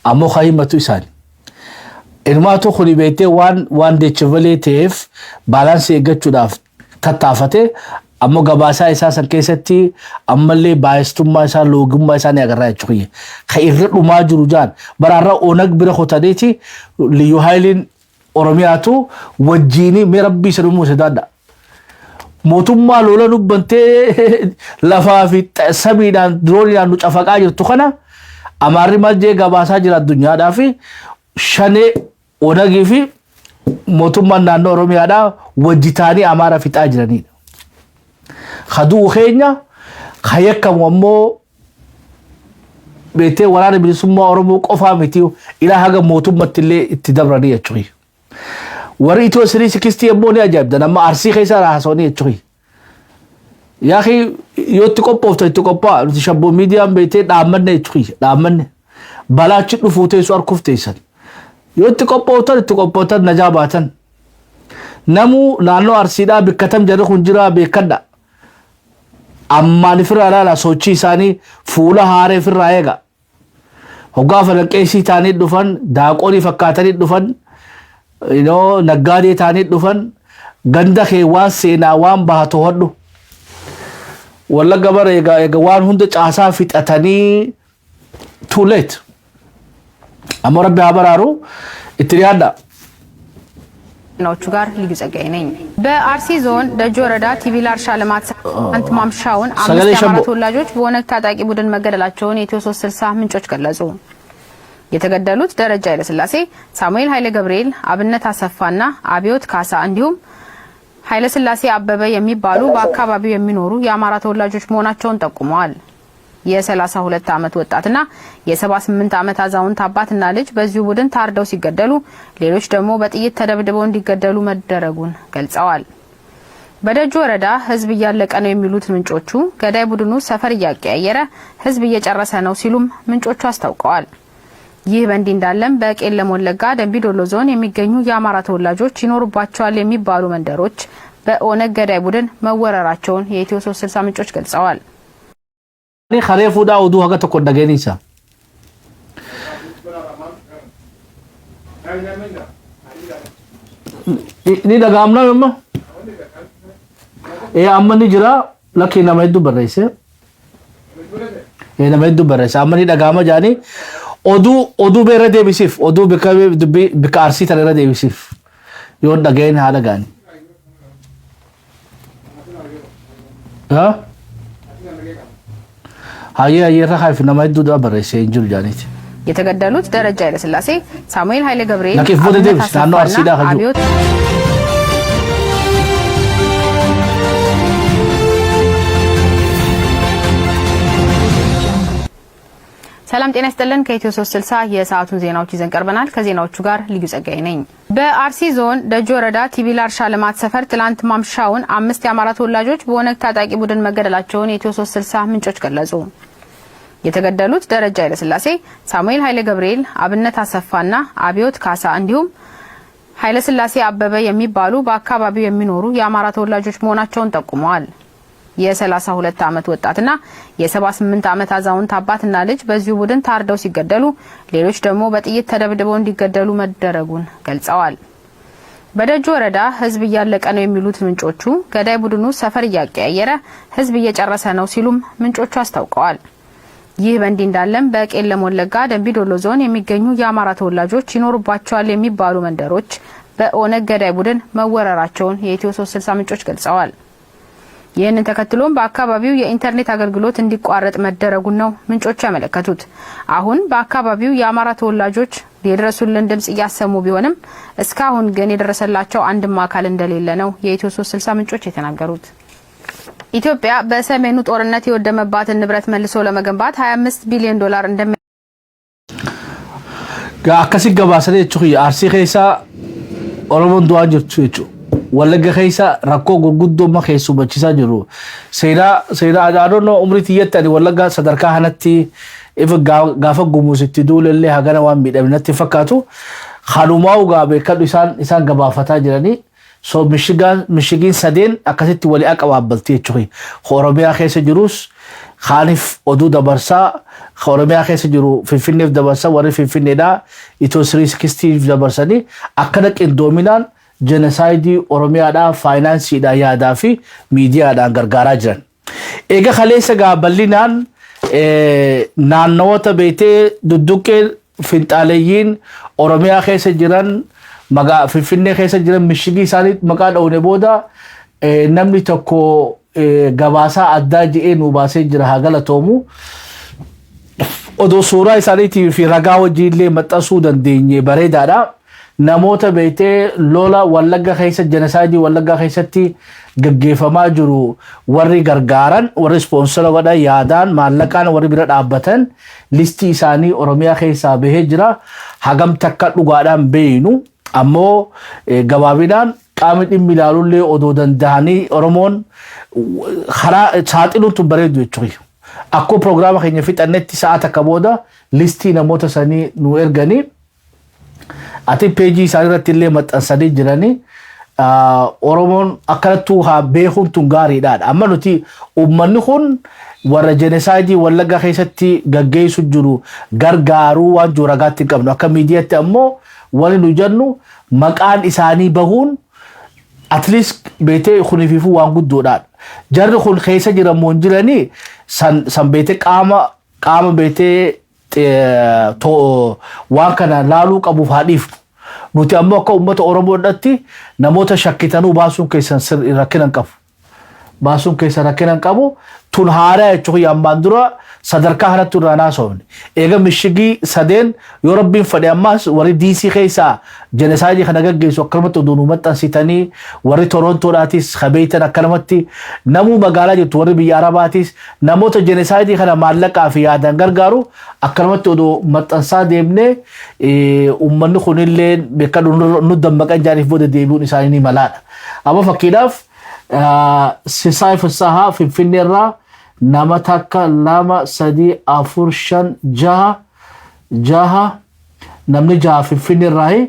ammoo kan himatu isaani. Ilmaatu kuni beektee waan deechivalee ta'eef baalaansii eeggachuudhaaf tattaafate, ammoo gabaasaa isaa san keessatti ammallee baay'istummaa isaa, loogummaa isaa ni agarraa jechuudha. Kan irra dhumaa jiru jaan baraarra Onag bira kutaniiti Liyyuu Haayiliin Oromiyaatu wajjiini mee rabbii isa dhumuu sodaadha. Mootummaa lola nubbantee lafaa fi samiidhaan dirooniidhaan nu cafaqaa jirtu kana Amaarri maal jee gabaasaa jira addunyaadhaa fi shanee Onagii fi mootummaan naannoo Oromiyaadhaa wajji ta'anii Amaara fixaa jiranidha. Kaduu keenya ka yakkamu ammoo beektee waraana bilisummaa Oromoo qofaa miti, ilaa haga mootummatti illee itti dabranii jechuudha. Warri Itiyoo sirii sikistii ammoo ni ajaa'ibdan, amma Arsii keessa haasawanii jechuudha. Yaaqii yoo itti qophooftan itti qophaa'a, nuti shabboo miidiyaan beektee dhaammanne jechuudha, dhaammanne balaa achi dhufuu teessu arguuf teessan. Yoo itti qophooftan itti qophooftan najaa baatan. Namuu naannoo Arsiidhaa bikkatam jarri kun jiraa beekadha. Ammaan ifirraa ilaala, sochii isaanii fuula haaree ifirraa eega. Hoggaa falanqeessii ta'anii dhufan, daaqonii fakkaatanii dhufan. Naggaadee ta'anii dhufan ganda kee waan seenaa waan baha to'adhu. Wallagga bara egaa waan hunda caasaa fixatanii, too late. Ammoo Rabbi haa baraaru, itti dhiyaadha. ዜናዎቹ ጋር ልዩ ጸጋዬ ነኝ። በአርሲ ዞን ደጆ ወረዳ ቲቢላ እርሻ ልማት ትናንት ማምሻውን አምስት ሰገሌ የአማራ ሸቦ ተወላጆች በኦነግ ታጣቂ ቡድን መገደላቸውን የኢትዮ 360 ምንጮች ገለጹ። የተገደሉት ደረጃ ኃይለስላሴ፣ ሳሙኤል ኃይለ ገብርኤል፣ አብነት አሰፋና አብዮት ካሳ እንዲሁም ኃይለስላሴ አበበ የሚባሉ በአካባቢው የሚኖሩ የአማራ ተወላጆች መሆናቸውን ጠቁመዋል። የ32 ዓመት ወጣትና የ78 ዓመት አዛውንት አባትና ልጅ በዚሁ ቡድን ታርደው ሲገደሉ ሌሎች ደግሞ በጥይት ተደብድበው እንዲገደሉ መደረጉን ገልጸዋል። በደጁ ወረዳ ህዝብ እያለቀ ነው የሚሉት ምንጮቹ ገዳይ ቡድኑ ሰፈር እያቀያየረ ህዝብ እየጨረሰ ነው ሲሉም ምንጮቹ አስታውቀዋል። ይህ በእንዲህ እንዳለም በቄለም ወለጋ ደንቢዶሎ ዞን የሚገኙ የአማራ ተወላጆች ይኖሩባቸዋል የሚባሉ መንደሮች በኦነግ ገዳይ ቡድን መወረራቸውን የኢትዮ 360 ምንጮች ገልጸዋል። Karee fuudhaa oduu haga tokko dhageenisa. Ni dhaga'amna amma? Ee, amma ni jira, lakkii nama hedduu barreesse. Ee, nama hedduu barreesse, amma ni dhaga'ama jaanii oduu bee irra deebisiif, oduu bika dubbii bika Arsii tana irra deebisiif, yoo dhaga'een haa dhaga'ani. Haa? Hayyee, hayyee, irra haif nama hedduudha barreessee hin jiru jaaniiti. የተገደሉት ደረጃ ኃይለስላሴ፣ ሳሙኤል ኃይለ ገብርኤል፣ Lakkii booda አብነት deebis naannoo አሰፋና Arsiidhaa kan jiru. አብዮት ሰላም ጤና ይስጥልን። ከኢትዮ 360 የሰዓቱን ዜናዎች ይዘን ቀርበናል። ከዜናዎቹ ጋር ልዩ ጸጋዬ ነኝ። በአርሲ ዞን ደጆ ወረዳ ቲቢላ እርሻ ልማት ሰፈር ትላንት ማምሻውን አምስት የአማራ ተወላጆች በኦነግ ታጣቂ ቡድን መገደላቸውን የኢትዮ 360 ምንጮች ገለጹ። የተገደሉት ደረጃ ኃይለስላሴ፣ ሳሙኤል ኃይለ ገብርኤል፣ አብነት አሰፋና አብዮት ካሳ እንዲሁም ኃይለስላሴ አበበ የሚባሉ በአካባቢው የሚኖሩ የአማራ ተወላጆች መሆናቸውን ጠቁመዋል። የ32 ዓመት ወጣትና የ78 ዓመት አዛውንት አባትና ልጅ በዚሁ ቡድን ታርደው ሲገደሉ ሌሎች ደግሞ በጥይት ተደብድበው እንዲገደሉ መደረጉን ገልጸዋል። በደጁ ወረዳ ህዝብ እያለቀ ነው የሚሉት ምንጮቹ ገዳይ ቡድኑ ሰፈር እያቀያየረ ህዝብ እየጨረሰ ነው ሲሉም ምንጮቹ አስታውቀዋል። ይህ በእንዲህ እንዳለም በቄለም ወለጋ ደንቢዶሎ ዞን የሚገኙ የአማራ ተወላጆች ይኖሩባቸዋል የሚባሉ መንደሮች በኦነግ ገዳይ ቡድን መወረራቸውን የኢትዮ 360 ምንጮች ገልጸዋል። ይህንን ተከትሎም በአካባቢው የኢንተርኔት አገልግሎት እንዲቋረጥ መደረጉን ነው ምንጮቹ ያመለከቱት። አሁን በአካባቢው የአማራ ተወላጆች የድረሱልን ድምጽ እያሰሙ ቢሆንም እስካሁን ግን የደረሰላቸው አንድም አካል እንደሌለ ነው የኢትዮ 360 ምንጮች የተናገሩት። ኢትዮጵያ በሰሜኑ ጦርነት የወደመባትን ንብረት መልሶ ለመገንባት 25 ቢሊዮን ዶላር እንደሚ Akkasi gabaasanii jechuun Arsii keessa Oromoon du'aa jirtu jechuudha. Wallagga keessa rakkoo gurguddoo amma keessummachiisaa jiru. Seenaa adoonoo umrii tiyyatti ani Wallagga sadarkaa kanatti ifa gaafa gumuusitti duulellee hagana waan miidhaminatti fakkaatu. Kanumaa ugaa beekadhu isaan gabaafataa jiranii. So mishigiin sadeen akkasitti walii aqabaabbalti jechuudha. Oromiyaa keessa jirus kaaniif oduu dabarsaa, Oromiyaa keessa jiru Finfinneef dabarsaa, warri Finfinneedhaa Itoo 360 dabarsanii akkana qindoominaan genocide Oromiyaadhaa faayinaansiidhaan, yaadaa fi miidiyaadhaan gargaaraa jiran. Egaa kaleessa gaa bal'inaan naannawoota beetee dudduqqee finxaaleeyyiin Oromiyaa keessa jiran, maqaa Finfinnee keessa jiran, mishigii isaanii maqaa dha'uune booda namni tokko gabaasaa addaa je'ee nu baasee jira, haa galatoomu. Odoo suuraa isaaniitii fi ragaa wajjin illee maxxansuu dandeenye bareedaadha. Namoota beektee lola Wallagga keessa, genocide Wallagga keessatti gaggeeffamaa jiru warri gargaaran, warri sponsor godhan, yaadaan maallaqaan warri bira dhaabbatan, listii isaanii Oromiyaa keessaa bahee jira. Hagam takka dhugaadhaan beeynu, ammoo gabaabinaan qaamni dhimmi ilaalullee odoo danda'anii Oromoon karaa saaxiluun tun bareedu jechuudha. Akkuma piroogiraama keenya fixannetti sa'a takka booda listii namoota sanii nu erganii ati peejii isaanii irratti illee maxxansanii jiranii. Oromoon akkanattuu haa beekuun tun gaariidha. Amma nuti uummanni kun warra genocide Wallagga keessatti gaggeessu jiru gargaaruu waan jiru ragaatti hin qabnu. Akka miidiyaatti ammoo wani nu jennu maqaan isaanii bahuun at least beetee kunifiifuu waan guddoodha. Jarri kun keessa jiran moo hin jiranii, san beetee qaama beetee waan kana laaluu qabuuf haa dhiifnu. Nuti ammoo akka uummata Oromoodhaatti namoota shakkitanuu baasuun keessan rakkina hin qabu. Baasuun keessan rakkina hin qabu. Tun haaraa jechuun ammaan dura sadarkaa kanatti irraa naasofne. Eega mishigii sadeen yoo rabbiin fedhe, ammaas warri DC keessaa genocide kana gaggeessu akkanumatti oduu nu maxxansitanii, warri Torontoodhaatis kabeeytan, akkanumatti namuu magaalaa jirtu, warri biyya Arabaatis namoota genocide kana maallaqaa fi yaadaan gargaaru akkanumatti oduu maxxansaa deemnee, uummanni kunillee bakka nu dammaqan jaaniif booda deebi'uun isaanii ni malaadha. Amma fakkiidhaaf Sisaay Fissahaa Finfinneerraa nama takka, lama, sadii, afur, shan, jaha, jaha, namni jaha Finfinneerraayi.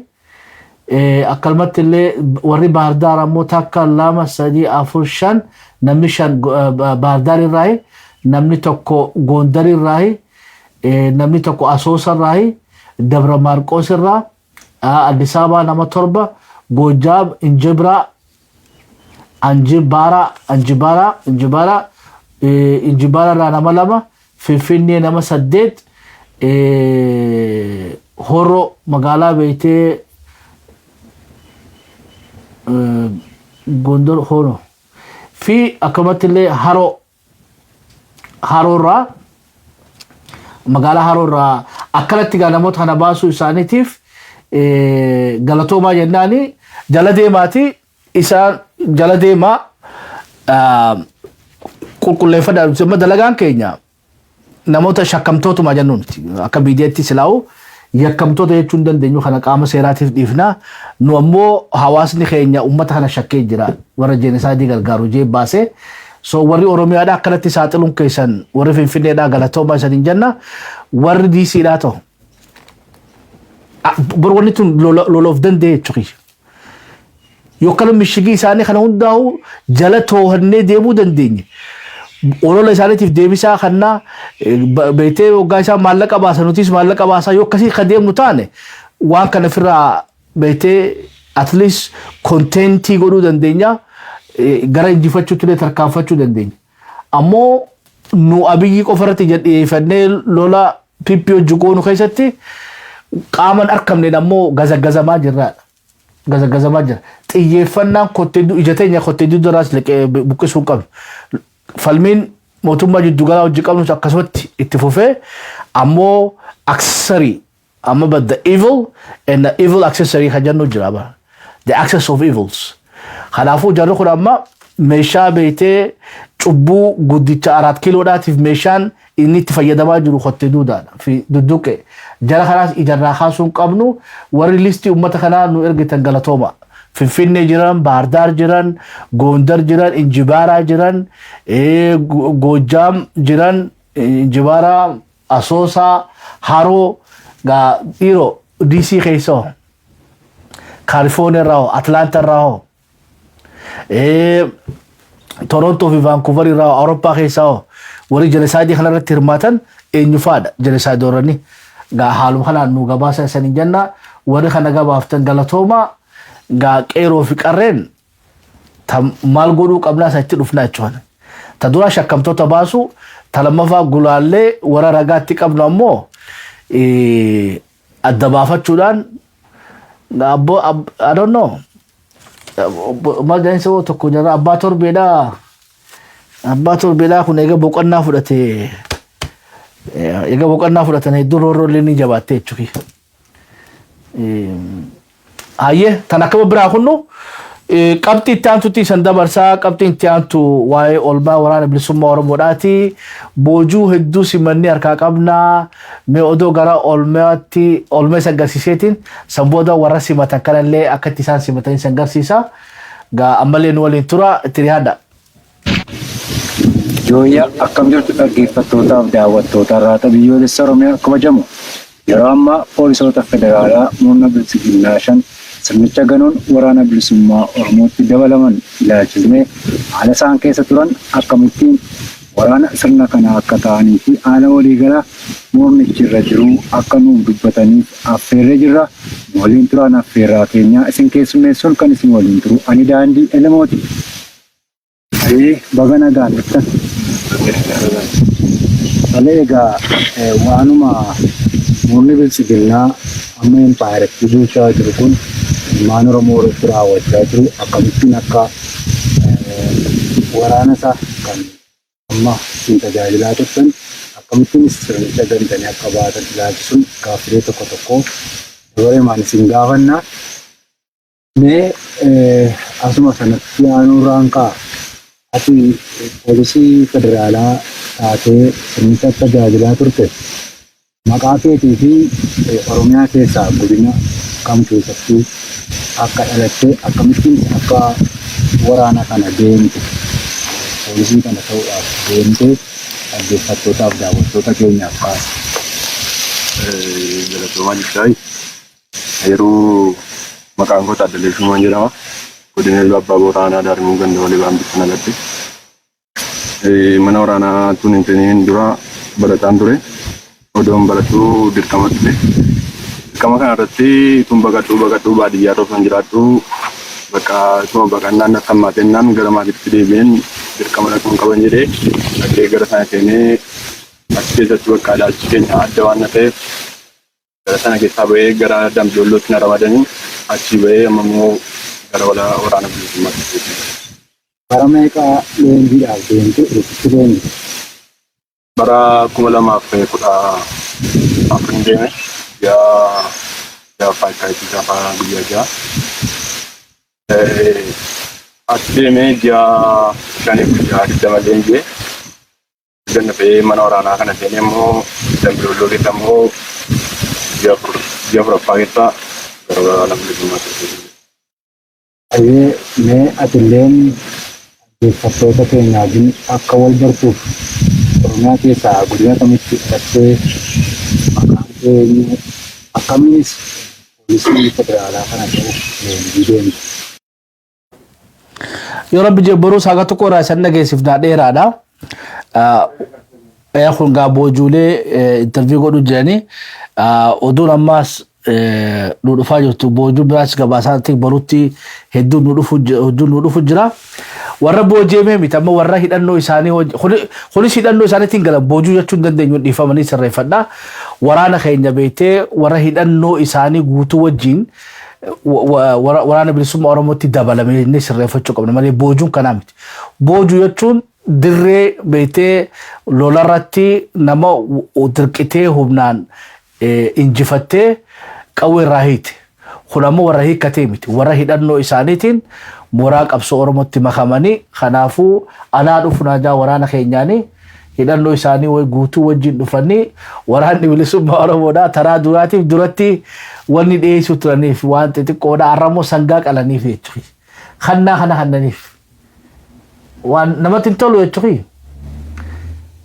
Akkanumatti illee warri Baardaar ammoo takka, lama, sadii, afur, shan, namni shan Baardaar irraayi, namni tokko Gondar irraayi, namni tokko Asoosa irraayi, Dabra Maarqoos irraa, Addis Ababaa nama torba, Goojaam, Injibraa, Anjibara, Anjibara, Injibara, Injibara irraa nama lama, Finfinnee nama saddeet, Horro magaalaa beeytee Gondor Horo fi akkamatti illee Haroo, Haroorraa, magaalaa Haroorraa akkanatti gaa namoota kana baasuu isaaniitiif galatoomaa jennaani. Jala deemaati, isaan jala deemaa qulqulleeffadhaa. Amma dalagaan keenya namoota shakkamtootuma jennuun akka miidiyaatti silaa'u yakkamtoota jechuu hin dandeenyu, kana qaama seeraatiif dhiifna. Nu ammoo hawaasni keenya ummata kana shakkee jira, warra genocide gargaaru jee baasee. So warri Oromiyaadhaa akkanatti saaxiluun keessan, warri Finfinneedhaa galatoomaa isaniin jenna, warri DCdhaa ta'u. Bor wanni tun lola of danda'e jechuudha. Yookaan mishigii isaanii kana hundaa'u jala too'annee deemuu dandeenye. Olola isaaniitiif deebisaa kannaa beektee, waggaa isaan maallaqa baasan nutis maallaqa baasaa yoo akkasii kan deemnu taane, waan kana ofirraa beektee at least contentii godhuu dandeenya, gara injifachuutti illee tarkaanfachuu dandeenya. Ammoo nu Abiyyi qofa irratti dhiyeeffannee lola PP hojii goonu keessatti qaaman argamneen ammoo gazagazamaa jirraadha. Gazagazamaa jira. Xiyyeeffannaan kottee ija teenya kottee duraas buqqisuu qabnu. Falmiin mootummaa jidduugalaa hojii qabnus akkasumatti itti fufee, ammoo accessory amma, but the evil and the evil accessory kan jennu jira bara. The access of evils. Kanaafuu jarri kun amma meeshaa beektee cubbuu guddicha Araat Kiiloodhaatiif meeshaan inni itti fayyadamaa jiru kottee duudaadha fi dudduqe. Jara kanaas ijarraa kaasuu hin qabnu. Warri listii uummata kanaa nu ergitan galatooma. Finfinnee jiran, Baardaar jiran, Gondar jiran, Injibaaraa jiran, Goojjaam jiran, Injibaaraa, Asoosaa, Haroo, dhiiroo DC keessa hoo, Kaalifoorniyaa irraa hoo, Atlaanta irraa hoo, Torontoo fi Vaankuuvar irraa hoo, Awurooppaa keessaa hoo, warri genocide kanarratti hirmaatan eenyufaadha genocideoorrani? Gaa haaluma kanaan nu gabaasa isanii jenna. Warri kana gabaaftan galatoomaa. Gaa qeeroo fi qarreen maal godhuu qabnaa isa itti dhufnaa jechuudha. Ta dura shakkamtoota baasu, ta lammaffaa gulaallee warra ragaatti qabnu ammoo adda baafachuudhaan abboo, I don't know. Maal jedhanii sababa tokko jara abbaa torbeedhaa, abbaa torbeedhaa kun eega boqonnaa fudhate, eega boqonnaa fudhatan hedduu roorroollee ni jabaatte jechuudha. Hayyee, tan akkama biraa kunnu qabxii itti aantutti isan dabarsaa. Qabxiin itti aantu waa'ee oolmaa Waraana Bilisummaa Oromoodhaati. Boojuu hedduu simannee harkaa qabnaa. Mee odoo gara oolmaatti oolmaa isa agarsiiseetiin san booda warra simatan kanallee akkatti isaan simatan isa agarsiisa. Gaa ammallee nu waliin tura, itti dhiyaadha. Yooyyaa, akkam jirtu dhaggeeffattootaaf daawwattoota Raata Biyyoolessa Oromiyaa kabajamu? Yeroo ammaa poolisoota federaalaa murna biltsiginnaa shan Sirnicha ganuun Waraana Bilisummaa Oromootti dabalaman ilaalchisnee haala isaan keessa turan, akkamittiin waraana sirna kanaa akka ta'anii fi haala waliigalaa murnichi irra jiru akka nuuf dubbataniif affeerree jirra. Nu waliin turaan affeerraa keenya. Isin keessummeessuun kan isin waliin turu ani Daandii Elemooti. Hayyee, baga nagaan dhuftan. Tole egaa, waanuma murni biltsiginnaa amma impaayerattii bulchaa jiru kun ilmaan Oromoo irratti raawwachaa jiru, akkamittiin akka waraana isaa kan amma ittiin tajaajilaa turtan akkamittiin sirnicha gantanii akka baatan ilaalchisuun gaaffilee tokko tokko dabareemaan isin gaafanna. Mee asuma sanatti aanuurraan ka'a. Ati poolisii federaalaa taatee sirnicha tajaajilaa turte. Maqaa keetii fi Oromiyaa keessaa godina kam keessatti akka dhalatte, akkamittiin akka waraana kana deemte, poolisii kana ta'uudhaaf deemte, dhaggeeffattootaaf daawwattoota keenyaaf kaasa. Galatoomaa jechaa, yeroo maqaan koo Taaddalee Shuumaan jedhama. Godina Iluu Abbaa Booraa, Aanaa Daarimuu, ganda Walii Baambitti dhaladhe. Mana waraanaa tun hin seeniin dura barataan ture. Odoon baradhuu dirqama dhufe. Dirqama kana irratti tun baqadhuu baqadhuu, baadiyyaa irra osoo hin jiraadhu, bakka tuma baqannaan natti hammaatennaan gara maatiitti deebi'een dirqama dhaquun qaban jedhee dhaqee gara sana seenee, achi keessatti bakka ilaalchi keenya adda waan na ta'eef gara sana keessaa bahee gara Dambidollootti na ramadanii, achii bahee amma immoo gara waraana bilisummaatti deebi'e. Bara meeqa leenjiidhaaf deemte? Eessatti leenjite? Bara 2014 deeme, ji'a ja'affaa akkaayitii gaafa guyyaa 6. Achi deemee ji'a 5f guyyaa 20 leenji'e. Erga dhufee mana waraanaa kana seenee immoo Dambidolloo keessa immoo ji'a 4, ji'a afuraffaa keessa gara waraana bilisummaatti deebi'e. Hayyee, mee atilleen dhaggeeffattoota keenya wajjin akka wal bartuuf Oromiyaa keessaa godina kamitti dhalattee, maqaan kee eenyu, akkamiinis poolisii federaalaa kana ta'uuf leenjii deemte? Yoo rabbi jedhe boruu saaga tokko irraa isan dhageessifnaa, dheeraadha. Kun gaa boojuulee interview godhu jiranii, oduun ammaas nu dhufaa jirtu, boojuu biraas gabaasaa borutti hedduun nu dhufu, hedduun nu dhufu jira. Warra booji'amee miti, amma warra hidhannoo isaanii, kunis hidhannoo isaaniitiin galan boojuu jechuu hin dandeenyu, dhiifamanii sirreeffadha. Waraana keenya beektee warra hidhannoo isaanii guutuu wajjin waraana bilisummaa Oromootti dabalame inni sirreeffachuu qabna malee boojuun kanaa miti. Boojuu jechuun dirree beektee lolarratti nama dirqitee humnaan injifattee qawwee irraa hiite. Kun ammoo warra hiikkatee miti. Warra hidhannoo isaaniitiin mooraa qabsoo Oromootti makamanii, kanaafuu anaa dhufu naajaa waraana keenyaanii hidhannoo isaanii guutuu wajjin dhufanii, waraanni bilisummaa Oromoodhaa taraa duraatiif duratti wanni dhiyeessuu turaniif waan xixiqqoodha. Har'a immoo sangaa qalaniif jechuudha. Kannaa kana kannaniif. Waan namatti hin tolu jechuudha.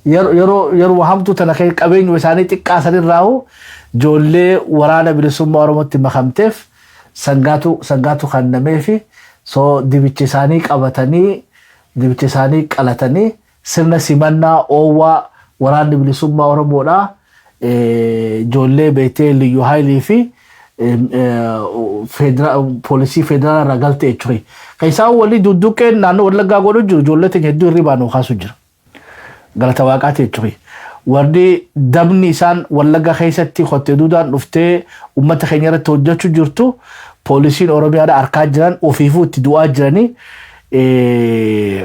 Yeroo hamtuu tana qabeenyuma isaanii xiqqaa sanirraa'u ijoollee waraana bilisummaa Oromootti makamteef sangaatu kennameefi, soo dibicha isaanii qabatanii, dibicha isaanii qalatanii, sirna simannaa oowwaa waraanni bilisummaa Oromoodhaa ijoollee beektee Liyyuu Haayilii fi poolisii federaalaa irraa galte jechuudha. Kan isaan walii dudduqqeen naannoo Wallaggaa godhu jiru, ijoollee teenya hedduu hirribaa nu kaasu jira. Galata waaqaati jechuudha. Warri dabni isaan Wallagga keessatti kottee duudaan dhuftee uummata keenya irratti hojjechuu jirtu, poolisiin Oromiyaadha harkaa jiran, ofiifuu itti du'aa jiranii,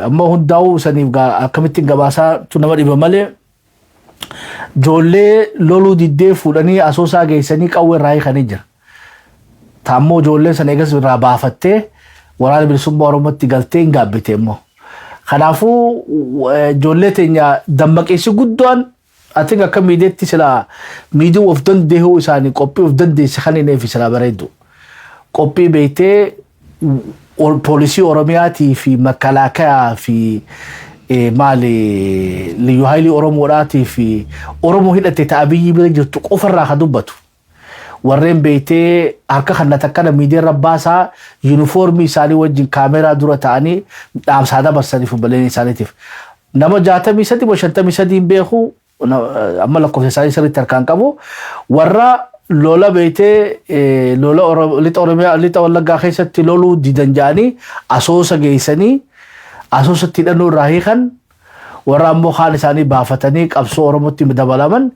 amma hundaa'uu saniif akkamittiin gabaasaatu nama dhiba malee, ijoollee loluu diddee fuudhanii Asoosaa geessanii qawwee irraa hiikanii jira. Taammoo ijoolleen sana eegas irraa baafattee waraana bilisummaa Oromootti galtee hin gaabbite immoo. Kanaafuu ijoollee teenya dammaqeessi guddaan ati akka miidiyaatti silaa miidiyuu of dandeehuu isaanii qophii of dandeesse kan hin eefi silaa bareeddu. Qophii beektee poolisii Oromiyaatii fi makalaakayaa fi maali liyyuu haayilii Oromoodhaatii fi Oromoo hidhate ta'a biyyi bira jirtu qofarraa ka dubbatu. Warreen beektee harka kannata akkana miidiyaa irra baasaa, yuunifoormii isaanii wajjin kaameraa dura ta'anii dhaamsaa dabarsaniif obboleen isaaniitiif. Nama 63 moo 53 hin beeku, amma lakkoofsa isaanii sirriitti harkaan qabu, warra lola beektee lola lixa Oromiyaa, lixa Wallaggaa keessatti loluu didan jedhanii Asoosa geessanii Asoosatti hidhannoo irraa hiikan, warra ammoo kaan isaanii baafatanii qabsoo Oromootti dabalaman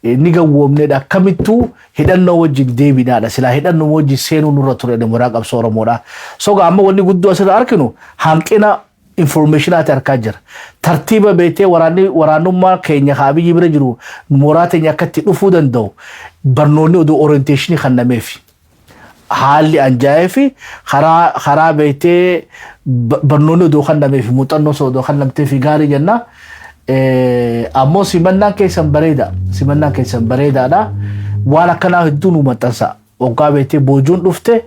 ni gawwoomnedha. Akkamittuu hidhannoo wajjin deebinaadha? Silaa hidhannoo wajjin seenuu nurra ture mooraa qabsoo Oromoodha. Soga amma wanni guddoo asirra arginu hanqina informationaati argaa jira. Tartiiba beektee waraanni waraanummaa keenya haa biyyi bira jiru mooraa teenya akka itti dhufuu danda'u barnoonni oduu orientationii kennameefi. Haalli anjaa'ee fi karaa beektee barnoonni oduu kennameefi, muuxannoo oduu kennamtee fi gaarii jenna. Ammoo simannaan keessan bareeda. Simannaan keessan bareedaadha. Waan akkanaa hedduu nu maxxansa. Waggaa beektee boojuun dhufte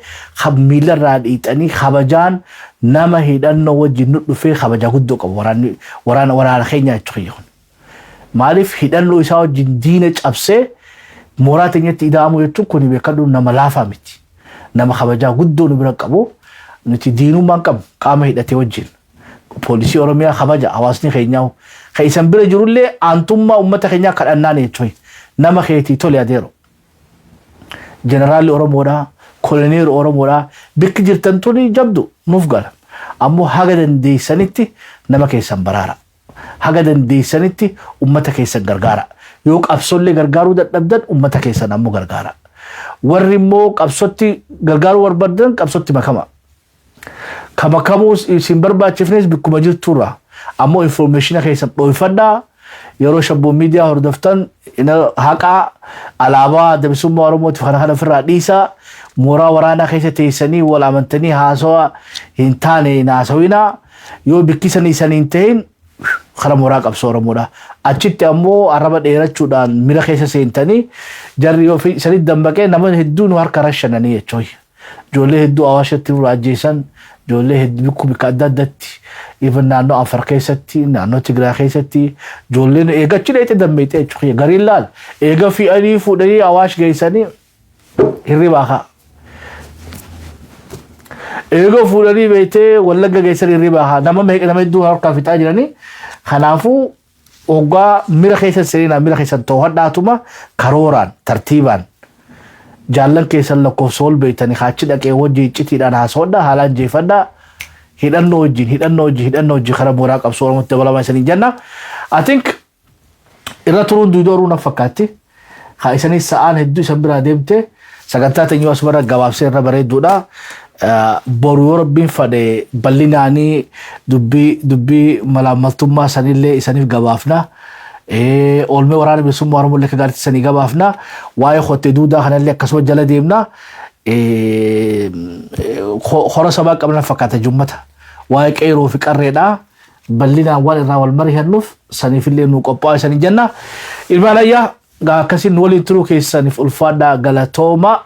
miilarraa dhiixanii kabajaan nama hidhannoo wajjin nu dhufee kabajaa guddoo qabu waraanni waraana keenya jechuudha. Maaliif, hidhannoo isaa wajjin diina cabsee mooraa teenyatti ida'amu jechuun kun beekadhu nama laafaa miti. Nama kabajaa guddoo nu bira qabu. Nuti diinummaan qabnu qaama hidhatee wajjin. Poolisii Oromiyaa kabaja hawaasni keenyaa. Kan isan bira jirullee aantummaa uummata keenyaa kadhannaan jechuudha. Nama keetii tole adeero. Jeneraalli Oromoodhaa, koloneerri Oromoodhaa, bikki jirtan tuni jabdu nuuf gala. Ammoo haga dandeessanitti nama keessan baraara. Haga dandeessanitti uummata keessan gargaara. Yoo qabsoollee gargaaruu dadhabdan, uummata keessan ammoo gargaara. Warri immoo qabsootti gargaaruu barbaadan qabsootti makama. Ka makamuu isin barbaachifnes bikkuma jirturra. Ammoo informationa keessan dhoofadhaa. Yeroo Shabboo Miidiyaa hordoftan haqaa alaabaa Adda Bilisummaa Oromootiif kana ofirraa dhiisaa. Mooraa waraanaa keessa teessanii wal amantanii haasawaa hin taane hin haasawinaa. Yoo bikkisanii isanii hin ta'in kara mooraa qabsoo Oromoodha. Achitti ammoo arraba dheerachuudhaan mira keessa seentanii jarri yoo isanitti dammaqee nama hedduu nu harka rashananii jechuudha. Ijoollee hedduu Awaashatti nurraa ajjeesan, ijoollee hedduu bikka adda addatti, even naannoo Afar keessatti, naannoo Tigraay keessatti ijoolleen eegachi dheete dammeexee jechuudha. Gariin laal eega fi'anii fuudhanii Awaash geessanii hirribaa ka'a. Eega fuudhanii beektee Wallagga geessanii hirribaa ka'a. Nama meeqa, nama hedduu harkaa fixaa jiranii. Kanaafuu hoggaa mira keessa seenaa mira keessan to'adhaatuma karooraan tartiibaan jaallan keessan lakkoofsa ol beektanii kaachi dhaqee wajjin iccitiidhaan haasawwadhaa, haalaan jeefadhaa, hidhannoo wajjin, hidhannoo wajjin, hidhannoo wajjin karaa mooraa qabsoo Oromootti dabalamaa isanii jenna. I think irra turuun duudooruu na fakkaatti. Haa isanis sa'aan hedduu isan biraa deemte, sagantaa teenyuu asumarra gabaabsee irra bareedduudha. Boru yoo Rabbiin fadhe bal'inaanii dubbii malaammaltummaa sanillee isaniif gabaafna. Oolmee Waraana Bilisummaa Oromoo illee akka gaariitti isanii gabaafna. Waa'ee kottee duudaa kanallee akkasuma jala deemna. Hora sabaa qabna fakkaata jummata. Waa'ee qeeroo fi qarreedhaa bal'inaan waan irraa wal mari'annuuf saniifillee nu qophaa'aa isanii jenna. Ilmaan ayyaa akkasiin nu waliin turuu keessaniif ulfaadhaa, galatooma.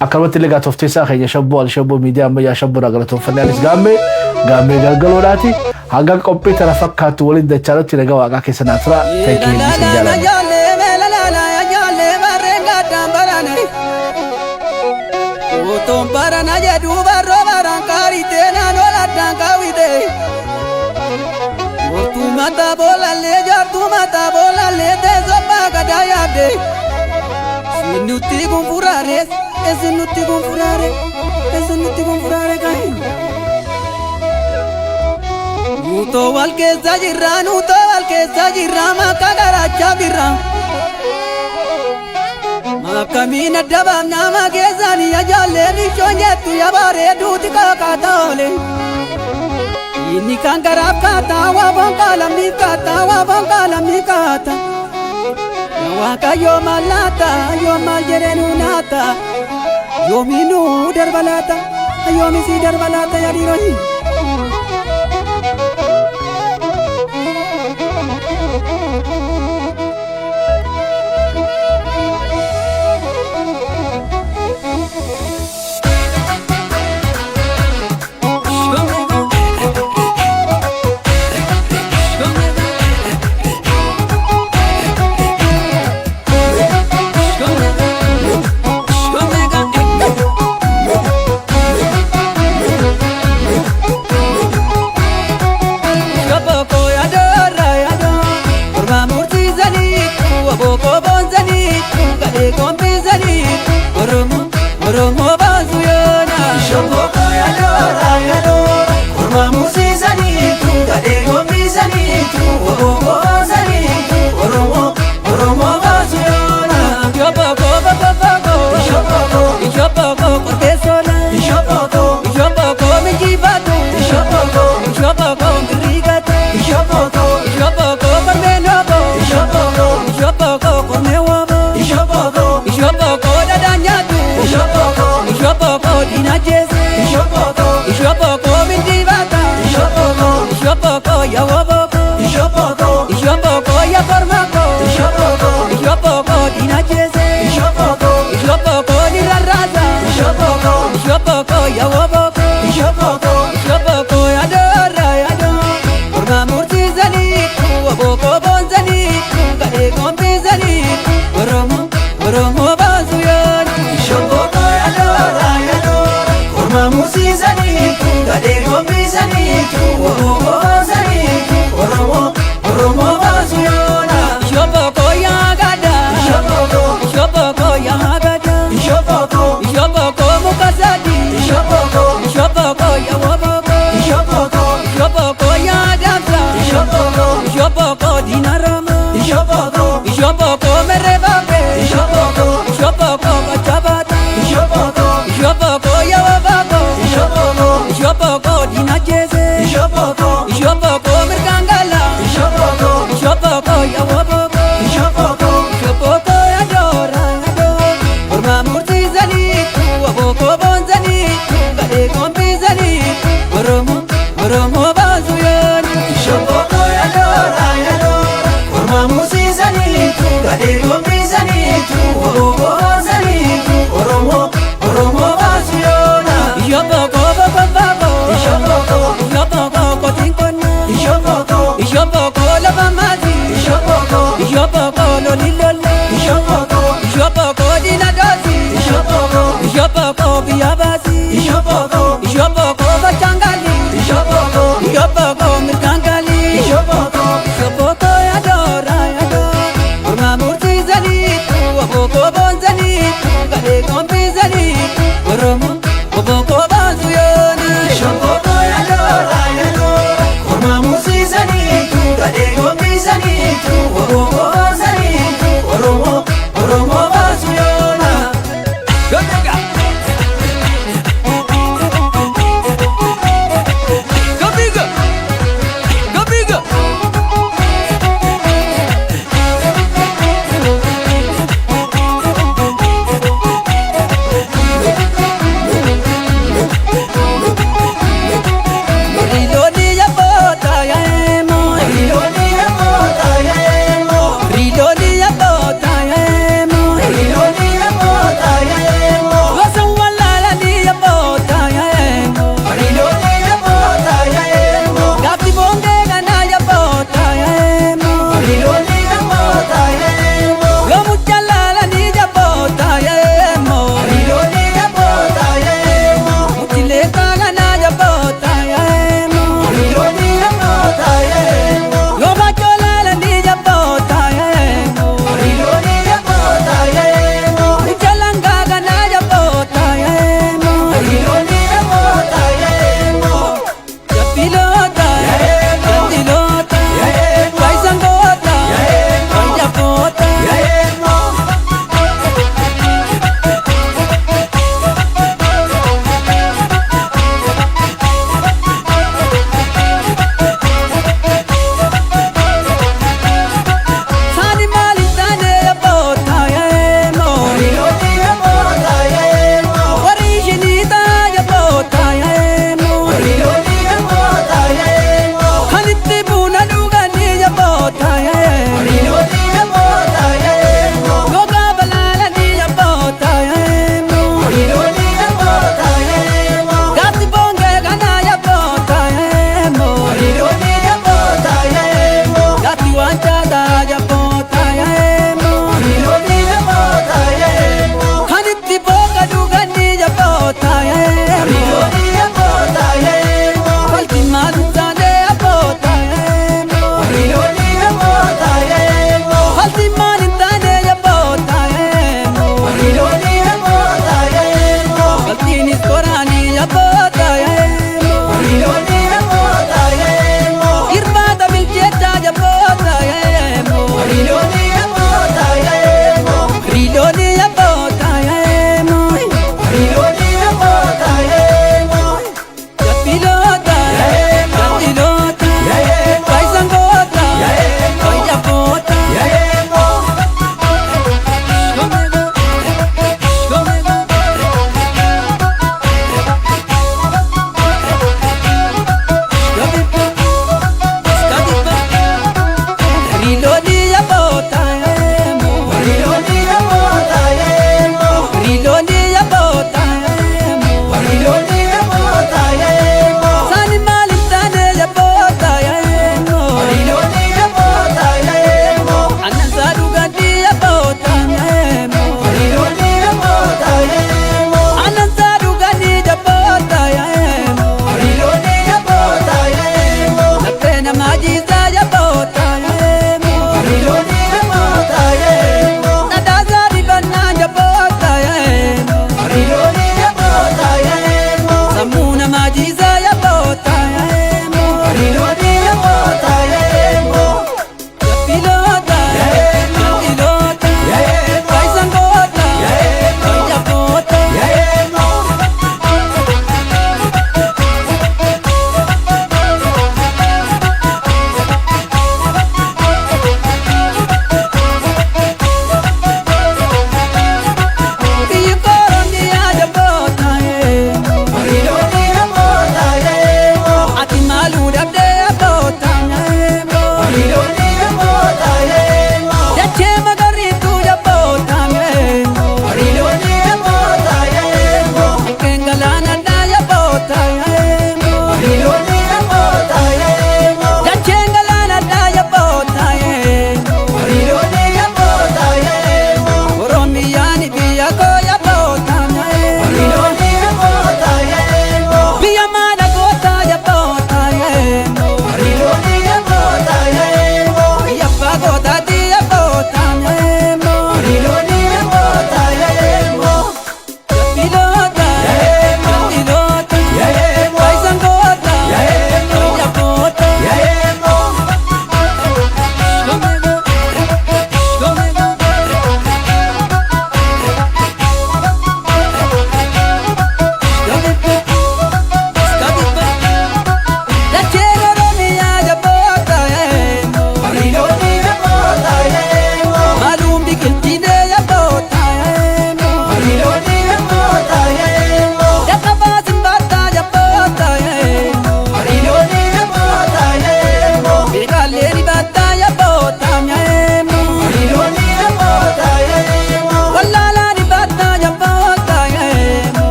Akkanumatti illee gaatofteessaa keenya Shabboo Alshabboo Miidiyaa Ammayyaa Shabboodhaa galatoonfannee, anis Gaammee Galgaloodhaati. Hanga qophii tana fakkaattu waliin dachaanutti nagaa Waaqaa keessa naa tura. Thank you, hedduu isin jaalanna. Utuun barana jedhu barroo baran qaaritee naannoo laddaan kaawwite. Mortuu mataa boolallee, jaartuu mataa boolallee, teessoo gadaa yaabde. Sinutti gunfuraare, sinutti gunfuraare, sinutti gunfuraare kahin. Nuutoo wal keessa jirra, nuutoo wal keessa jirra, maka garaachaa birra. Akkamiin adda baafnaa keessanii ajaallee bishoon jettu yabaaree duuti kaakaataa oole. Inni kan garaaf kaataa waa bonkaa lammiif kaataa waa bonkaa lammii kaata. Waaqayyo maal laata, yoo maal jedhee nu naata, yoominuu darba laata, yoomisii darba laata yaa dhiironni. ya korma ko. Ishopoko, ishopoko dina jese. Ishopoko, ishopoko ni rarraza. Ishopoko, ishopoko ya woboko. Ishopoko, ishopoko ya dora ya do. Korma murtizani, woboko bonzani, kale gombizani. Oromo, Oromo bazuyan. Ishopoko ya dora ya do. Korma murtizani, kale gombizani, woboko bonzani. Oromo, Oromo bazuyona.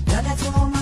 Galatooma.